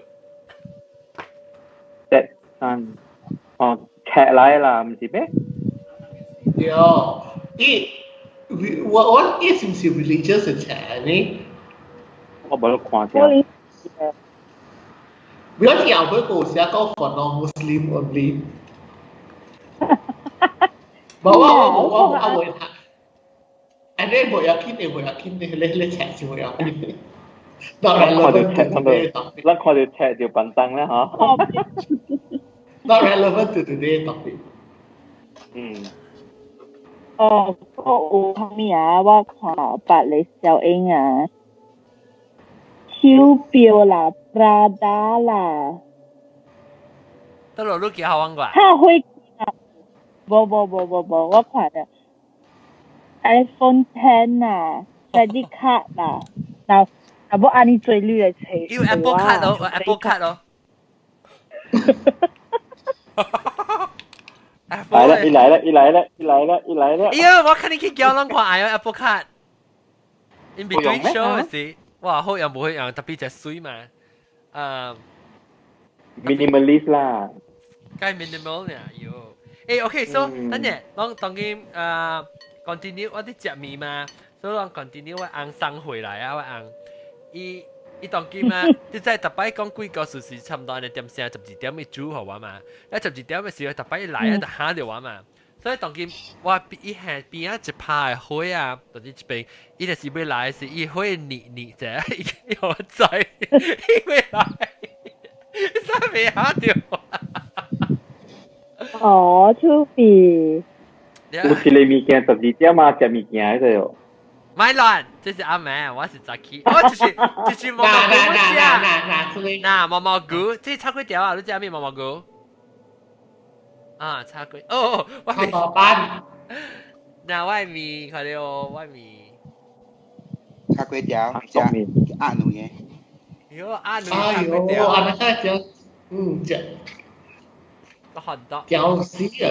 一、三，哦，劇來啦，毋是咩？對，伊我伊是毋是 religious 的冊呢？我無咧看者。不要聽後尾個寫講 for non-Muslim only。無我我我我會睇，安尼無要緊的，無要緊的，你你冊是無要緊的。咱看到冊，咱看到冊就笨蛋啦，嗬。 Not relevant to today topic。嗯。哦，我有啥物啊？我看別个小英啊，手錶啦，Prada 啦。得咯，你幾好玩過？他會。無無無無無，我看著 iPhone 10啊，credit card 啦，若若無按呢濟你來揣。有 Apple Card 咯，Apple Card 咯。來了，一來了，一來了，一來了，一來了。哎呀，我看你去叫人看，哎呀 Apple Card。In between show 時，哇，好又無好用，特別隻水嘛。minimalist 啦。該 minimal 呢，喲。誒，OK，so 等陣，當當今continue 我啲食麵嘛，所以講 continue 我翁送回來啊，我翁伊伊當今啊，你知逐擺講鬼故事是差不多按呢點聲12點伊煮予我嘛，一12點的時候逐擺伊來啊就嚇著我嘛，所以當今我伊下邊仔一拍的火啊，就是這邊，伊就是欲來時，伊火膩膩者，伊予我知，伊欲來，伊才袂嚇著我。哦，出皮。有一个物件12點啊，食物件彼個哦。莫亂，這是暗暝，我是早起，我就是毛毛菇我食，嗱毛毛菇，這炒粿條啊，你食咩毛毛菇？啊，炒粿，哦，我未。班。嗱，我麵，看到我麵。炒粿條，食鴨卵的。喲，鴨卵哎喲，按呢食，嗯，食。個韓多。屌死啊！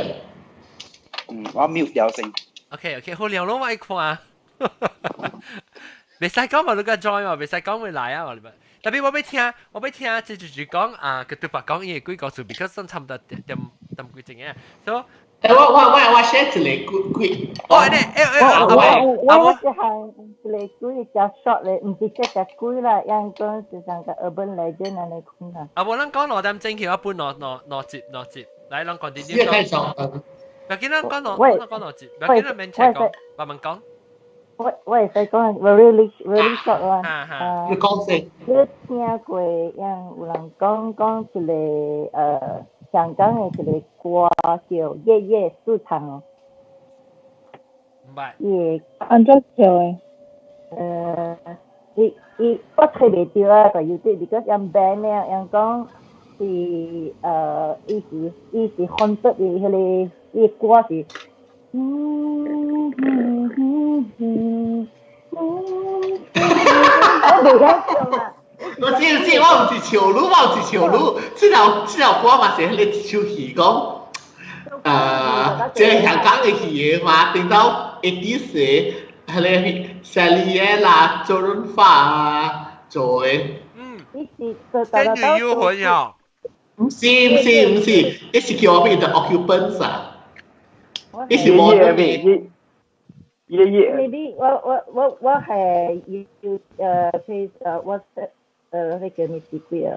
嗯，我 mute 掉先。 OK OK，好了咯，我愛看。袂使講嘛，你個 join 嘛，袂使講會來啊嘛，特別我欲聽，我欲聽，這就是講啊，佢對白講伊個鬼故事，because 差不多點點幾鐘嘅，所以。誒，我寫一個鬼鬼。哦，呢，誒誒，我我我一項一個鬼較 short 咧，毋是說較鬼啦，樣講是像個 urban legend 按呢款啦。啊，無咱講2點鐘去，我分兩兩兩集兩集，來，咱講點點講。不要緊，咱講兩，咱講兩集，不要緊，咱免請講，慢慢講。我會使講 very very short 啦。你講先。你聽過樣有人講講一個香港的一個歌叫《夜夜市場》哦。毋捌。伊按怎唱的？伊伊我揣袂著啊，就有啲，because 樣 band 咧，樣講是伊是伊是 haunted 的彼個，伊歌是。嗯嗯嗯嗯嗯，我袂曉唱啦。我知知，我毋是笑你，我毋是笑你。這條歌嘛是彼個一首戲講，這個香港的戲的嘛，頂到80歲，彼個 Sally 啦、周潤發啊做的。嗯。伊是仙女幽魂喲。毋是毋是毋是，伊是叫咩 The Occupants 啊。伊是無夜夜夜夜。 Maybe 我我我我係要譬如WhatsApp 彼個咩字鬼啊？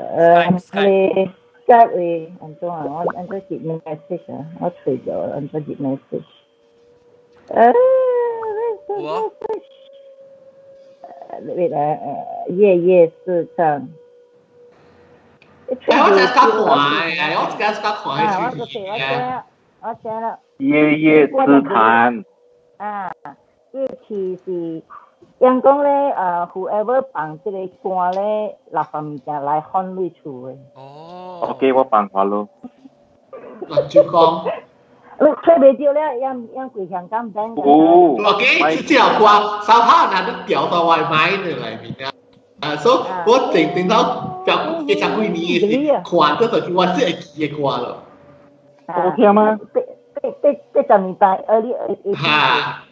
彼個 Skype 的按怎啊？我按怎接 message 啊？我揣著按怎接 message？我。 wait 啊，夜夜市場。哎，我真係較看的，我真係較看啊，我我知我知啦。夜夜之談。啊，伊其是，人講咧，whoever 放這個歌咧，垃圾物件來放你厝的。哦。 OK，我放下咯。辣椒講。你揣袂著了，樣樣規香港 band。哦。我記這條歌，三炮拿都掉到外賣的裏面啊。啊，所以我頂頂到表幾十幾年的時，看到就是我最會記的歌咯。好聽嗎？八八八十年代，early 二。哈！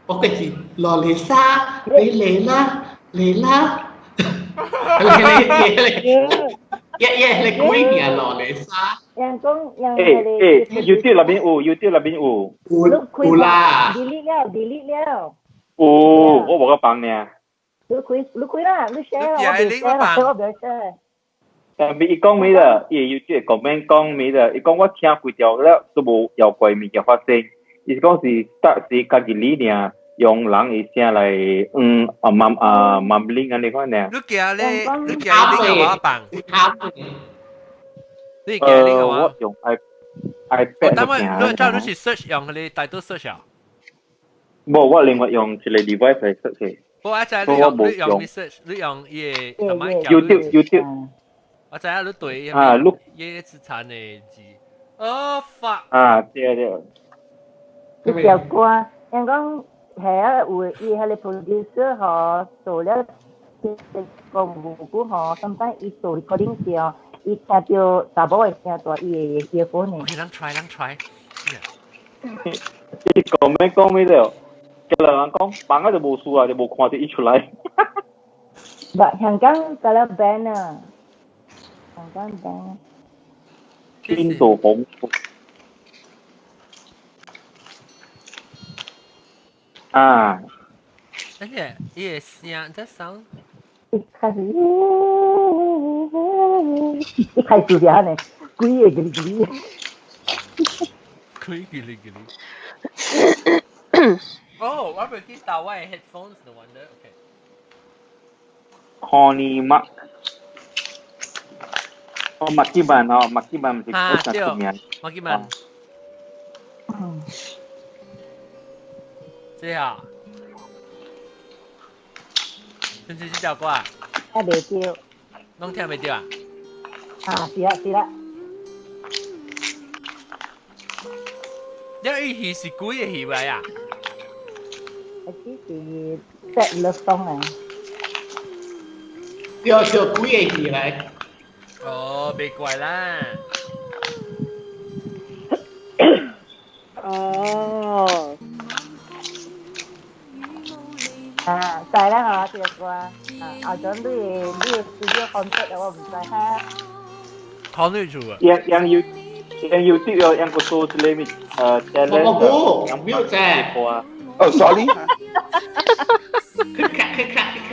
我記住羅麗莎，你嚟啦嚟啦，嚟嚟嚟，耶耶，你鬼名羅麗莎。人講人欸欸，YouTube 那邊有，YouTube 那邊有。有啦。 delete 了，delete 了。有，我無個放呢。你開你開啦，你 share 啦，我袂 share 啦，我袂 share。但係伊講咩啦？伊 YouTube 講講咩啦？伊講我聽幾條了都無妖怪物件發生。伊是講是當時家己理爾，用人的聲來嗯啊慢啊慢靈按呢款爾。你寄咧，你寄你共我放。你寄你共我。我用 i iPad。等我，你照你是 search 用彼個大多 search 啊？無，我另外用一個 device 來 search。無，我知你用你用 search，你用伊個同埋 YouTube YouTube。我知影你對啊，你夜之殘的字。哦，fuck！啊，對對。這條歌，人講係啊，有伊彼個 producer 吼做了個無久吼，sometimes 伊做 recording 時哦，伊聽著查某的聲帶伊的 earphone 的。 OK，咱 try，咱 try。伊講咩講咩了？叫人講，放啊就無事啊，就無看著伊出來。唔，香港甲了 band 啊，香港 band。印度紅。啊。而且伊個聲，這 sound。一開始，一開始就按呢，鬼個吉哩吉哩。鬼吉哩吉哩。哦，我袂記得我的 headphones no wonder。OK。 Connie Mak。哦，麥基文哦，麥基文唔是啊，對，麥基文。嗯。這啊。是唔是這條歌啊？聽袂著。攏聽袂著啊？啊，是啦是啦。你伊戲是幾個戲來啊？啊，這是 sad love song 啊。對對，幾個戲來？哦，別怪啦。哦。啊，知啦嗬，這個歌啊，阿陣你的 studio contact 我唔知哈。討論住啊。樣樣要樣要啲有樣個做之類咩？我冇，沒有啫。哦，sorry。咔咔咔咔。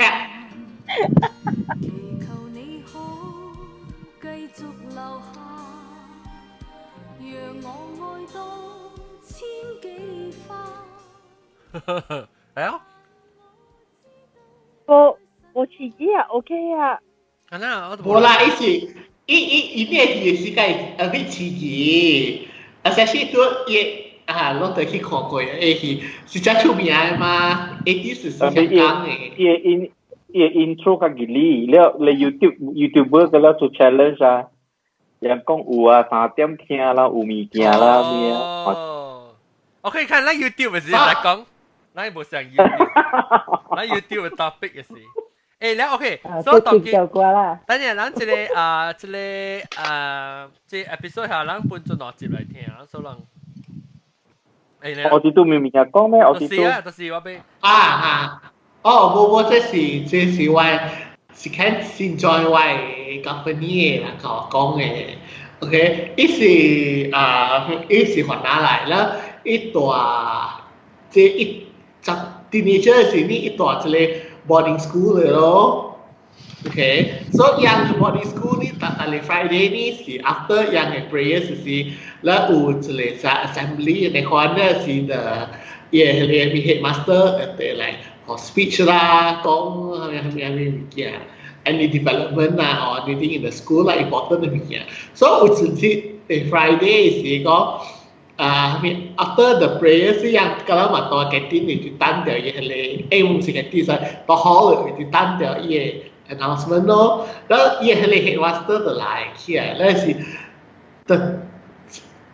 哎呀！我自己啊，OK 啊。啊那我無啦，伊是伊伊伊咩戲是個啊比刺激，啊，實是都伊啊，攏得去看過，伊是是真出名的嘛，伊是是香港的。伊 in 伊 intro 較吉利，了你 YouTube YouTuber 個了做 challenge 啊，人講有啊，3點聽啦，有物件啦咩啊。哦，我可以看咱 YouTube 的時來講，咱無上 YouTube，咱 YouTube 的 topic 的是。欸，了 OK，所以當條歌啦。等陣，咱這個啊，這個啊，這 episode 下，咱分做兩集來聽，所以人。欸，我哋都明明講咩？我哋都。是啊，就是我俾。啊啊！哦，無無，這是我是看新 join 我 company 的人甲我講的。OK，伊是啊，伊是雲南來了，伊大這一十 teenager 時呢，伊大一個 boarding school 的咯。OK，so 樣 boarding school 呢，逐逐個 Friday 呢是 after 樣的 prayer 時，了有一個啥 assembly 的款呢是的，伊個彼個 headmaster 會來學 speech 啦，講啥物啥物啥物物件，any development 啊，or anything in the school 啦，important 的物件。所以有一次 Friday 是講。啊，after the prayer 是樣，個人嘛到 canteen 裡就等著伊彼個，欸，毋是 canteen，是到 hall 裡就等著伊個 announcement 咯。然後伊彼個 headmaster 就來起來，那是，就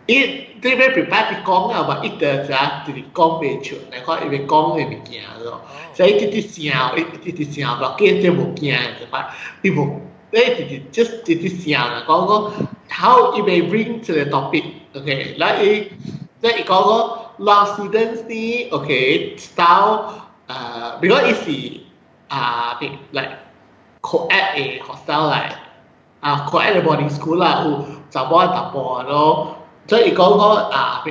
伊這邊 prepare 去講啊嘛，伊就啥就是講袂出，來看伊欲講的物件咯。所以一直笑，伊一直笑，無見這無驚就話，伊無，你直直 just 直直笑啦，講講 how 伊欲 bring 這個 topic。OK，來伊，即伊講講，讓 students 呢，OK，style，because 伊是啊，like co-ed 的 hostel 來，啊，co-ed 的 boarding school 啦，有查某查埔咯，所以伊講講啊，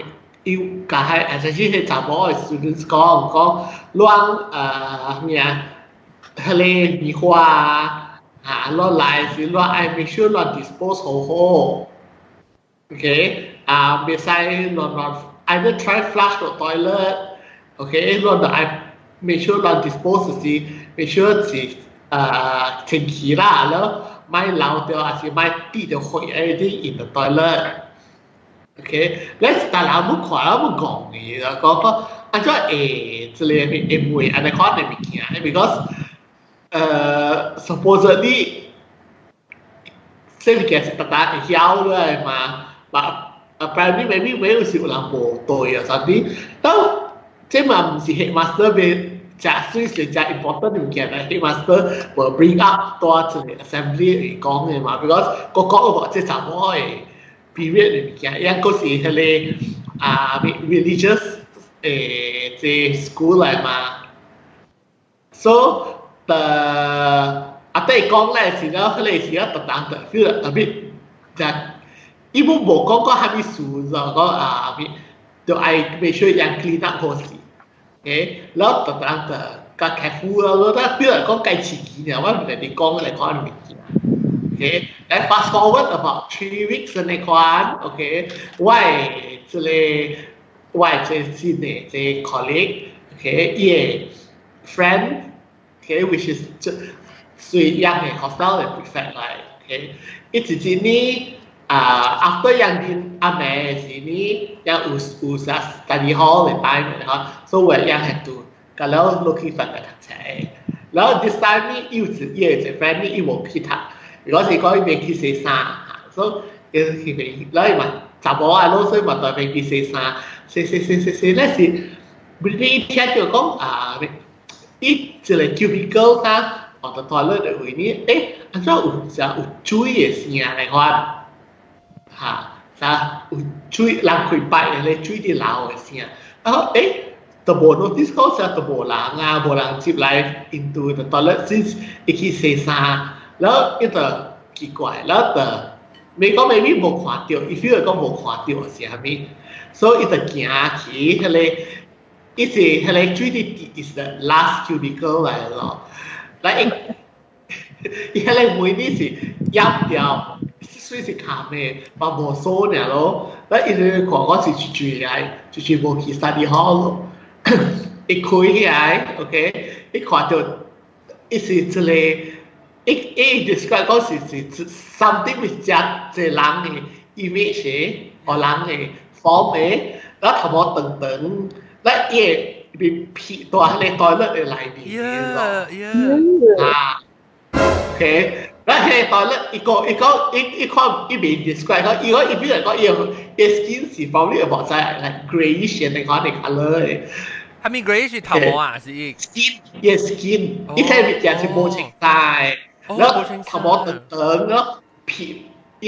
伊共彼，啊，就是彼查某的 students 講講，讓咩啊，彼個棉花啊，啊，攞來時攞愛 make sure 攞 dispose 好好，OK。啊，袂使亂亂，either try flush the toilet，OK，亂就愛 make sure 亂 dispose 時，make sure 是清氣啦，然後莫留著，還是莫滴著血 everything in the toilet。OK，你但人要看，人要講嘅，講講按怎會這個會問按呢款的物件，because supposedly 這物件是逐逐會曉的嘛，but apparently maybe 有時有人無對啊啥物，但這嘛毋是 headmaster 欲誠水是誠 important 的物件，但 headmaster 無 bring up 帶一個 assembly 來講的嘛，because 個講有這查某的 period 的物件，伊閣是彼個啊 religious 的這 school 來嘛，so the 啊對講咧是了，彼個時啊特當就 feel a bit 就。伊無無講過啥物事，就講啊，就愛 make sure 人 clean up 好勢。OK，แล้ว特登就較 careful 啦，咯，但比如講計遲幾年，我唔係你講嚟講物件。OK，來 fast forward about 3 weeks 的那款，OK，我這個我這新的這 colleague，OK，伊的 friend，OK，which is 這隨樣的 hostel 的 prefect 來，OK，伊直接呢啊，after 樣啲阿妹時呢，樣有有啥 study hall 的 time 哈，所以我樣係度，甲了落去飯個讀冊，然後 this time 呢，伊有一伊的一個 friend 呢，伊無去讀。如果是講伊未去洗衫，所以伊去未，然後伊嘛查某啊，咯，所以嘛代未去洗衫，洗洗洗洗洗，那是，你聽到講啊，伊一個 cubicle 哈，on the toilet 的位呢，欸，按怎有只有水的聲來款，哈，啥有水人開擺的咧，水佇流的聲，然後欸，都無 notice 講啥都無人啊，無人接來 into the toilet since 伊去洗衫。然後伊就奇怪，然後就未講 maybe 無看到，伊 feel 講無看到是啥物，所以伊就行去彼個，伊是彼個水滴 is the last cubicle 來咯，來伊伊彼個門呢是掩掉，水是空的，嘛無鎖爾咯，來伊就看我是出去來，出去無去 study hall 咯，伊開起來，OK，伊看到伊是一個。伊伊 describe 講是是 something with 只一個人的 image 的，或人的 form 的，然後頭毛長長，咱伊會被屁大彼個 toilet 的內面咯。啊，OK，咱彼個 toilet 伊個伊講伊伊看伊未 describe 講，伊講伊比如講伊伊 skin 是 probably about 在 like grayish 的款的 colour 的。係咪 grayish 頭毛啊？是伊 skin，伊 skin，伊睇物件是無清晒，然後頭毛長長咯，皮，伊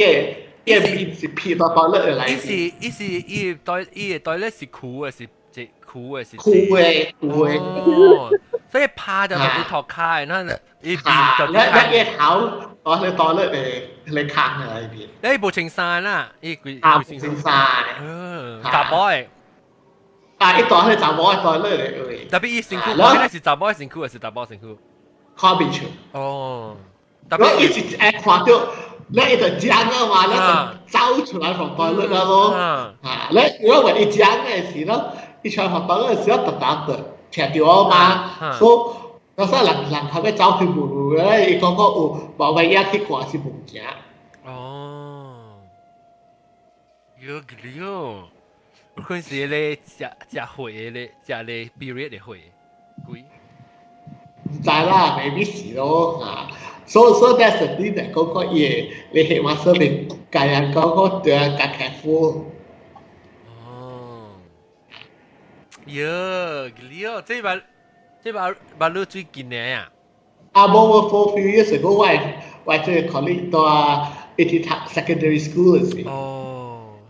伊面是皮到 toilet 的內面。伊是伊是伊袋伊的 toilet 是苦的，是這苦的是。苦的苦的。哦，所以拍就特別托卡，然後伊面就你你伊頭到你 toilet 的你坑的內面。你無穿衫啦，伊規啊無穿衫。嗯，查某的。啊！伊大迄個查某的 toilet 的位。特別伊身軀，嗰個是查某的身軀，還是查某身軀？看袂出。哦。特別伊是會看到，你伊就講啊嘛，你就走出來 from toilet 啦咯。啊！你如果話伊講的時咯，伊出來 from toilet 時，特特就聽到我嘛。所以嗰時人人後尾走去問咧，伊講講有無位影去看是物件。哦。有個了。有可能是咧食食血咧，食咧 period 的血，鬼。唔知啦，maybe 是咯嚇。所以 that's the thing 講講伊你 headmaster 咪教人講講對啊，較 careful。哦。喲，了，這把這把把你最近的啊？啊，無無 for few years ago，我我這個 colleague 到一直讀 secondary school 時。哦。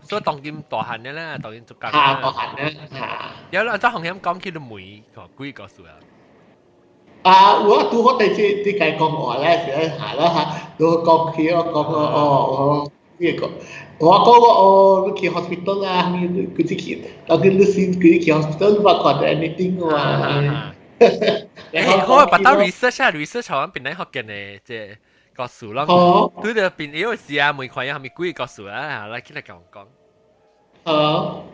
所以當今大漢的啦，當今足夠。嚇，大漢咧嚇。有啦，在紅險講起都每個幾個數啊？啊，我拄好第次啲計講話咧，時嚇啦嚇，都講起我講哦哦，呢個我講我哦，你去 hospital 啦，你佢自去，當佢你先佢去 hospital，你冇看到 anything 嘛？誒，我捌到 research 啊，research 好像邊來學見的這個數咯。哦。對著邊有時啊，每看有係咪幾個數啊？來起來講講。好。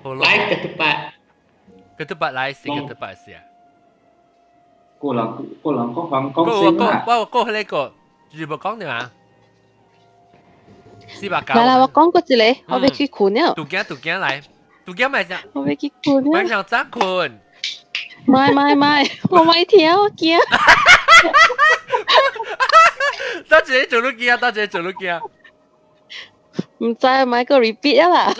好來 ketupat。 ketupat 來是 ketupat 是啊。個人個人講講講先啦。我我嗰個全部講對嘛？490。來來，我講過一個，我欲去睏了。杜驚杜驚來，杜驚咪想。我欲去睏了。我想早睏。莫莫莫，我莫聽，我驚。到一個做你驚，到一個做你驚。唔知，莫閣 repeat 啊啦。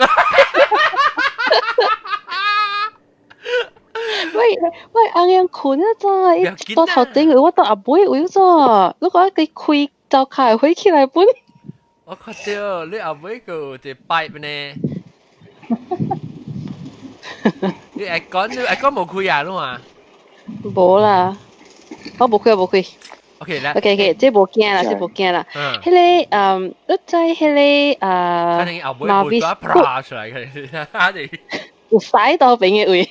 喂喂，紅樣睏啊咋？伊到頭頂位，我到後尾位咋？你講佢開走開會起來本？我看到你後尾個有一個 pipe 呢。你會講你會講無開啊？你話？無啦，我無開無開。 OK 啦。 OK OK，這無驚啦，這無驚啦。彼個嗯，你知彼個啊？可能後尾無抓啪出來，佢有使到邊個位？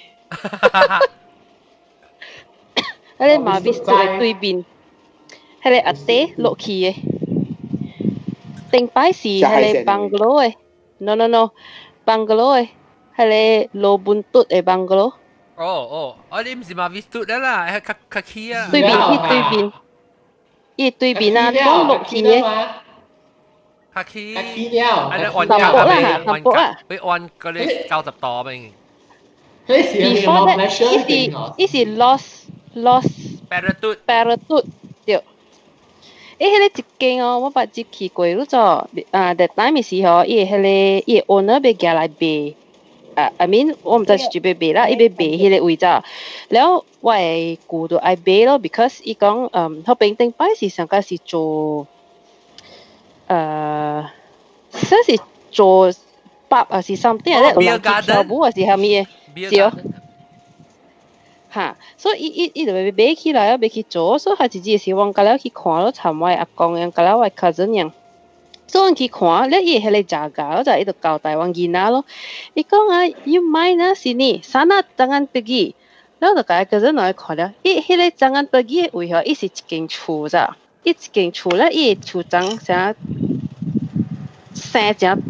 彼个馬比斯的對面，彼個阿爹落去的。頂擺是彼個 bungalow 的，no no no，bungalow 的，彼個羅本篤的 bungalow。哦哦，啊你毋是馬比斯啦，係較較起啊。對面，伊對面，伊對面啊，講落去的。較起，較起了，啊你按淡薄啦，淡薄啊。你按嗰啲90度邊。 Before that，伊是 lost lost Parachute Parachute 對。欸，彼個一間哦，我捌入去過，你做啊，that time 時候，伊彼個伊 owner 欲寄來賣，啊，I mean 我毋知是準備賣啦，伊欲賣彼個位置，了我的舅就愛買咯，because 伊講，嗯，彼邊頂擺是上個是做，算是做 pub 還是 something 咧，有人去跳舞還是啥物的，是哦。哈，所以伊伊伊就欲買起來啊，欲去做，所以彼一日時阮佮了去看咯，參我阿公樣，佮了我 cousin 樣。所以阮去看，了伊彼個食價，就伊就交代阮囡仔咯。伊講啊，you main 啊 sini, sana jangan pergi。了就共 cousin 來看了，伊彼個 jangan pergi 的位吼，伊是一間厝咋，伊一間厝咧，伊的厝長啥生誠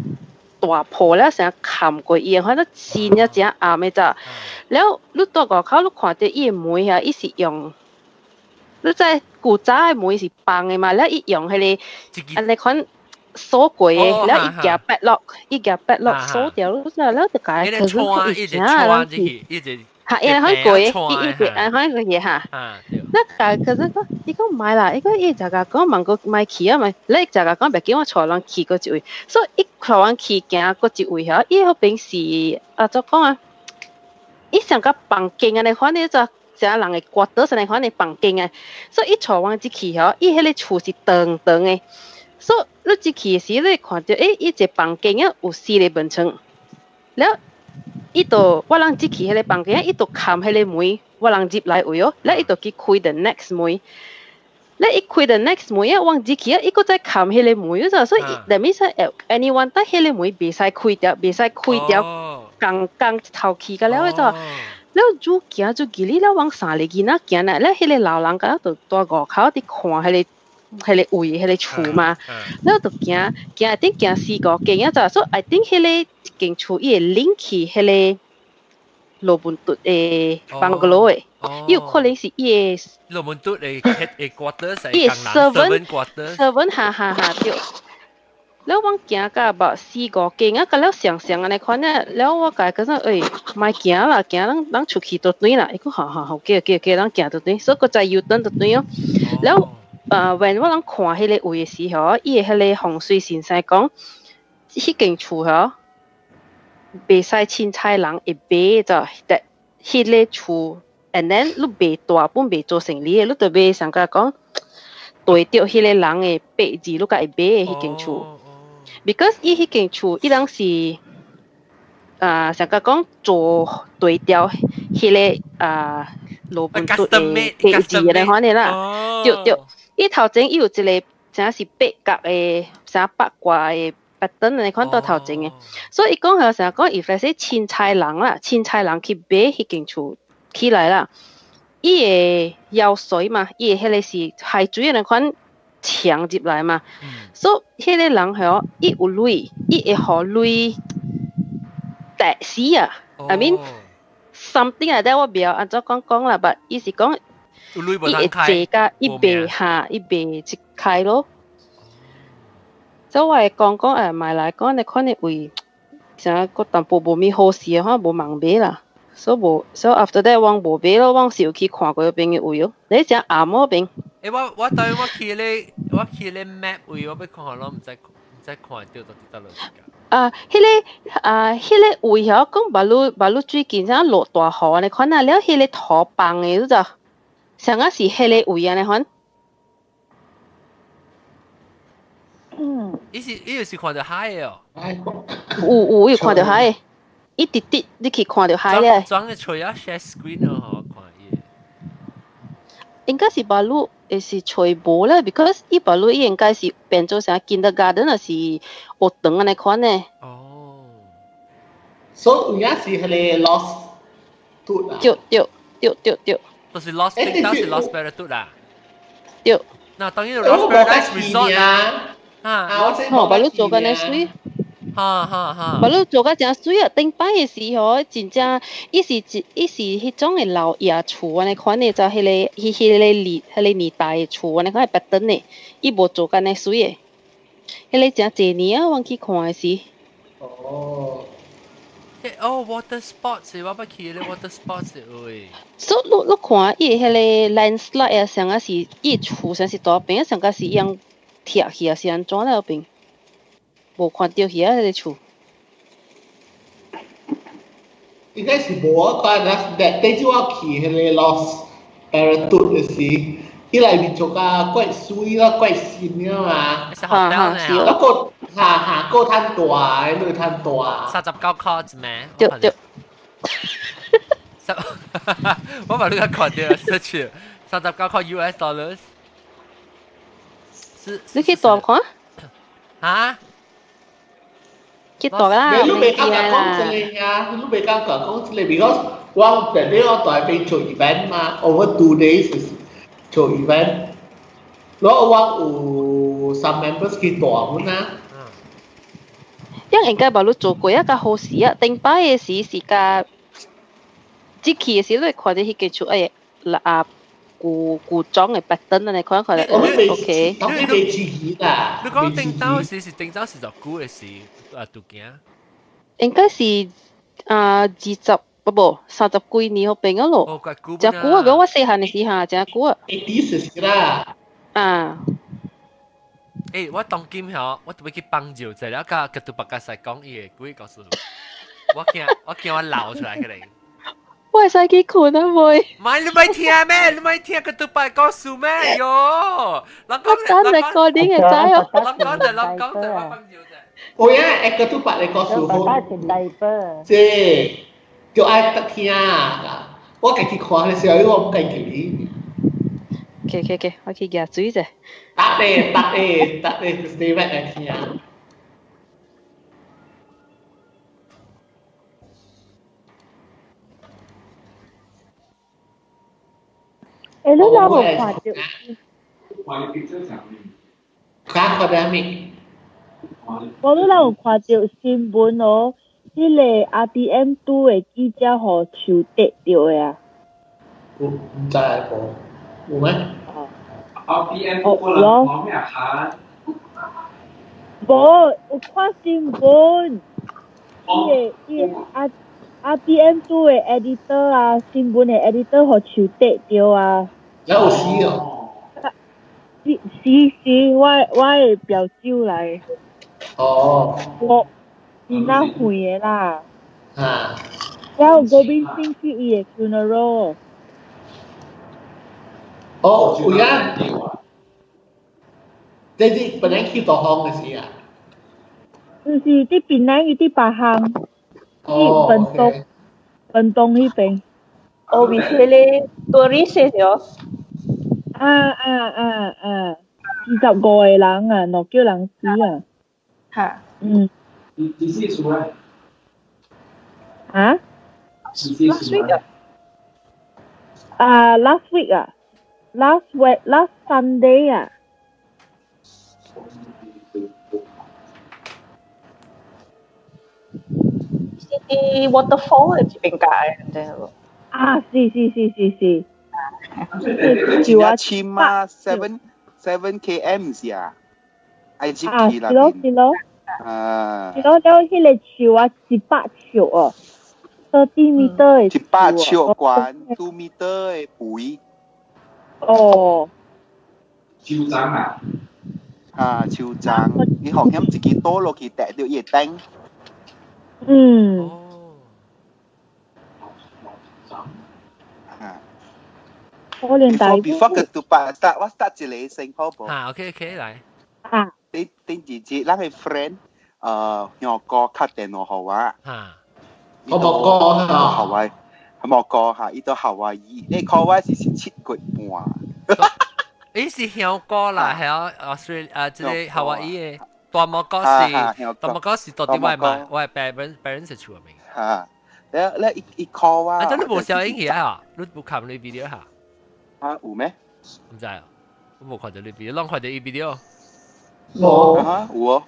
大破了，成冚過伊，反正真正誠暗的咋。了，你蹛外口，你看著伊的門啊，伊是用，你知古早的門是放的嘛？了，伊用彼個按呢款鎖過的，了伊夾 padlock，伊夾 padlock 鎖掉，你知了就共伊可是伊誠人去。哈，伊按過的，伊伊是按款過去哈。那共可是講，伊講莫啦，伊講伊就共講問過莫去啊嘛，你就共講袂緊，我帶人去過一位，所以伊帶阮去行過一位吼，伊彼邊是啊怎講啊？伊像個房間按呢款，你就像人的 quarter 按呢款的房間啊，所以伊帶阮入去吼，伊彼個厝是長長的，所以你入去時，你會看著，欸，伊一個房間啊有四個門窗，了伊就我人入去彼個房間，伊就冚彼個門，我人入來位哦，了伊就去開 the next 門，了伊開 the next 門啊，我入去啊，伊閣再冚彼個門，所以 that means anyone 但彼個門袂使開掉，袂使開掉。仝仝頭去個了，就了愈行愈記哩了，阮三個囡仔行來，了彼個老人家就蹛外口佇看彼個彼個位，彼個厝嘛，了就行行頂行四五間啊，就所以 I think 彼個一間厝伊會 link 去彼個羅文頓的 bungalow 的，伊有可能是伊的羅文頓的的 quarter，伊的 servant quarter servant 哈哈哈對。了阮行到about 四五間啊，佮了相相按呢款咧，了我共伊講欸，莫行啦，行咱咱出去就轉啦。伊講好好好，okay okay okay，咱行就轉，所以閣再 U turn 就轉哦。了，when 我人看彼個位的時候，伊的彼個風水先生講，彼間厝吼，袂使凊彩人會買就得彼個厝，and then 你袂大本袂做生意的，你著買上甲講對著彼個人的八字，你才會買的彼間厝。because 伊彼間厝，伊人是啊，上甲講做對調彼個啊羅本篤的八字按呢款的啦，對對。伊頭前伊有一個啥是八角的，啥八卦的 pattern 按呢款佇頭前的，所以伊講好成講，if let's say 凊彩人啦，凊彩人去買彼間厝起來啦，伊會枵水嘛，伊會彼個是海水按呢款牆入來嘛，所以彼個人吼，伊有鐳，伊會予鐳跌死啊！I mean something like that 我袂曉按怎講講啦，but 伊是講伊會坐甲伊袂下，伊袂一開咯。所以我會講講買來講，你看你位啥個淡薄無物好勢的話，無茫買啦。所以無，所以 after that 我無買咯，我是有去看過彼邊的位咯。你誠暗嗰邊。欸，我我對我去咧，我去咧 map 位，我欲看下咯，毋知看著到底佗落去。啊，彼個啊，彼個位吼，講馬路馬路最近啥落大雨按呢款啊，了彼個土崩的，你知？啥個是彼個位按呢款？嗯。伊是伊有是看著海的哦。有有，有看著海的，一直直你去看著海咧。裝個揣啊 share screen 哦，看伊。應該是馬路，會是揣無咧，because 伊馬路伊應該是變做啥 kindergarten 還是學堂按呢款呢？哦。所以有影是彼個 lost 嘟啊！對對對對對。就是 Lost，當時 Lost Parachute 啦。對。那當然 Lost Paradise Resort 啦。啊，吼，把你做緊咧水。哈哈哈！把你做甲誠水啊！頂擺的時候，真正伊是一，伊是彼種的老爺厝按呢款的，就彼個彼彼個年彼個年代的厝按呢款的白燈的，伊無做甲按呢水的。彼個誠濟年啊，阮去看的時。哦。哦，water sports 我捌去咧 water sports 喂。所以你你看伊彼個 landslide 啊，啥啊是伊厝啥是大邊，啥個是用拆去啊，是按怎咧邊？無看到去啊，彼個厝。應該是無啊，看那第次我去彼個 Lost Parachute 的時，彼內面做甲怪水啦，怪深了嘛。哈哈，是。啊個哈哈個趁大，彼個趁大。39塊一咩？對對。十，我把呢個看到 search 39塊 US dollars。是。你去大看？嚇？去大啦，你未敢講這個呀？你未敢講這個，because 我特別我在邊做 event 嘛，over 2 days 做 event，我有 some members 去大阮啊。因應該無你做過一個好事啊！頂擺的時是甲，這去的時你會看到彼間厝哎，啊古古裝的白燈啊，你看看咧，OK。我未注意啦。你講頂早時是頂早時就久的時啊，拄驚。應該是啊20不不30幾年嗰邊啊咯。哦，怪久。誠久啊！我細漢的時哈，誠久啊。80時啦。啊。欸，我當今吼，我特別去幫助者了，甲甲杜白家使講伊的鬼故事。我驚我驚我流出來可能。我會使去睏啊妹。唔係你咪聽咩？你咪聽個杜白故事咩？喲，人講我等你個點會知哦。人講就人講就我幫助者。有影會個杜白的故事好。這就愛得聽啊！我家己看的時候，我毋敢記哩。 OK OK OK，我去舉水者。得咧得咧得咧，stay back 來聽。欸，你哪無看到？看看到咩？我你哪有看到新聞哦？彼個 RTM 拄的記者予樹跌著的啊？有，毋知無？有咩？RTM 可能講咩啊？無，有看新聞。伊個伊個 RTM 拄的 editor 啊，新聞的 editor 予樹跌著啊。有死哦！是是是，我我的表舅來。哦。我是那遠的啦。啊。然後 Gobind Singh 去伊的 funeral。哦，有影。這是本來去導航的時啊。毋是，佇檳榔伊佇別項。哦。檳東，檳東彼邊。哦，為彼個 tourist 的哦。啊啊啊啊！25個人啊，落叫人死啊！哈。嗯。幾時出來？啊？幾時出來？啊，last week 啊，last week last Sunday 啊。是佇 waterfall 的這邊架的，毋知無？啊，是是是是是。真正深啊，7 km 是啊，愛入去啦。是咯是咯。啊。是咯，了彼個樹啊，100尺哦，30 meter 的。100尺懸，2 meter 的肥。哦。樹樁啊！啊，樹樁，你風險一支倒落去，跌著伊會頂。嗯。啊。可能大。 Before 個杜白 start，我 start 一個先好無？啊，OK OK，來。啊。頂頂一日，咱個 friend，香哥敲電話予我。啊。我莫哥嚇。夏威，莫哥嚇，伊到夏威夷，你看我是7月半。伊是香哥啦，係啊，Australia 啊，這個夏威夷的。大摩哥是，大摩哥是到底我的媽，我的 parents 厝面。嚇，咧咧伊伊 call 我。啊，真你無消音去啊？你無看你 video 哈？啊，有咩？毋知啊，我無看著你 video，攏看著伊 video。無啊，有哦，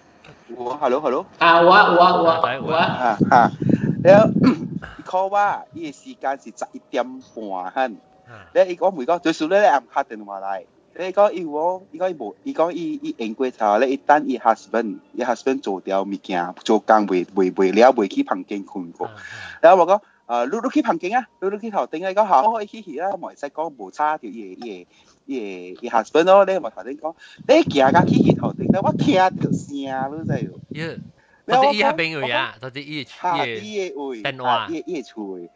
有哦，hello hello。啊，有啊有啊有啊有啊。啊啊，了伊 call 我，伊的時間是11點半很。咧伊講問講，就是咧暗敲電話來。你講伊有伊講伊無，伊講伊伊用過頭咧，伊等伊 husband，伊 husband 做掉物件，做工未未未了，未去房間睏過。然後我講，你你去房間啊，你你去頭頂啊，伊講好，伊去去啦，嘛會使講無吵著伊的伊的伊的伊 husband 咯。你嘛頭頂講，你行甲去去頭頂，我聽著聲，你知無？耶，到底伊彼邊位啊？到底伊伊的位，電話，伊伊的厝的，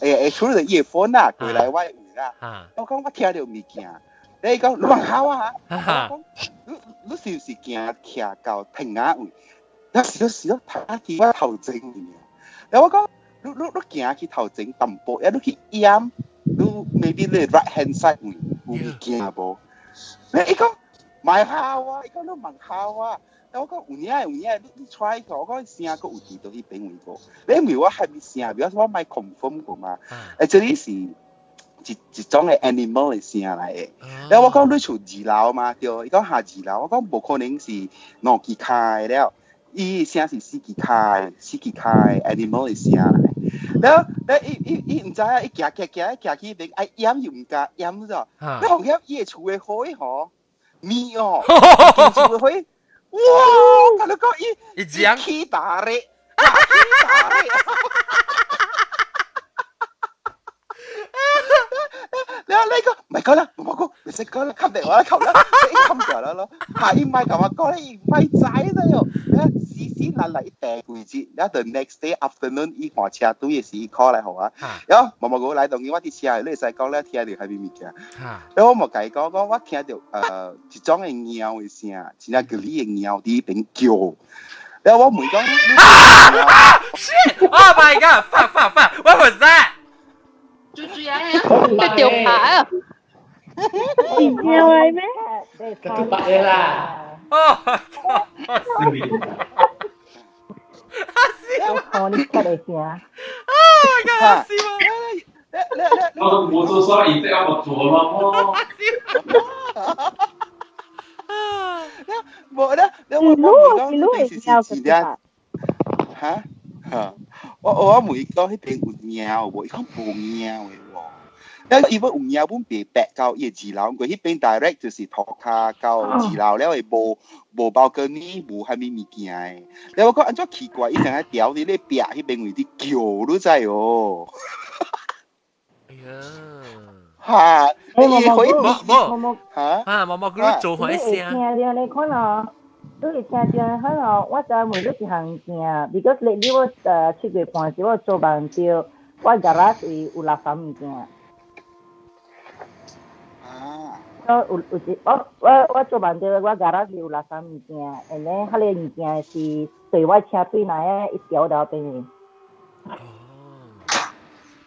欸厝的伊的 phone 啊，過來我的位啦。我講我聽著物件。你講你問下我嚇，我講你你是毋是行徛到亭仔位？你是咯是咯，頭去我頭前面。然後我講你你你行去頭前淡薄，啊你去掩，你 maybe 你 right hand side 位有物件無？你伊講莫嚇我，伊講你問下我。我講有影有影，你你 try 過，我講聲閣有佇倒彼邊位無？你問我係咪聲，表示我莫 confirm 過嘛？這裡是一一種的 animal 的聲來的。然後我講你厝二樓嘛，對，伊講下二樓，我講無可能是兩支跤的了，伊聲是四支跤，四支跤的 animal 的聲來。然後，咧伊伊伊毋知影，伊行行行行去邊，愛掩又毋敢掩咗。你紅險伊的厝的火吼，面哦，厝的火，哇！我共你講，伊伊講起大咧，起大咧。你話你講唔係講啦，冇講，唔識講啦，冚電話啦，冚啦，你冚掉啦咯。下伊唔係同我講，伊唔係知啦喲。你死死難嚟一第幾節，然後 the next day afternoon 伊換車隊的時，伊 call 來予我。然後毛毛哥來當今我佇車內，你會使講咧聽著啥物物件。然後我嘛共伊講講，我聽著一種的貓的聲，真正吉利的貓佇彼邊叫。然後我問講，Shit! Oh my god! Fuck! Fuck! Fuck! What was that? 豬豬啊！佢掉牌啊！是貓來咩？佢白啦！哦，我看你出來聲。 Oh my god！死我！我冇做所以即係我做咯。無咧，你我我問講，是是是嚇嚇，我我問伊講彼邊有貓無？伊講無貓的喎。了伊要有貓，阮袂白到伊的二樓，因為彼邊 direct 就是塗跤到二樓了，會無無 balcony，無啥物物件的。了我講按怎奇怪，伊成日調佇咧壁彼邊位佇叫，你知哦？哎呀！嚇！你可以無無嚇啊！毛毛佢做回聲。聽著你看哦，你會聽著可能我知每一項物件，because 你你我7月半時我做夢著，我 garage 有垃圾物件。啊！我有有一我我我做夢著我 garage 有垃圾物件，and then 彼個物件是對我車對來的，一條條邊去。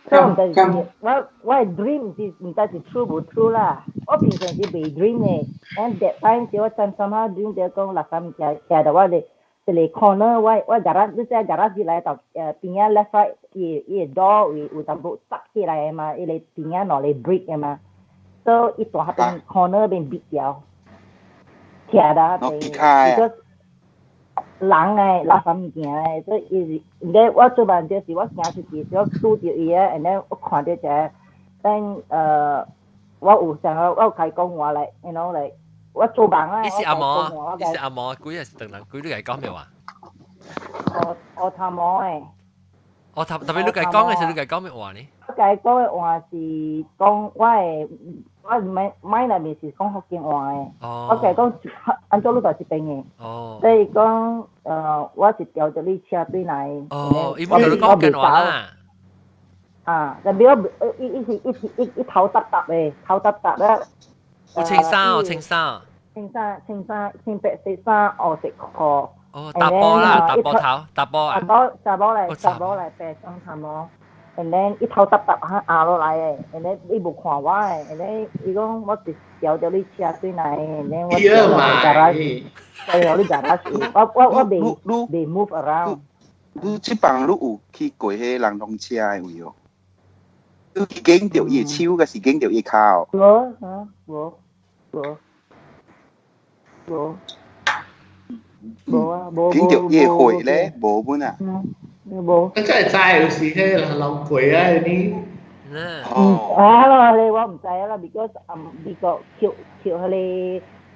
所以毋知是我我的 dream 是毋知是 true 無 true 啦。我平常是袂 dream 的，and that time 是我真 somehow dream 著講垃圾物件徛佇我的一個 corner，我我 garage 你知 garage 來頭邊仔 left right 伊伊個 door 位有淡薄塞起來的嘛，伊個邊仔兩個 brick 的嘛，所以伊大彼邊 corner 邊逼掉，徛佇彼邊。人誒，垃圾物件誒，所以伊是，應該我做夢就是我行出去，我拄著伊個，and then 我看著一個，then 我有想我有共伊講話來，you know like 我做夢啊，伊是阿毛，伊是阿毛，鬼係唐人，鬼你共伊講咩話？我我頭毛誒。我特特別你共伊講嘅時，你共伊講咩話呢？我共伊講的話是講我的，我買買內面是講福建話的。我共伊講按怎你住這邊的。所以講，我是調著你車對來。哦，伊無共你講福建話啦。啊，特別我伊伊是伊是伊伊頭耷耷的，頭耷耷咧。有穿衫哦，穿衫。穿衫，穿衫，穿白色衫，黑色褲。哦，查埔啦，查埔頭，查埔啊。查埔，查埔來，查埔來白裝頭毛。and then 伊頭耷耷哈壓落來的，and then 伊無看我的，and then 伊講我是調著你車對來，and then 我調著你 garage，調著你 garage，我我我袂袂 move around。你這幫你有去過彼人龍車的位哦？你去見著伊的手，抑是見著伊跤？無啊，無無無無啊，無見著伊的血咧，無本啊？無。你真係知有時彼人龍過啊，你。哦。啊，你我毋知啦，because 美國扣扣彼個彼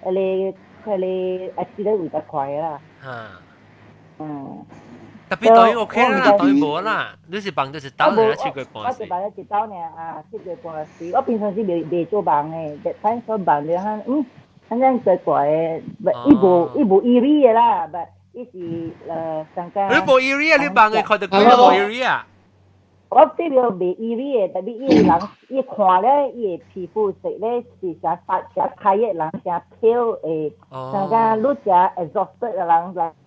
個彼個 accident 會較快啦。嗯。特別對 OK 啦，對無啦，你是幫就是兜爾，7個半。我是幫一兜爾啊，七個半時。我平常時袂袂做夢的，that time 做夢了哈，反正怪怪的，伊無伊無 eerie 的啦，but 伊是上加。你無 eerie 啊？你夢的看著鬼無 eerie 啊？我這邊袂 eerie 的，特別伊人伊看咧，伊的皮膚色咧是誠發誠開的人，誠 pale 的，像講你誠 exhausted 的人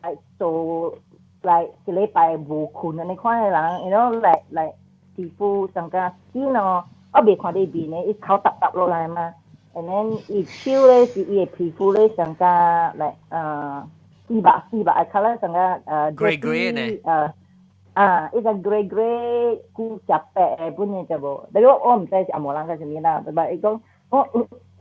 來做。來一禮拜無睏按呢款的人，you know 來來皮膚上加 skin 哦，我未看伊面咧，伊頭沓沓落來嘛，and then 伊手咧是伊的皮膚咧上加來四白四白的 colour 上加grey grey 呢？啊，伊個 grey grey 古食白的本的就無，但我我毋知是紅毛人還是啥物啦，但伊講我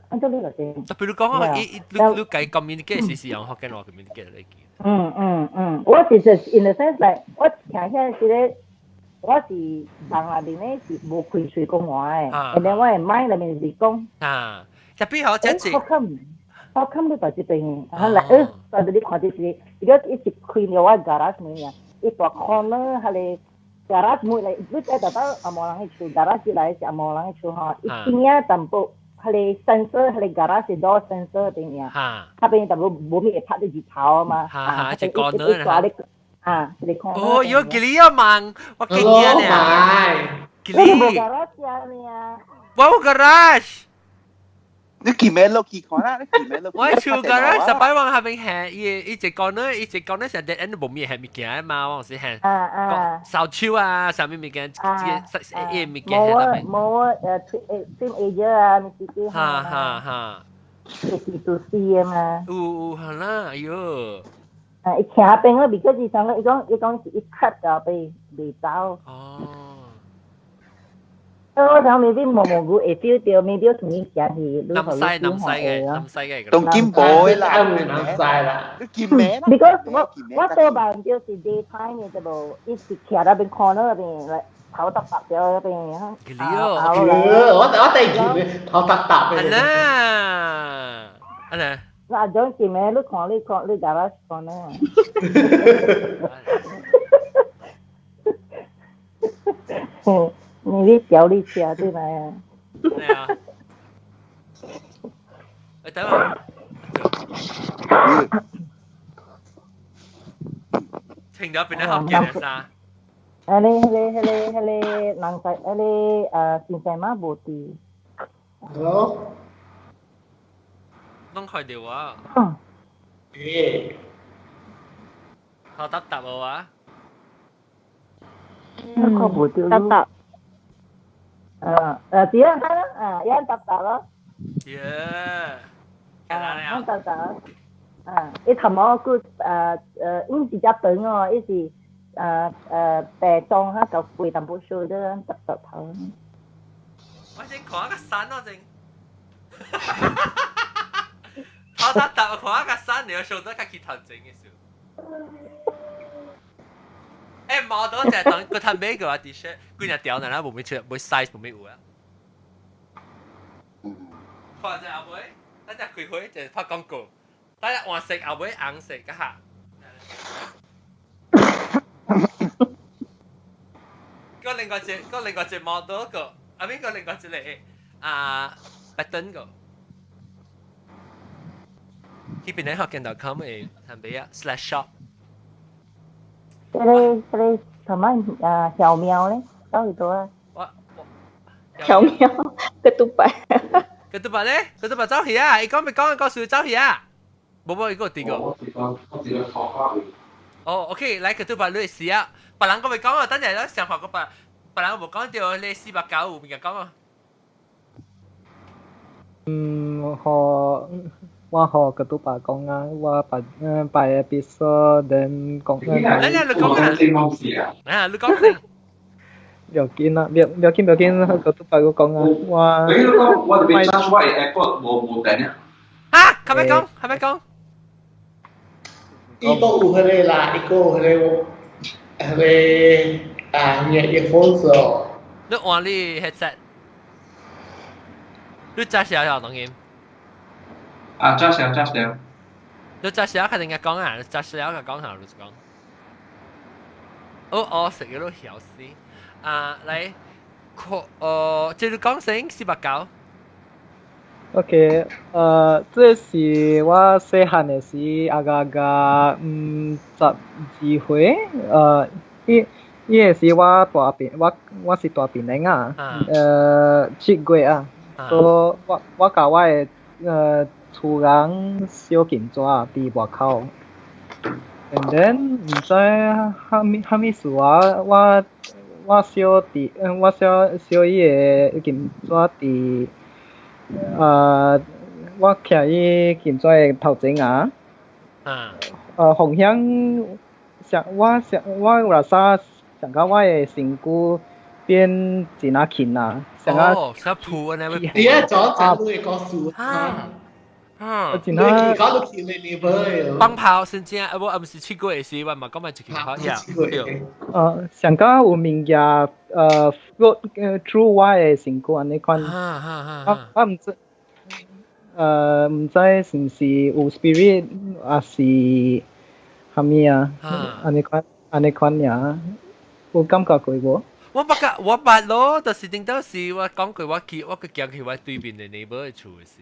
按照你來講。特別你講啊，伊你你計 communicate 是是用福建話 communicate 嚟嘅。嗯嗯嗯，我其實 in the sense like 我聽起來是咧，我是夢內面咧是無開喙講話的，and then 我的 mind 內面是講。啊，特別好，這是。 How come? How come 你在這邊？啊，來，在這裡看就是，如果一直開了我 garage 門啊，一大 corner 彼個 garage 門來，你知道到紅毛人的厝，garage 來是紅毛人的厝吼，伊邊仔淡薄。彼個 sensor，彼個 garage door sensor 邊啊，彼邊淡薄無物會拍到日頭啊嘛，啊，一個 corner 啊，一個 corner。哦，有幾哩啊夢，我記得呢。幾哩？你無 garage 啊？我有 garage。你記咩落去看啦？你記咩落？我厝 garage 十擺往下邊行，伊伊一個呢，伊一個呢，成日 end 無物係物件嘛，我是行。啊啊。掃帚啊，啥物物件，這個伊物件喺那邊。冇啊，誒，trim edge 啊，物件。哈哈哈。是做事啊嘛。有有係啦，哎喲。啊，伊徛邊咯，because 伊上個伊講伊講是伊 trap 咗被未走。哦。我想 maybe 毛毛菇會 feel 到，maybe 同伊行去。南西南西嘅，南西嘅。當金箔啦，南西啦。你見咩啦？Because 我我做夢就是 daytime 嘅啫無，伊是徛那邊 corner 那邊來頭耷耷咗那邊。我我第見咩頭耷耷嘅。係啦，係啦。嗱，種見咩？你看你看你大把看咧。你你調你車對咪啊？對啊。誒，等下。停咗邊咧？學見啥？啊！你、彼個、彼個、彼個人仔，彼個先生媽無佇。 Hello。攏開電話。誒。頭耷耷無啊？嗯，耷耷。啊，對啊，啊，一搭搭咯。耶！啊，一搭搭。啊，伊頭毛閣伊是只長哦，伊是白裝哈，就肥淡薄少啲，耷耷頭。我先看個山咯，先。頭耷耷，看個山，你要想到較去頭前嘅時候。誒，毛多隻當個攤買個啊 T-shirt，幾若條，哪無咩出，無 size 無咩有啊。看者後尾，等陣開會就拍廣告，等陣黃色後尾紅色個下。個另外一個另外一毛多個，阿邊個另外一個啊，白燈個。去邊咧學見到 com 嘅產品啊，/shop。這個這個什麼啊？小喵咧，到底多啊？我小喵，個杜拜。個杜拜咧，個杜拜走去啊！伊講咪講個數走去啊！無無，伊個第個。我我自個哦，OK，來個杜拜你試啊！別人講咪講啊，等陣咱想法個別，別人無講到你490有物件講啊。嗯，予我學個都白講啊，我白白 episode then 講。來來，你講啊！啊，你講先。不要緊啦，不要緊，不要緊，個都白講啊，我。你講我特別 charge 我 Apple 無電啊。啊，係咪講？係咪講？伊個有彼個啦，伊個有彼個啊，咩 earphones 哦。你換你 headset，你揸小小當然。啊，揸小揸小。你揸小肯定係講啊，揸小就講下，你就講。哦哦，食咗都曉死。啊，來，可這個講成489。 OK，這是我細漢的時，阿個個12歲，伊個時我大病，我是大病人啊，7月啊，所以我共我的厝人小緊抓佇外口，and then 毋知蝦米事啊，我小佇，我小小伊個金紙佇。我徛伊金紙的頭前啊，風險上我上我有啥上到我的身軀變真啊輕啊，上啊，哦，想鋪啊，那你一早就會告訴啊，啊，真啊，搞到起你你放炮先正，啊，我毋是7月的時，我嘛講嘛一去跑，對。上到有物件float through 我的身軀按呢款，我毋知，毋知是毋是有 spirit，還是蝦米啊？按呢款按呢款爾，有感覺過無？我捌個，我捌咯，就是頂到時我講過，我去行去我對面的 neighbor 的厝的時，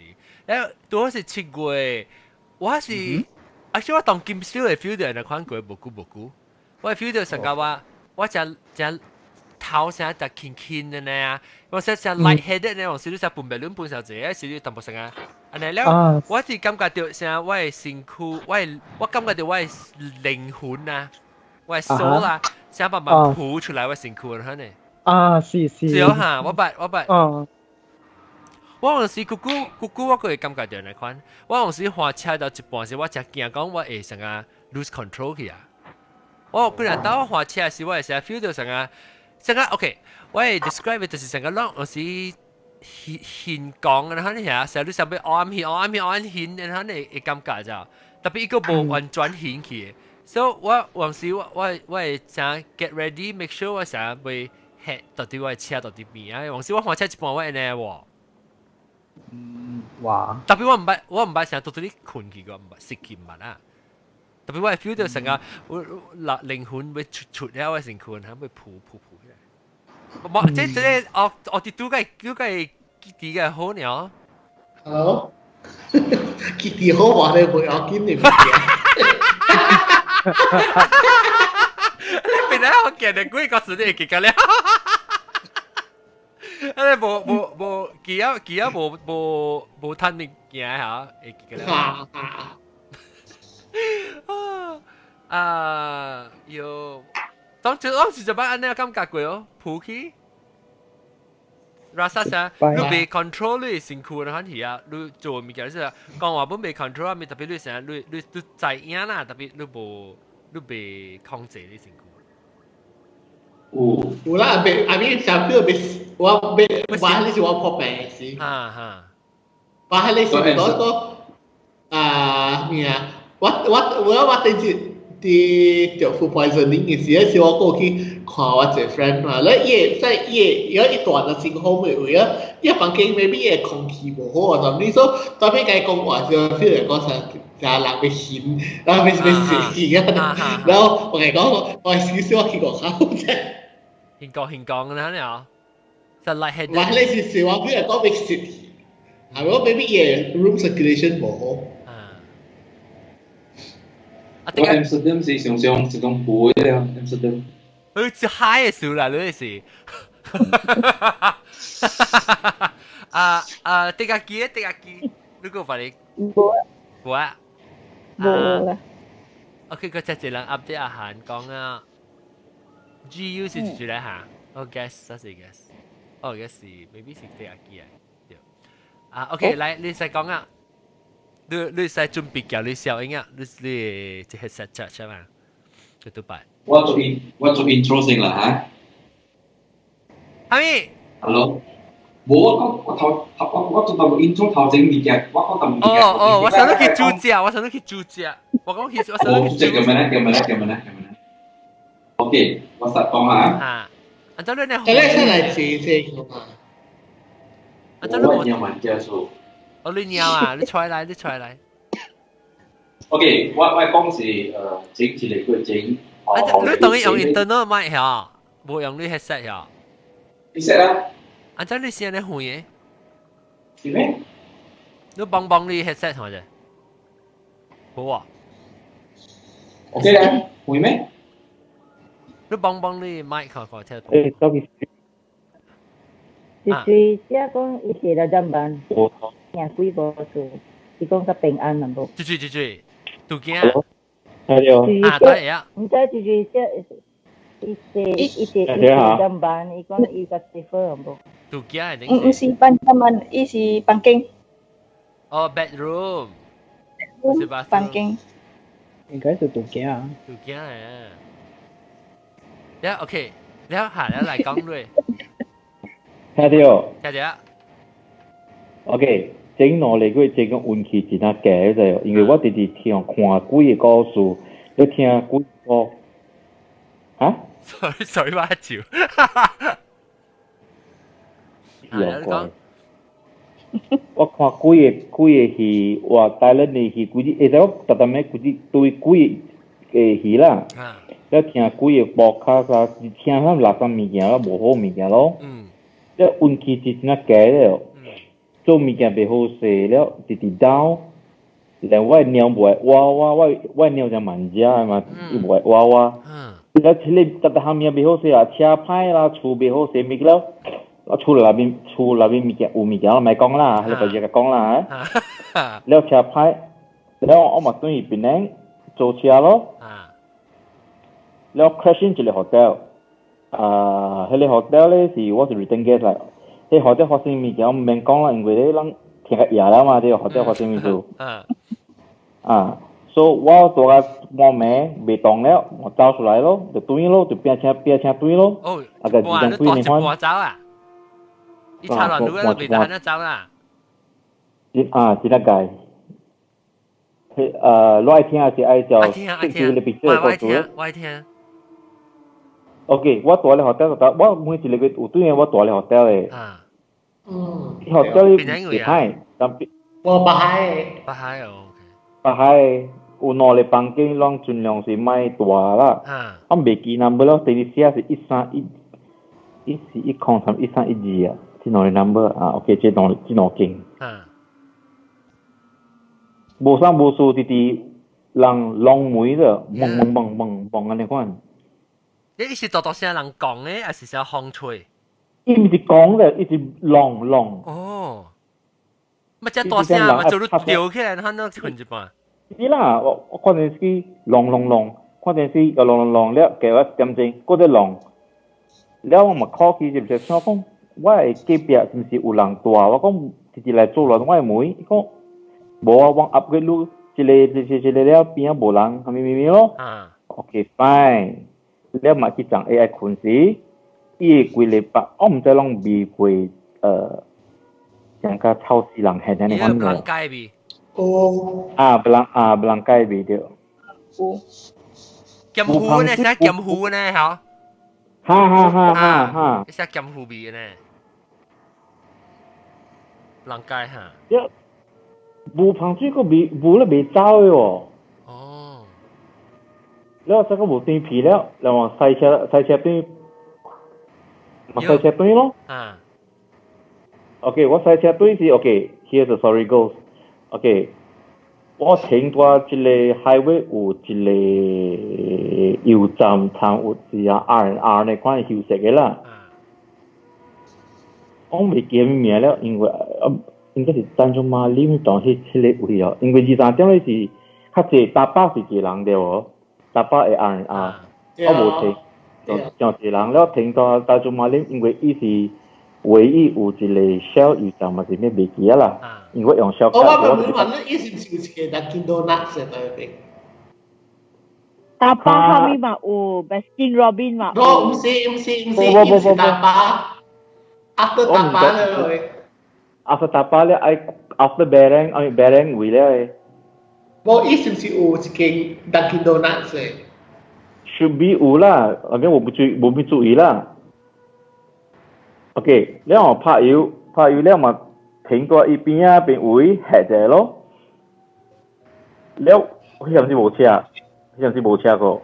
拄好是7月，我是，而且我當今少會 feel 到按呢款過無久無久，我會 feel 到上個我誠誠頭成特輕輕的呢，我說誠 light-headed 呢，有時你誠分袂論分小濟，時你淡薄成啊，按呢了，我是感覺到啥，我的身軀，我感覺到我的靈魂啊，我的 soul 啊。想慢慢浮出來，我身軀了呢。啊，是是。是哦哈，我捌我捌。我有時久久久久，我閣會感覺到按呢款。我有時駛車到一半時，我誠驚講我會成個 lose control 去啊。我本來當我駛車時，我會成 feel 到成個成個 OK。我會 describe 就是成個攏有時現講，然後你遐成日你想欲按去按去按現，然後你會感覺咋？特別伊個無完全現去。所以我有時我會想 get ready，make sure 我成會 hit 到底我的車到底邊啊。有時我駛車一半我按呢喎。嗯，哇！特別我毋捌成到底你困去個，毋捌失去毋捌啊。特別我會 feel 到成個我靈魂會出出了我身軀，還會浮浮浮起來。無，這我佇拄個記得個好呢。 Hello，記得好話你袂要緊你物件。你本來我見你幾個字你會記得了。啊！你無無無記啊記啊無無無趁物件嚇，會記得了。啊喲，當時就捌按呢感覺過哦，浮起。rasa 啥，你袂 control 你身軀的款去啊，你做物件是講話本袂 control 啊，特別你成日你知影啦，特別你無你袂控制你身軀。有有啦，袂，I mean 上表袂，我袂，我彼是我破病時。哈哈。我彼是講講啊咩啊？我頂次佇著 food poisoning 的時，時我過去看我一個 friend 嘛，咧伊在伊有一段的真好的位啊，伊房間 maybe 伊空氣無好啊，你說當面共伊講話時，feel 講啥，啥人欲眩，然後欲欲死去啊，然後我共伊講，我少少我去外口啫。現講現講啦，你啊，就 light headed。我彼是我 feel 講欲死去，係我 maybe 伊 room circulation 無好。我 Amsterdam 是常常一種湖的 Amsterdam。佢是 high 嘅時啦，你是。啊啊！這個機，這個機，你個法你？無。無啊。無啦。 OK，個只一人 update 阿韓講啊，GU 是一來嚇，我 guess，這是 guess，哦，guess 是 maybe 是這個機啊。對。啊，OK，來，你再講啊。你使準備叫你小英啊，你這 headset 出嘛？佢都擺。我做 intro 先啦嚇。阿咪？Hello。無我講我頭頭我做到 intro 頭前物件，我講到物件。哦哦，我想去煮食，我想去煮食，我講去，我想去煮。叫咩咧？叫咩咧？叫咩咧？叫咩咧？OK，我實講下。啊，啊，這你呢？這你先來試先嘛。啊，這你我尿蠻結束。哦，你尿啊！你出來，你出來。 OK，我講是整一個月整。啊，你當然用 internal mic 嚇，無用你 headset 嚇。 headset 啦。啊，這你先咧換嘅。是咩？你幫幫你 headset 係咪？好啊。 OK 啦，會咩？你幫幫你 mic 看看聽。誒，到底？就是寫講伊是來點辦？行幾步數，伊講較平安啦無？住住住住，杜驚。係啊，對啊。毋知就是寫伊是伊是伊是點辦？伊講伊較 safer 無？杜驚毋毋是房間，伊是房間。哦，bedroom。房間。應該是杜驚啊。杜驚啊。了 OK，了下了來講嘞。聽到。聽到。 OK，整兩個月這個運氣真啊低就，因為我直直聽看幾個故事，你聽幾個，啊？Sorry sorry，我笑。有怪。我看幾個幾個戲，哇！台灣的戲，幾個，會使我特特咩幾對幾個戲啦。你聽幾個播卡啥，聽啥垃圾物件咯，無好物件咯。這運氣是真啊低了。做物件袂好勢了，直直 down。連我的貓無愛挖我，我的貓真慢食的嘛，伊無愛挖我。了，這個逐逐項物件袂好勢啊，車歹啦，厝袂好勢，物了，我厝內面物件有物件，我莫講啦，彼個別個講啦。了車歹，了我嘛轉去檳城租車咯。了 crash in 一個 hotel，啊，彼個 hotel 咧是我是 return guest 來。彼 hotel 發生物件我毋免講啦，因為咧咱聽較夜啦嘛，這個 hotel 發生物事。啊，所以我蹛到半暝袂動了，我走出來咯，就轉咯，就拼車拼車轉咯。哦，啊個二點幾年款。走啊！你插亂路啊，袂得走啦。啊，這個界。你愛聽還是愛叫？愛聽愛聽，我愛聽，我愛聽。 OK，我蹛咧 hotel 我每一個月有對我蹛咧 hotel 的。啊。hotel 袂歹，但我北海。北海哦。北海有兩個房間，攏盡量是莫大啦。我袂記 number 咯，第二寫是131，141031312啊，這兩個 number 啊，OK，這兩間。無啥無事，直直人挵門的，嘣嘣嘣嘣嘣按呢款。你是大大聲人講的，還是寫風吹？伊毋是講的，伊是挵挵。哦，咪遮大聲嘛，做你吊起來，他那睏一半。是啦，我看電視挵挵挵，看電視又挵挵挵了，過一點鐘，閣咧挵。了我嘛考起是毋是想講，我的隔壁是毋是有人蹛？我講直直來做亂我的門，伊講無啊，我 upgrade 你一個一個一個了邊仔無人，啥物物物咯。OK fine，了嘛去站 AI 睏時，伊的規個房，我毋知攏味過像較臭死人現按呢款的。別人味。哦。啊，別人啊，別人街味著。有。鹹糊呢？啥鹹糊呢？吼。哈哈哈哈哈！啥鹹糊味呢？人街哈。無芳水閣未無咧袂走的哦。哦。了，這個無斷皮了，然後塞車塞車轉，嘛塞車轉咯。啊。 OK，我塞車轉是 OK，here's the story goes。OK，我停蹛這個 highway 有一個油站，參有一個 R R 那款休息的啦。我袂記名了，因為應該是丹絨馬林當彼個位哦，因為23點咧是較濟，台北是一個人對無？台北的 R R，我無停，上濟人了停蹛丹絨馬林，因為伊是唯一有一個小油站嘛，是咩袂記啊啦。因為用小我我問問你，伊是唔是有一個 Dunkin Donuts 喺那邊？大巴後面嘛有，Baskin Robin 嘛有。我唔是唔是唔是，伊是大巴。After 大巴咧。 After 大巴咧，愛 after 白領，愛白領位咧。無，伊是唔是有一間 Dunkin Donuts 嘅？ Should be 有啦，後邊我不注無沒注意啦。OK，了我拍油，拍油了嘛，停過一邊啊邊位下者咯。了，彼陣時無車，彼陣時無車過。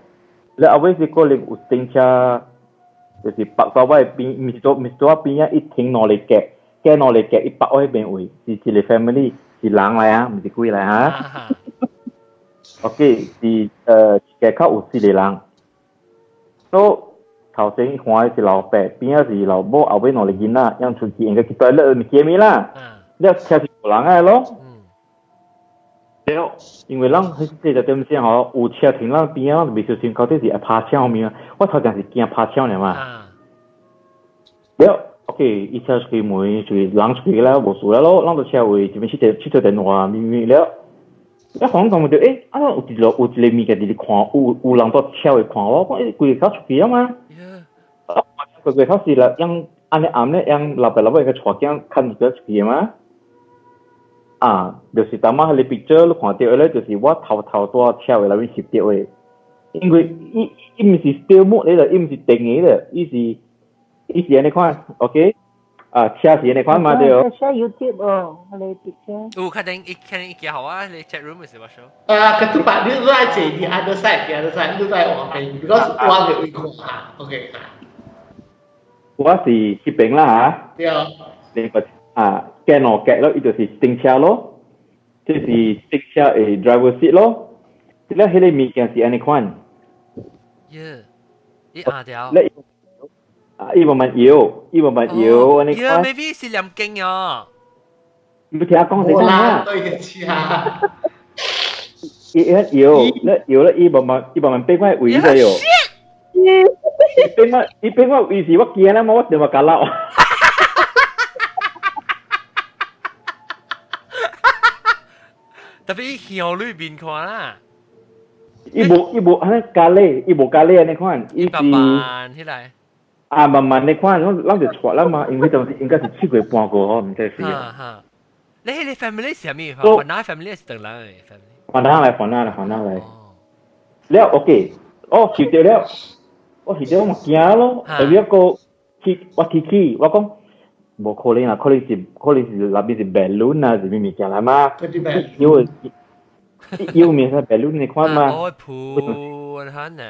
了後尾是可能有停車，就是北到我邊，毋是做毋是做我邊啊，伊停兩個格，格兩個格，伊北我彼邊位，是一個 family，是人來啊，毋是鬼來啊。OK，是格口有四個人。所以頭先看的是老爸，邊仔是老母，後尾兩個囡仔，養出去應該去對了物件物啦。了車是無人的咯。了，因為咱彼這個點線吼，有車停咱邊仔，咱就袂小心，到底是會拍車物啊？我頭前是驚拍車爾嘛。了，OK，伊車出去門，出去人出去了，無事了咯，咱就車位這邊佚佗佚佗電話，咪咪了。一講講就欸，啊有一個有一個物件佇咧看，有有人在車位看我，講欸，規個口出去啊嘛。啊，規個口是啦，用按呢暗咧，用老爸老母個帶囝牽住出去嘛。啊，就是當仔彼個 picture 你看著咧，就是我頭頭佇車位內面翕著的，因為伊伊毋是 still mode 咧，伊毋是定的咧，伊是伊是按呢款，OK？啊，車是按呢款嘛對。 share YouTube 哦，彼個 picture。有確定伊確定伊寄予我，你 chat room 是無 show？啊，可是把你都在坐 the other side，the other side 你在往邊，because 我嘅位看下，OK。我是彼邊啦嚇。對。你個啊，鏡兩格咯，伊就是頂車咯，這是頂車的 driver seat 咯。了，彼個物件是按呢款。耶，伊壓掉。你啊，伊慢慢搖，伊慢慢搖，按呢款。 maybe 是念經哦。你聽我講先啦。對車。伊一搖，你搖了，伊慢慢，伊慢慢變我位咗喲。伊變我，伊變我位是我驚啦嘛，我電話夾落。特別向裏邊看啦。伊無伊無按呢咖喱，伊無咖喱按呢款，伊是慢慢起來。啊，慢慢呢款，咱咱就錯啦嘛，因為當時應該是七月半過吼，毋知是。哈哈，你彼個 family 是啥物？雲南 family 是唐人的 family。雲南來，雲南來，雲南來。了 OK，哦，翕著了，我翕著我嘛驚咯，特別個去我提起，我講無可能啊，可能是可能是內面是 balloon 啊，是啥物件來嘛？因為有面是 balloon 呢款嘛。哦，浮哈呢？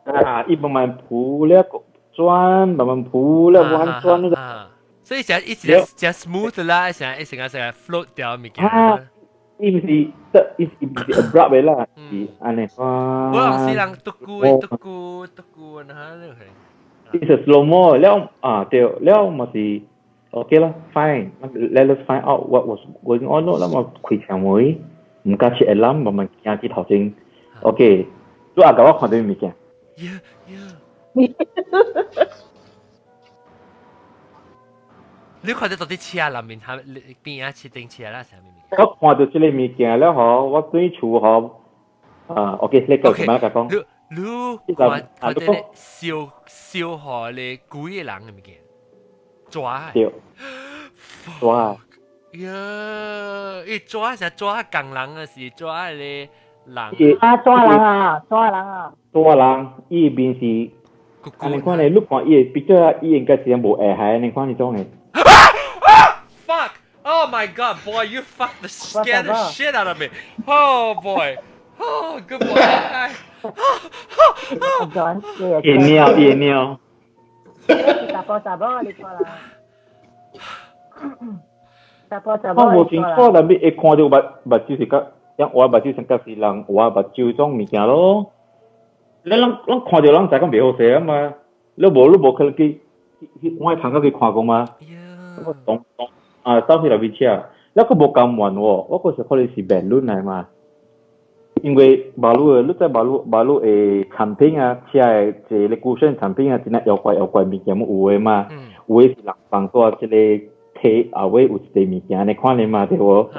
啊，伊慢慢浮了，轉慢慢浮了，慢慢轉那個。所以成一直成 smooth 啦，成一成成 float 掉物件。伊毋是得，伊伊毋是 abrupt 的啦，是按呢款。我是人獨孤獨孤獨孤，那哈那個。伊是 slow mo 了啊對，了嘛是 OK 啦，fine，let us find out what was going on 咯，咱嘛開車門，毋敢設 alarm，慢慢行去頭前，OK，你阿共我看著物件。 Yeah yeah。你看著到底車內面，下邊啊，設定車啦，啥物物件？我看著這個物件了吼，我對厝吼，啊，OK，你講什麼？講。你你看看著咧燒燒予咧幾個人的物件，抓。對。抓。呀！伊抓是抓工人啊，是抓咧人。啊，抓人啊，抓人啊。抓人，伊面是。按呢款咧，你看伊的 picture，伊應該是無下海，按呢款彼種的。 Fuck! Oh my god, boy, you fucked the scared the shit out of me. Oh boy. Oh, good boy. 夜尿夜尿。查甫查某，你看啦。查甫查某。我無清楚，但係會看著目目睭是較，像我目睭先較是人我目睭種物件咯。你咱咱看著人知講袂好勢啊嘛，你無你無可能去去我朋友去看過嘛？我當當啊，走去內面車，你閣無甘願喎，我閣是可能是辯論來嘛。因為馬路的，你知馬路馬路的產品啊，車的坐咧古選產品啊，真正妖怪妖怪物件有的嘛。有的是人放蹛這個車後尾有一個物件，你看你嘛對無？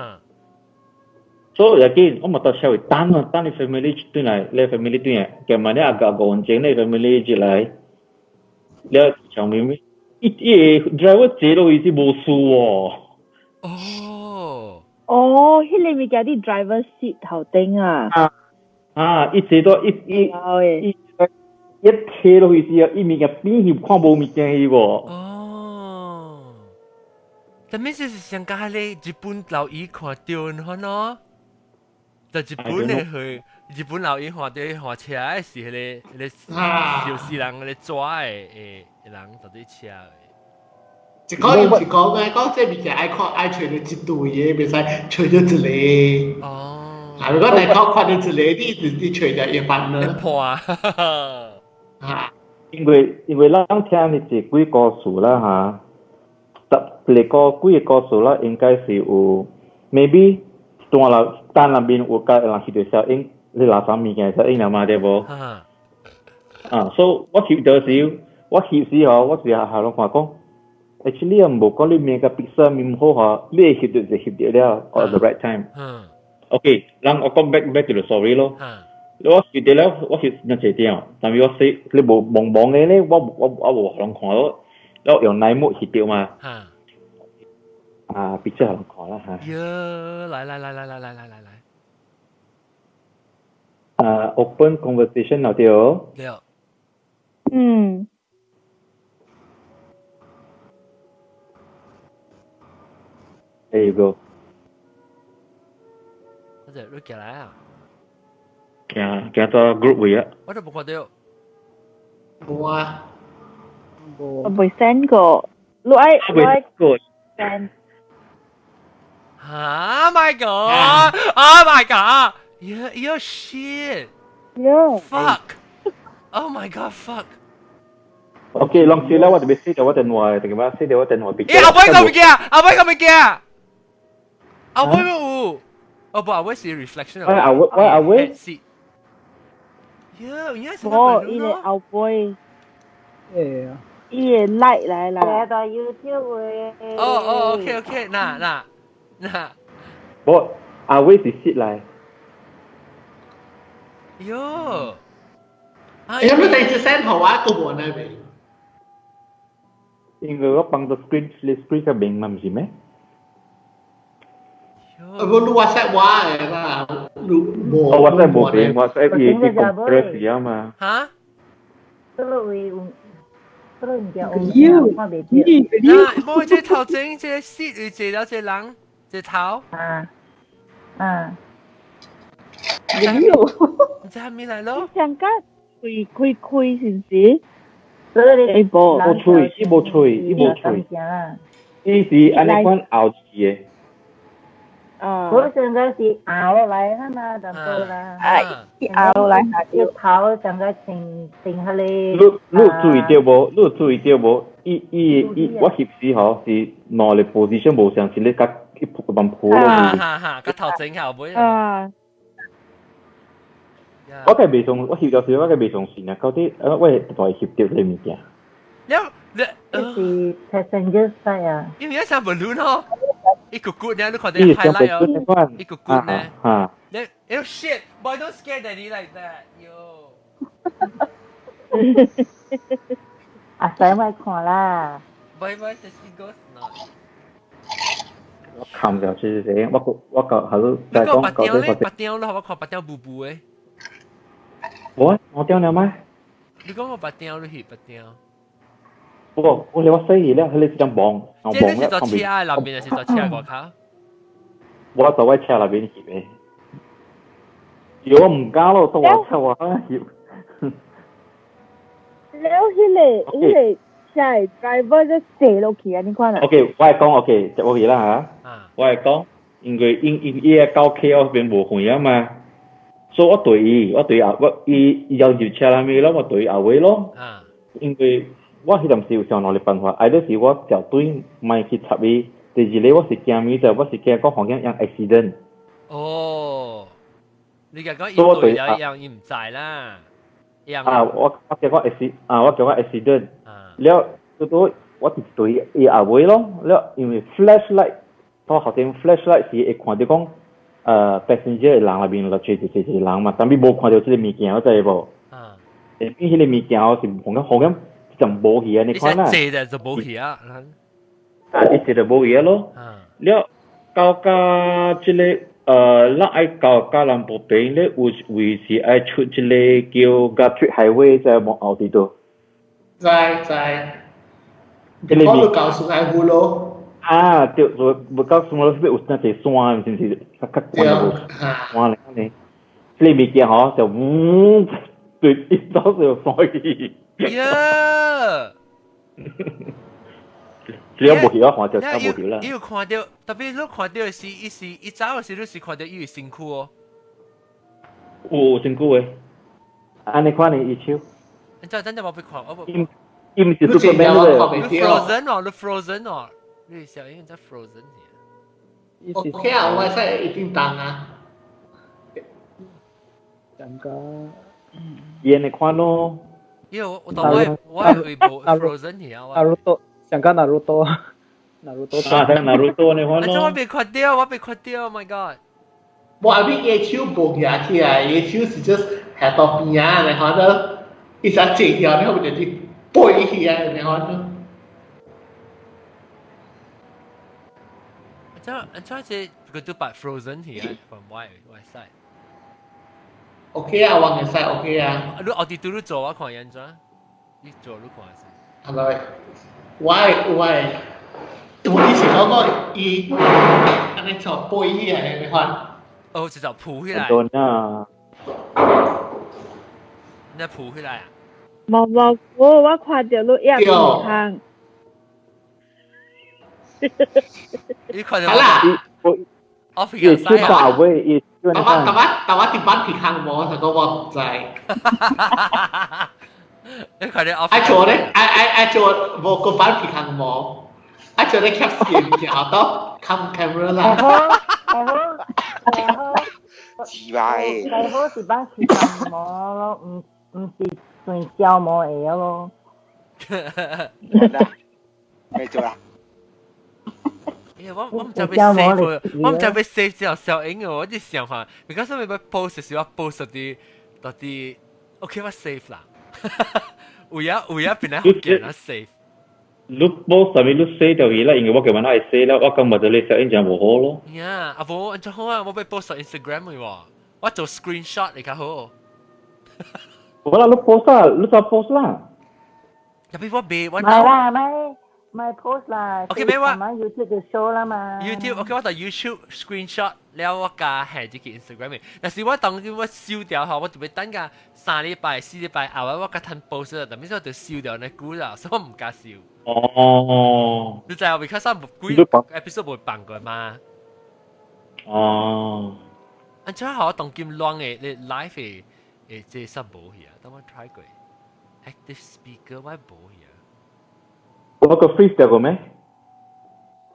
所以又見我嘛到車位等啊，等你 family 轉來，你 family 轉來，夾埋你阿個五分鐘，你 family 入來，了上面咩？伊伊個 driver 坐落去是無事喎。哦。哦，彼個物件佇 driver seat 頭頂啊。啊啊！伊坐到伊伊伊一貼落去時啊，伊物件邊翕看無物件去無。哦。但咩是上加咧？日本老伊看到可喏？就日本的去，日本老伊看到看車的是彼個彼個小死人，彼個抓的的人到底車的。一講又是講咩？講這物件愛看愛揣著一堆的，袂使揣著一個。哦。啊！如果你講看到一個，你你揣著一般呢？破啊！啊！因為咱聽的這幾個故事啦嚇，十個幾個故事啦，應該是有 maybe 單啦單那邊有甲人翕著攝影，你垃圾物件攝影了嘛對無？啊，所以我翕著時，我翕時吼，我是下攏看講。Actually 啊，無講你面個 picture 面唔好吼，你會翕著就翕著了，at the right time。OK，咱我講 back to the story 咯。我翕著了，我翕一濟點，但是我洗你無蒙蒙的咧，我無予人看到，我用 night mode 翕著嘛。啊，picture 予人看啦嚇。喲，來來來來來來來來來。啊，open conversation 了對。對。嗯。 There you go。嗰隻你過來啊！行行到 group 位啊！我都無看到。無啊。我未 send 過，你愛你愛 send。 Oh my god! Oh my god! Yeah, yeah, shit. Yeah. Fuck. Oh my god, fuck. OK，攏是啦，我特別寫到我電話，特別寫到我電話。咦，後尾個物件，後尾個物件，後尾有，哦不，後尾是 reflection。我後尾，我後尾。呀，應該是。無，伊個後尾。會啊。伊會 light 來啦。到 YouTube 的。哦哦，OK OK，嗱嗱嗱。無，後尾是攝來。喲。欸，你第一次 send 予我，閣無呢未？因為我放到 screen screen 較明嘛，毋是咩？無你 WhatsApp 我的啦，你無。哦，WhatsApp 無變，WhatsApp 伊伊 compress 了嘛。哈？這個位有，這個物件有看袂著。嗱，無這頭前這 seat 位坐了這人，這頭。啊。啊。有。你知蝦米來咯？上架開開開是毋是？無喙，伊無喙，伊無喙。伊是按呢款咬字的。啊！我上個是咬落來啊嘛，淡薄啦。啊，咬落來下一頭上個穿穿彼個。你有注意到無？你有注意到無？伊伊伊，我翕時吼是兩個 position 無相，是咧甲一鋪一鋪落去。哈哈，個頭前後尾。啊！我計袂相，我翕到時我計袂相信啊！到底我會會翕著這個物件？了，你是 passenger side 啊？因為一隻 balloon 吼，一個骨呢，你看到 highlight 哦，一個骨呢。嚇！你，oh shit! Boy, don't scare daddy like that, yo. 阿使咪看啦。 Boy, boy, the seagulls not. 我看唔到是誰，我我搞還是你講白雕咧，白雕咯，我看白雕布布的。我我掉了嗎？你講我白雕，你去白雕。我我我洗了，彼個是張網，這是座車內面，還是座車外口？我坐喺車內面翕的。我毋敢咯，坐我車外口翕。了，彼個車的 driver 就坐落去啊！你看啦。 OK，我會講 OK，接落去啦嚇。我會講，因為因因伊個到 KL 邊無遠啊嘛，所以我對伊，我對後我伊伊要入車內面咯，我對伊後尾咯。因為我彼陣時有想兩個辦法，一個是我絕對莫去插伊，第二個我是驚咩就，我是驚講環境有 accident。哦，你講伊對了樣，伊毋知啦。啊，我驚我 accident 啊，我驚我 accident。了，拄拄我直對伊後尾咯，了因為 flashlight，到後邊 flashlight 是會看到講，passenger 的人內面落坐一坐一人嘛，但係無看到這個物件，我知無？啊。下邊彼個物件是紅咁紅咁，就無去啊！你看啦。坐的就無去啊。啊，伊坐就無去啊咯。了到甲這個咱愛到嘉南坡邊咧，有位是愛出這個叫 Guthrie Highway 在往後佇倒。知知。這個我到順愛湖咯。啊，對，無到順愛湖有那一山，是毋是？較較懸的無山咧，呢。這個物件吼就呜，對，一走就山去。呀！只要無去，我看到，我無去啦。伊有看到，特別你看到是，伊是伊走的時，你是看到伊有身軀哦。有身軀的，按呢看呢，伊手。你等陣我被看，我伊伊毋是 Superman 的。你 frozen 哦，你 frozen 哦，你小英在 frozen。 OK 啊，我使一定當啊。講個。伊按呢看咯。因為我我我會無 frozen 去啊。納魯多，想講納魯多，納魯多。啊，像納魯多呢款咯。我被看到，我被看到，Oh my god！無阿咪伊手無舉起來，伊手是 just 下到邊啊，然後就一直坐起來，然後就去背起來，然後就。這這個都把 frozen 去啊，from 我我 side。 OK 啊，我嘅 side OK 啊。你奧迪都你做我看樣怎？你做你看是？係咪？我我我以前講過伊，按呢做背起來你看。哦，就就抱起來。啊！你抱起來啊？無無，我看到你一空。你看到好啦。我飛伊手大尾，伊但我但我但我佇班皮空無，就講我毋知。你看到愛做咧，愛愛愛做無個班皮空無，愛做咧 capture 物件到 cam camera 啦。好，好，好。自白。最好是班皮空無咯，毋毋是算膠膜會咯。咩做啦？我我毋知欲 save，我毋知欲 save 之後小英哦，我就想下，because 我欲 post 時我 post 啲到底 OK 我 save 啦，有影有影變來福建啊 save。你 post 啥物你寫掉去啦，因為我根本愛寫了，我感覺這個小英真無好咯。呀，啊無，按怎好啊？我欲 post 上 Instagram 嘅喎，我做 screenshot 嚟較好。無啦，你 post 啊，你就 post 啦。特別我未，我唔係啦，咪咪 post 啦。 OK，咩話？YouTube 就 show 啦嘛。 YouTube OK，我就 YouTube screenshot 了，我加下這個 Instagram 嘅。但是我當我收掉後，我就欲等個3禮拜、4禮拜後，我較趁 post 啦，但係我就收掉那久啦，所以我毋敢收。哦。你知影？because 我幾 episode 無放過嘛。哦。按怎好？當今亂的你 live 的誒，這煞無去啊？等我 try 過。Active speaker 我無去啊。我個 freeze 掉過咩？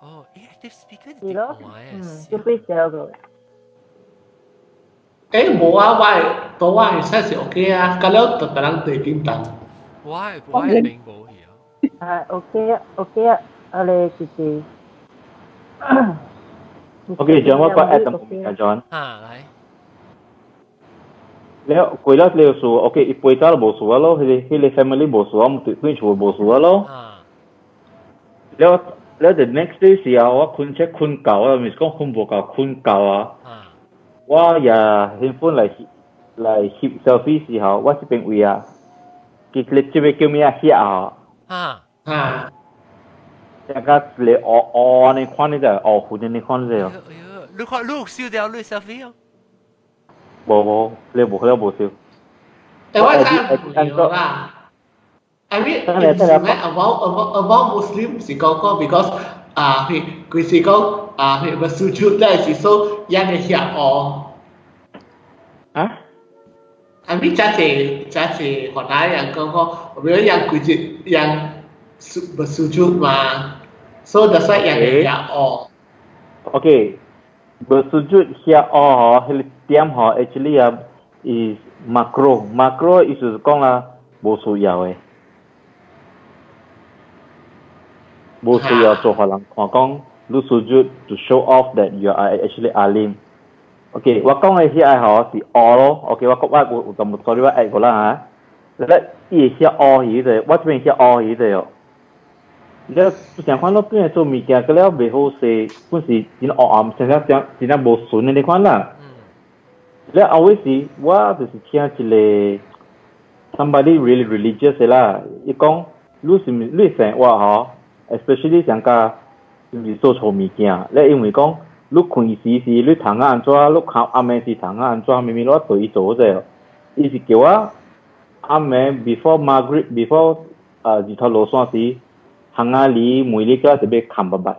哦，active speaker 是咯，嗯，就 freeze 掉過。誒，無啊，我都我係算是 OK 啊，咁了就別人對叮當。我我並無去啊。啊，OK 啊，OK 啊，啊你就是。 OK，將我個 add 到啊，John。啊，來。了過了了事，OK，伊飛走就無事啊咯，彼個彼個 family 無事啊，我對對厝無事啊咯。了了，the next day 時候，我睏車睏夠啊，毋是講睏無夠，睏夠啊。我也興奮來來翕 selfie 時候，我這邊位啊，其實這個叫咩啊？遐啊。啊。啊。大家一個烏烏按呢款呢就烏粉按呢款呢就。哎喲，你看你有收掉你 selfie 哦？無無，你無你無收。誒，我睇唔啦。I mean, about Muslim 是講講，because 啊，佢佢是講啊，佢 bersujud 咧是說人嘅遐哦。啊？ I mean，真係真係河南人講講，我們人規節人 bersujud 嘛，所以 that's why 人嘅遐哦。 OK，bersujud 遐哦，彼個點吼，actually 啊，is makruh，makruh 意思是講啦，無需要的。無需要做予人看講，你 sujud to show off that you are actually alim。OK，我講的遐個吼是烏咯。OK，我我有有就 sorry 我 add 過啦嚇。咧伊會寫烏魚的，我這邊寫烏魚的哦。你想看咯，變做物件，個了袂好勢，本是真黑暗，真正真真正無順的你款啦。了後尾時，我就是聽一個 somebody really religious 的啦，伊講你是毋你生活吼，especially 上加是毋是做錯物件？咧因為講你困時時你通啊按怎，你看暗暝時通啊按怎，明明我對伊做這個，伊是叫我暗暝 before Maghrib before 日頭落山時，行啊里每日個就欲看八擺。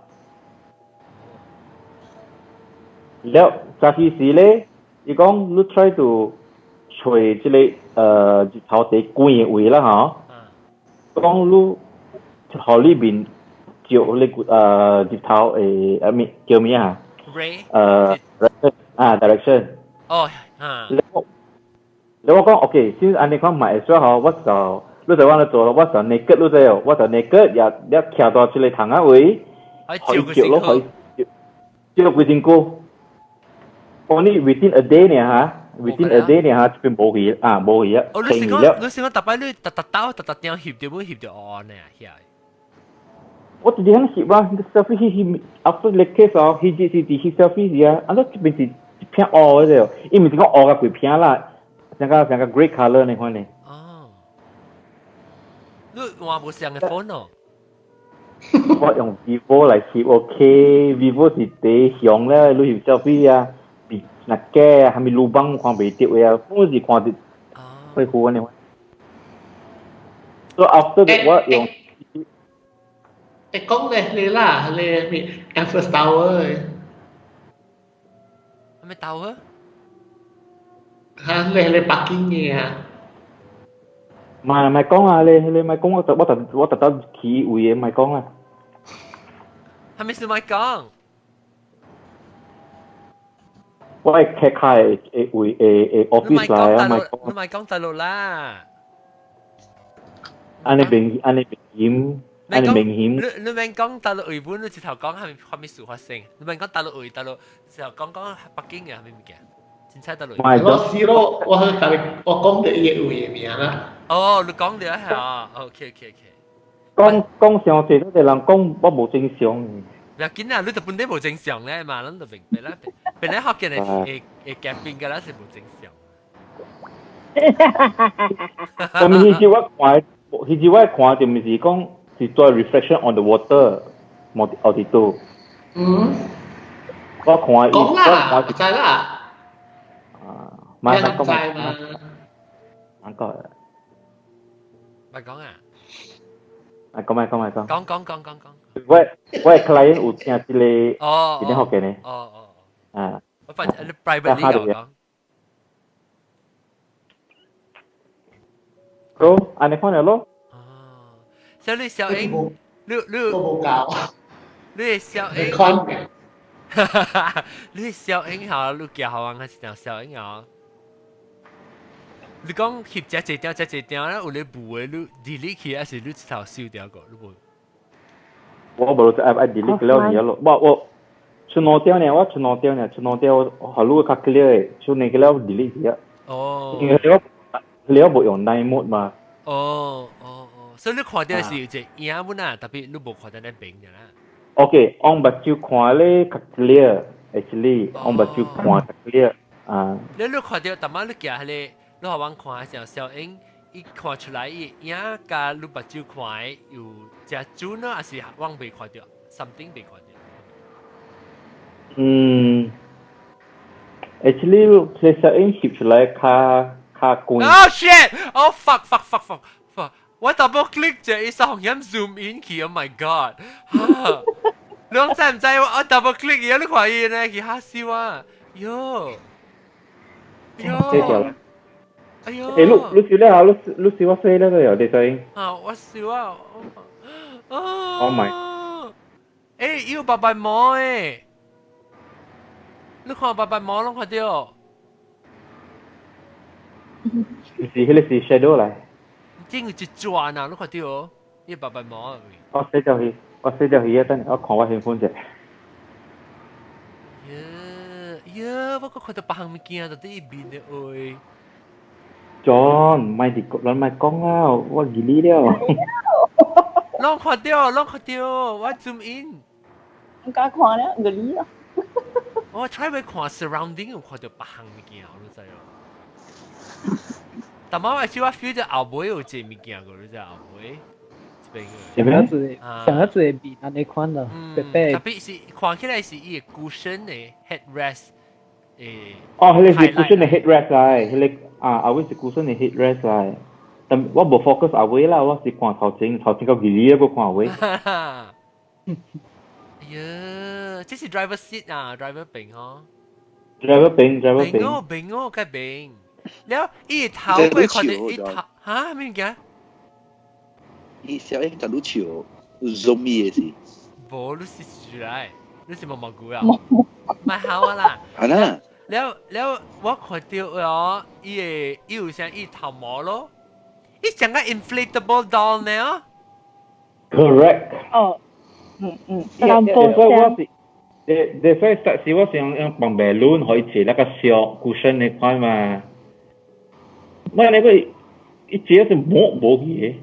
了早起時咧，伊講你 try to 揣這個日頭第光的位啦吼，講你予你面照你日頭的啊物叫咩啊？ Ray 啊 direction。哦，啊。你我講 OK，先按呢款買會吼，我就你就我做，我就 naked 你知哦，我就 naked 也也徛到這個窗仔位，可以照咯，可以照照規身軀。Only within a day 呢嚇，within a day 呢嚇，這邊無去啊，無去啊。哦，你是講你是講逐擺你逐逐兜逐逐點翕著無翕著烏呢？遐。我直接響翕啊，selfie 翕翕，after 你 case 哦，翕是是翕 selfie 時啊，啊，這邊是一片烏的，伊毋是講烏甲規片啦，像個像個 grey color 呢款呢。哦。你換無相的 phone 哦？我用 vivo 來翕，OK，vivo 是第雄咧，你翕 selfie 啊。若假啊，蝦米 lubang 看袂著的啊，本是看著會糊按呢。所以 after 我用，會講咧你啦，你咩 Eiffel Tower？咩 tower？嚇，你你北京嘅啊？唔係唔係講啊，你你咪講我特我特我特登去位嘅，唔係講啊。係咪是咪講？我係劇卡嘅位嘅 office 來啊，咪講。你咪講大陸啦。按呢明按呢明顯，按呢明顯。你你免講大陸位本，你直頭講係係咩事發生？你免講大陸位，大陸直頭講講北京嘅係咩物件？凊彩大陸。我試咯，我去大陸，我講嘅伊個位嘅名啦。哦，你講了係啊？OK OK OK。講講上濟都個人講我無正常。唔要緊啊，你就本身無正常咧嘛，咱就明白啦。本來學見會會會夾變個啦是無正常。但係彼時我看，彼時我看就毋是講是做 reflection on the water，無奧迪多。嗯。我看伊，講啦，知啦。啊，咪咪講嘛。咪講。咪講啊！咪講咪講咪講。講講講講講。我我 client 有聽這個，哦，是咧福建的，哦哦，啊，我反正你 private 你講。好，按呢款了咯。哦，所以你小英，你你我無教，你小英，你小英好，你寄好還是條小英啊？你講翕這一張，這一張咧，有咧無的，你 delete 去，還是你一頭收掉個？你無？我無就愛愛 delete 了爾咯，我我出兩條呢，我出兩條呢，出兩條，予你較 clear 的，出兩個了 delete 去啊。哦。因為我你我無用 night mode 嘛。哦哦哦，所以你看到是有一個影本啊，特別你無看到那邊的啦。 OK，往目睭看咧較 clear，actually，往目睭看較 clear 啊。你你看到，逐擺你行彼個，你予阮看像小英。伊看出來，伊影佮你目睭看的有誠準呢，還是阮袂看著？something 袂看著？嗯，actually，其實英翕出來較較光。 Oh shit! Oh fuck fuck fuck fuck fuck! 我 double click 者，伊雙眼 zoom in 去，Oh my god！你講知毋知？我 double click 伊，你看伊呢，佢嚇死我！喲喲。哎呦！欸，你你笑咧下，你你笑我衰咧都有啲聲。啊，我笑啊！哦 my！欸，有白白毛欸！你看白白毛攏看著。毋是，彼個是 shadow 來。真有一轉啊！你看著，伊白白毛。哦，洗掉去。我死掉去啊！等我看我興奮者。耶耶，我閣看到別項物件就佇伊面的話。 John，咪佇咱咪講啊，我記你了。攏看到，攏看到，我 zoom in。唔敢看了，個你啊。我 try 欲看 surrounding，有看到別項物件，你知哦。但我係我 feel 到後尾有一個物件個，你知後尾。上一次，上一次面按呢款啦，白白。特別是看起來是伊個 cushion 的 headrest 誒。哦，彼個是 cushion 的 headrest 來，彼個啊，後尾是 cushion 的 headrest 來。但我無 focus 後尾啦，我是看頭前，頭前到二二個看後尾。哎呀，這是 driver seat 啊，driver 邊吼。 driver 邊，driver 邊。哦，邊哦，該邊。了，伊頭過看到伊頭，嚇咩物件？伊小英就愈笑 zombie 的是。無，你是出來，你是毛毛菇啊？咪好啊啦。係啦。了了，我看到哦，伊個伊有啥伊頭毛咯，伊像個 inflatable doll 呢。 Correct。哦，嗯嗯。所以我是，你所以實時我是用用放 balloon 可以坐那個小 cushion 的款嘛。我那個一坐是摸無去的。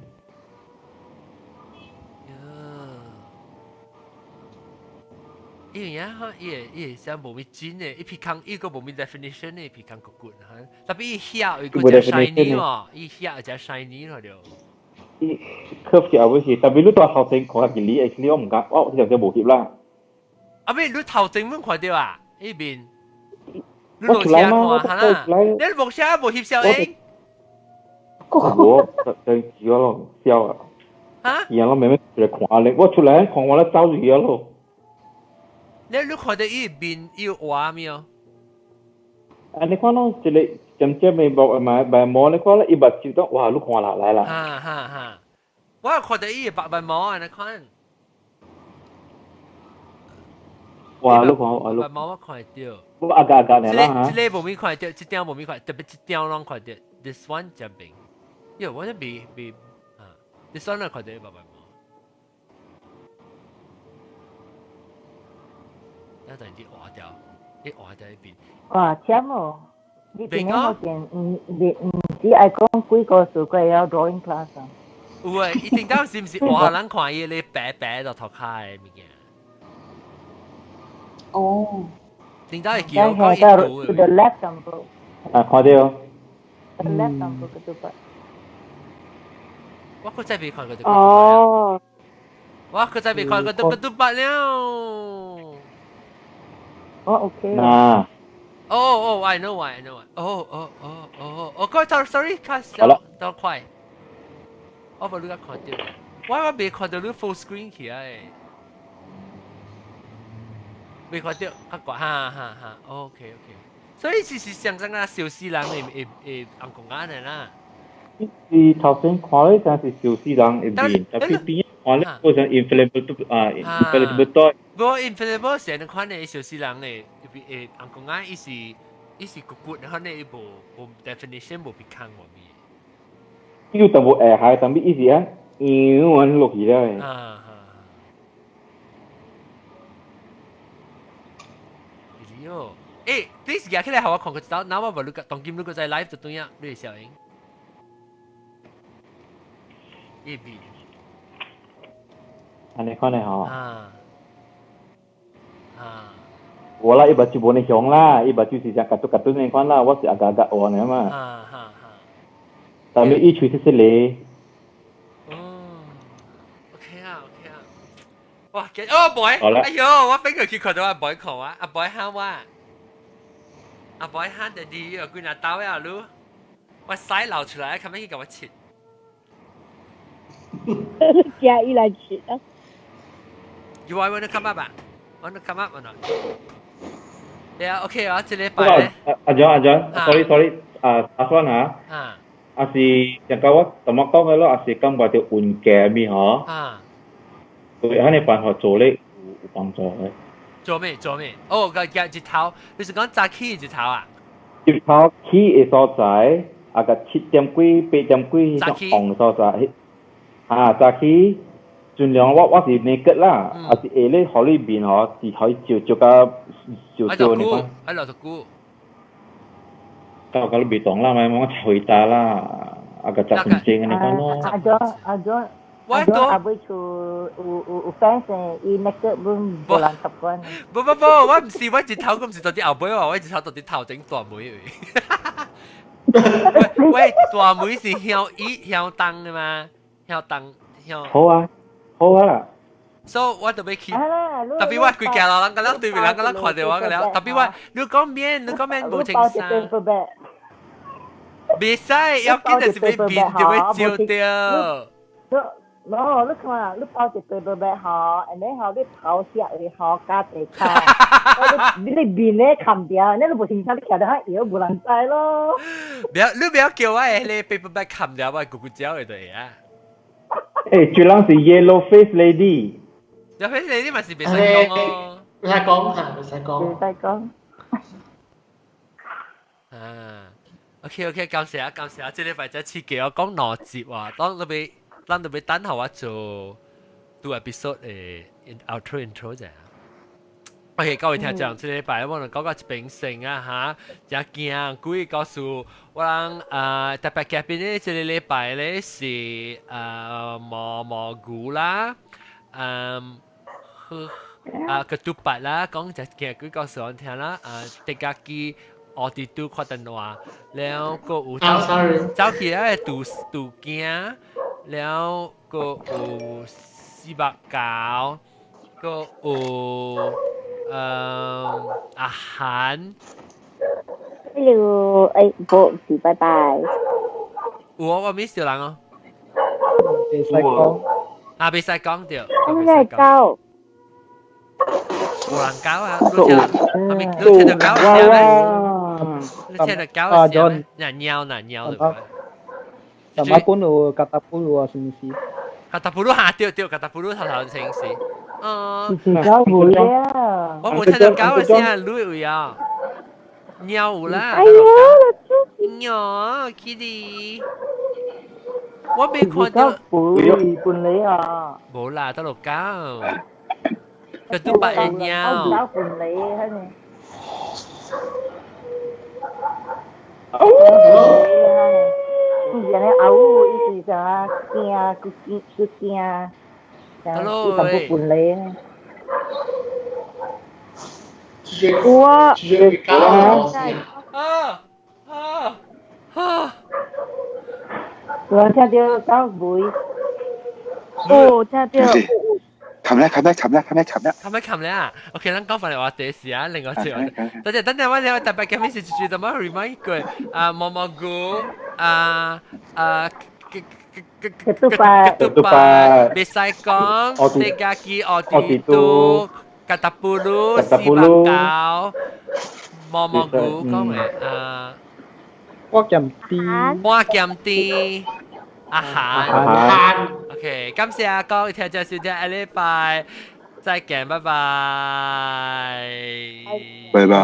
因為啊，伊個伊個啥無咪真的，伊鼻孔伊個無咪 definition 的鼻孔骨骨哈，特別伊遐有個只 shiny 喎，伊遐有只 shiny 咯就。伊 curve 起後尾是，特別你蹛頭前看下你，actually 我唔敢，我條只無翕啦。啊咩？你頭前冇看到啊？伊邊。我出來嗎？我出來。你無寫無翕小英？我就叫咯，笑啊！啊？然後妹妹出來看咧，我出來看我咧走入去咯。你看到伊面伊有畫沒有？啊！你看咯，一個漸漸咪無咪咪毛，你看咧，伊目睭都哇，你看啦來啦。哈哈哈！我有看到伊白白毛啊，你看。哇！你看我，白毛我看得到。我阿家阿家啦嚇。這個無咪看得到，這點無咪看，特別這點攏看到。This one 真平，因為我這未未啊，this one 看到白白毛。一陣啲畫掉，一畫掉一邊。哇！忝哦，你今日好見唔唔唔止愛講幾個數過要 drawing class 啊。有啊，一定到是毋是畫人看伊咧白白就塗跤的物件？哦。頂到會叫講印度的。To the left 淡薄。啊，看到。 To the left 淡薄個都白。我閣再未看過這個。哦。我閣再未看過這個都白了。哦，OK。嗱。哦哦，I know why, I know why. 哦哦哦哦，我講 sorry，較小，較快。我無你較看到，我未看到你 full screen 起來。未看到，較怪，哈哈哈。OK OK。所以是是象徵啊，小死人會會會紅公眼的啦。伊頭先看咧，真是小死人的面，特別邊看咧，好像 inflatable 啊，inflatable toy。無 inflatable 是按款的小死人的，會紅公眼，伊是伊是骨骨，款的伊無無 definition 無鼻孔無咩。伊有淡薄下下，但係伊是啊，搖按落去了的。啊哈。哎喲，欸，你是舉起來，予我看過一道，那我無你當今你閣在 live 就對啊，你會小英。伊邊。按呢款的吼。啊。啊。無啦，伊目睭無呢雄啦，伊目睭是像夾嘟夾嘟那款啦，我是阿加加學的嘛。啊哈哈。但係伊喙細細个。哦，OK 啊，OK 啊。哇！哦，boy，哎呦，我飛過去看到阿 boy 看我，阿 boy 喊我，阿 boy 喊弟弟，有幾若刀呀，你，我屎流出來，後尾去共我切。食伊來切啊！ You want to come up 啊？Want to come up or not? Yeah, OK 啊，這禮拜咧。阿張阿張，sorry sorry，啊阿孫啊，啊是像甲我怎麼講的咯，啊是感覺著運行咪吼。啊。對，按呢辦法做咧有有幫助的。做咩做咩？哦，個日頭，你是講早起日頭啊？日頭起的所在，啊個7點幾、8點幾，迄種黃的所在，啊早起盡量我是 naked 啦，還是下咧河裏面嗬，是可以照照甲照照你講。愛落頭久。到到你未懂啦，咪我回答啦，啊個十分鐘你講咯。阿 John 阿 John。我都阿妹厝有 fans 伊 naked 本無人習慣。不不不，我唔是，我一頭咁是到啲後尾喎，我一頭到啲頭整大妹。喂喂，大妹是向伊向東的嘛？向東向。好啊，好啊。所以我特別去，特別我規家老人個人對面人個人看到我個了，特別我你講面，你講面無穿衫。袂使，要緊就是要面就要照到。喏，你看，你包一 paper bag 吼，然後你頭下會吼加地卡，你面咧冚掉，你都無清楚，你徛在遐搖無人知咯。不要，你不要叫我迄個 paper bag 冚掉，我咕咕叫的就會啊。欸，這人是 yellow face lady。 yellow face lady 嘛是袂使講哦。袂使講嚇，袂使講。袂使講。啊，OK OK，感謝啊，感謝啊，這禮拜才刺激我講兩集哇，當你欲。咱就欲等候我做做 episode 誒 outro intro 者。OK，各位聽眾，這禮拜我哋講到一邊線啊嚇，真驚鬼故事。我人啊特別嘉賓咧，這個禮拜咧是毛毛菇啦，嗯，啊個獨白啦，講真驚鬼故事我聽啦，啊，迪家基奧迪都看電話，了閣有走走起來杜杜驚。了閣有490，閣有阿韓。 Hello，誒，無是，拜拜。有啊，我 miss 著人哦。袂使講。啊，袂使講著。應該狗。有人狗啊！你聽，你聽到狗聲咩？你聽到狗聲咩？貓呐貓對。就馬本有加達布魯啊，是毋是？加達布魯嚇對對，加達布魯頭頭先是。哦。狗無了。我無聽到狗聲，你有啊？貓有啦。哎呦，貓，Kitty。我未看到。本嚟啊。無啦，得落狗。個都白嘅貓。狗本嚟，係咪？哦。以前咧阿母伊是啥驚，佢驚佢驚，伊淡薄本嚟。有啊，啊啊啊！我聽到狗吠。哦，聽到。冚咧，冚咧，冚咧，冚咧，冚咧。冚咧，冚咧啊！OK，咱講翻嚟話題是啊，另外一個。等陣，等陣，我哋特別嘅咩事，就怎麼 remind 過啊？毛毛菇啊啊！個嘟巴，個嘟巴，袂使講，你家己奧迪都，加達布魯，四百九，毛毛菇講嘅啊，我鹹甜，我鹹甜，阿韓。OK，感謝阿各位聽眾收聽，下禮拜再見，拜拜。拜拜。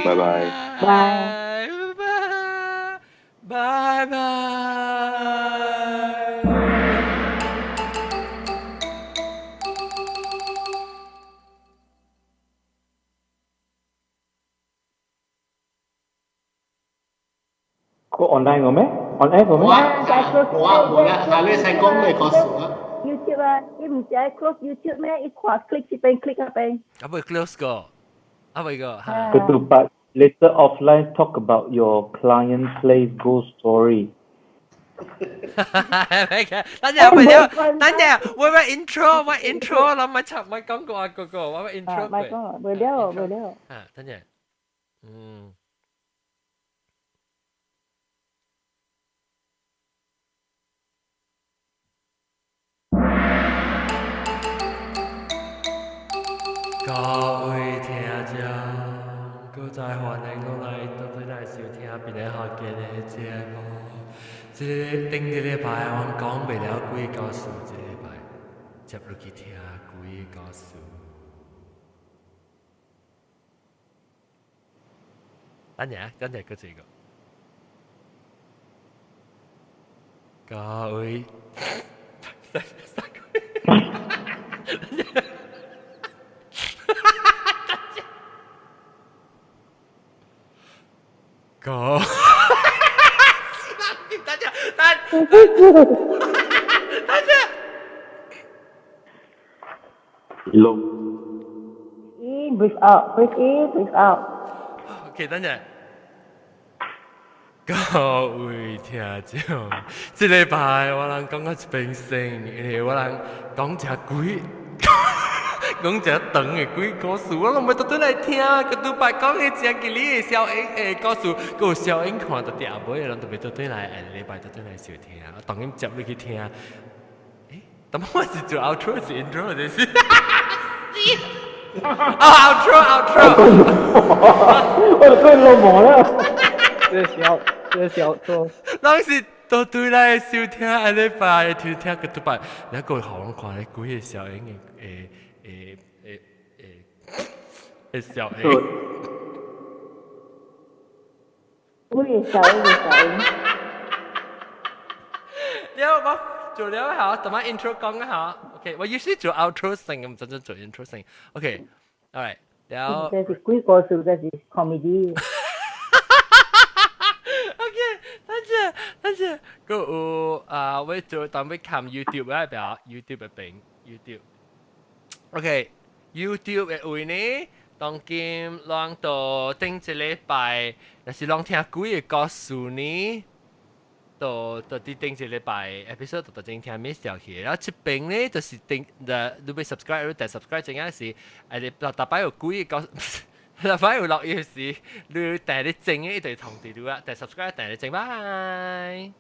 拜拜。拜。拜拜。個 online 個咩？on air 個咩？我我啦，下你使講你個數啊。 YouTube 啊，你唔知 close YouTube 咩？一看 click 這邊 click 那邊。啊，未 close 過，啊未過。 Ketupat later offline talk about your client place ghost story。等陣，等陣，等陣，我我 intro，我 intro 啦，咪插咪講過啊，哥哥，我 intro 咪講，未了，未了。啊，等陣，嗯。各位聽眾，閣再歡迎落來，倒轉來收聽邊个學見的節目。這個頂一禮拜，我講袂了幾個故事，這禮拜接落去聽幾個故事。等陣，等陣，閣一個。各位，三個。哥。大家，大大家。 Hello。 In, breathe out, breathe in, breathe out。 OK，等陣。各位聽眾，這禮拜我人講到一邊先，因為我人講隻鬼，講隻長的鬼故事，我攏欲倒轉來聽。閣拄擺講的真吉利的小英的故事，閣有小英看到伫後尾，攏特別倒轉來，下禮拜倒轉來收聽。我當然接入去聽。欸，但我是做 outro 是 intro 這是？哦，outro outro。我就變老母了。這小這小做，攏是都對來收聽，下禮拜聽聽閣拄擺，你個予我看咧幾個小英的誒誒誒誒誒小英。幾個小英的小英。了我做了下，等下 intro 講一下。OK，我 usually 做 outro 先，唔真正做 intro 先。OK，alright，了。這是鬼故事，這是 comedy。 OK，等陣等陣，閣有啊，我做當欲看 YouTube 咧，表 YouTube 的邊 YouTube。OK，YouTube 的位呢，當今攏到頂一禮拜，若是攏聽鬼的故事呢，到到佇頂一禮拜 episode 就正聽 miss 掉去。然後這邊呢，就是頂，你欲 subscribe，你訂 subscribe 正正是，誒，你逐擺有鬼的故事。逐擺有錄音時，你訂你整的一直通知你啊，訂 subscribe 訂你整，拜。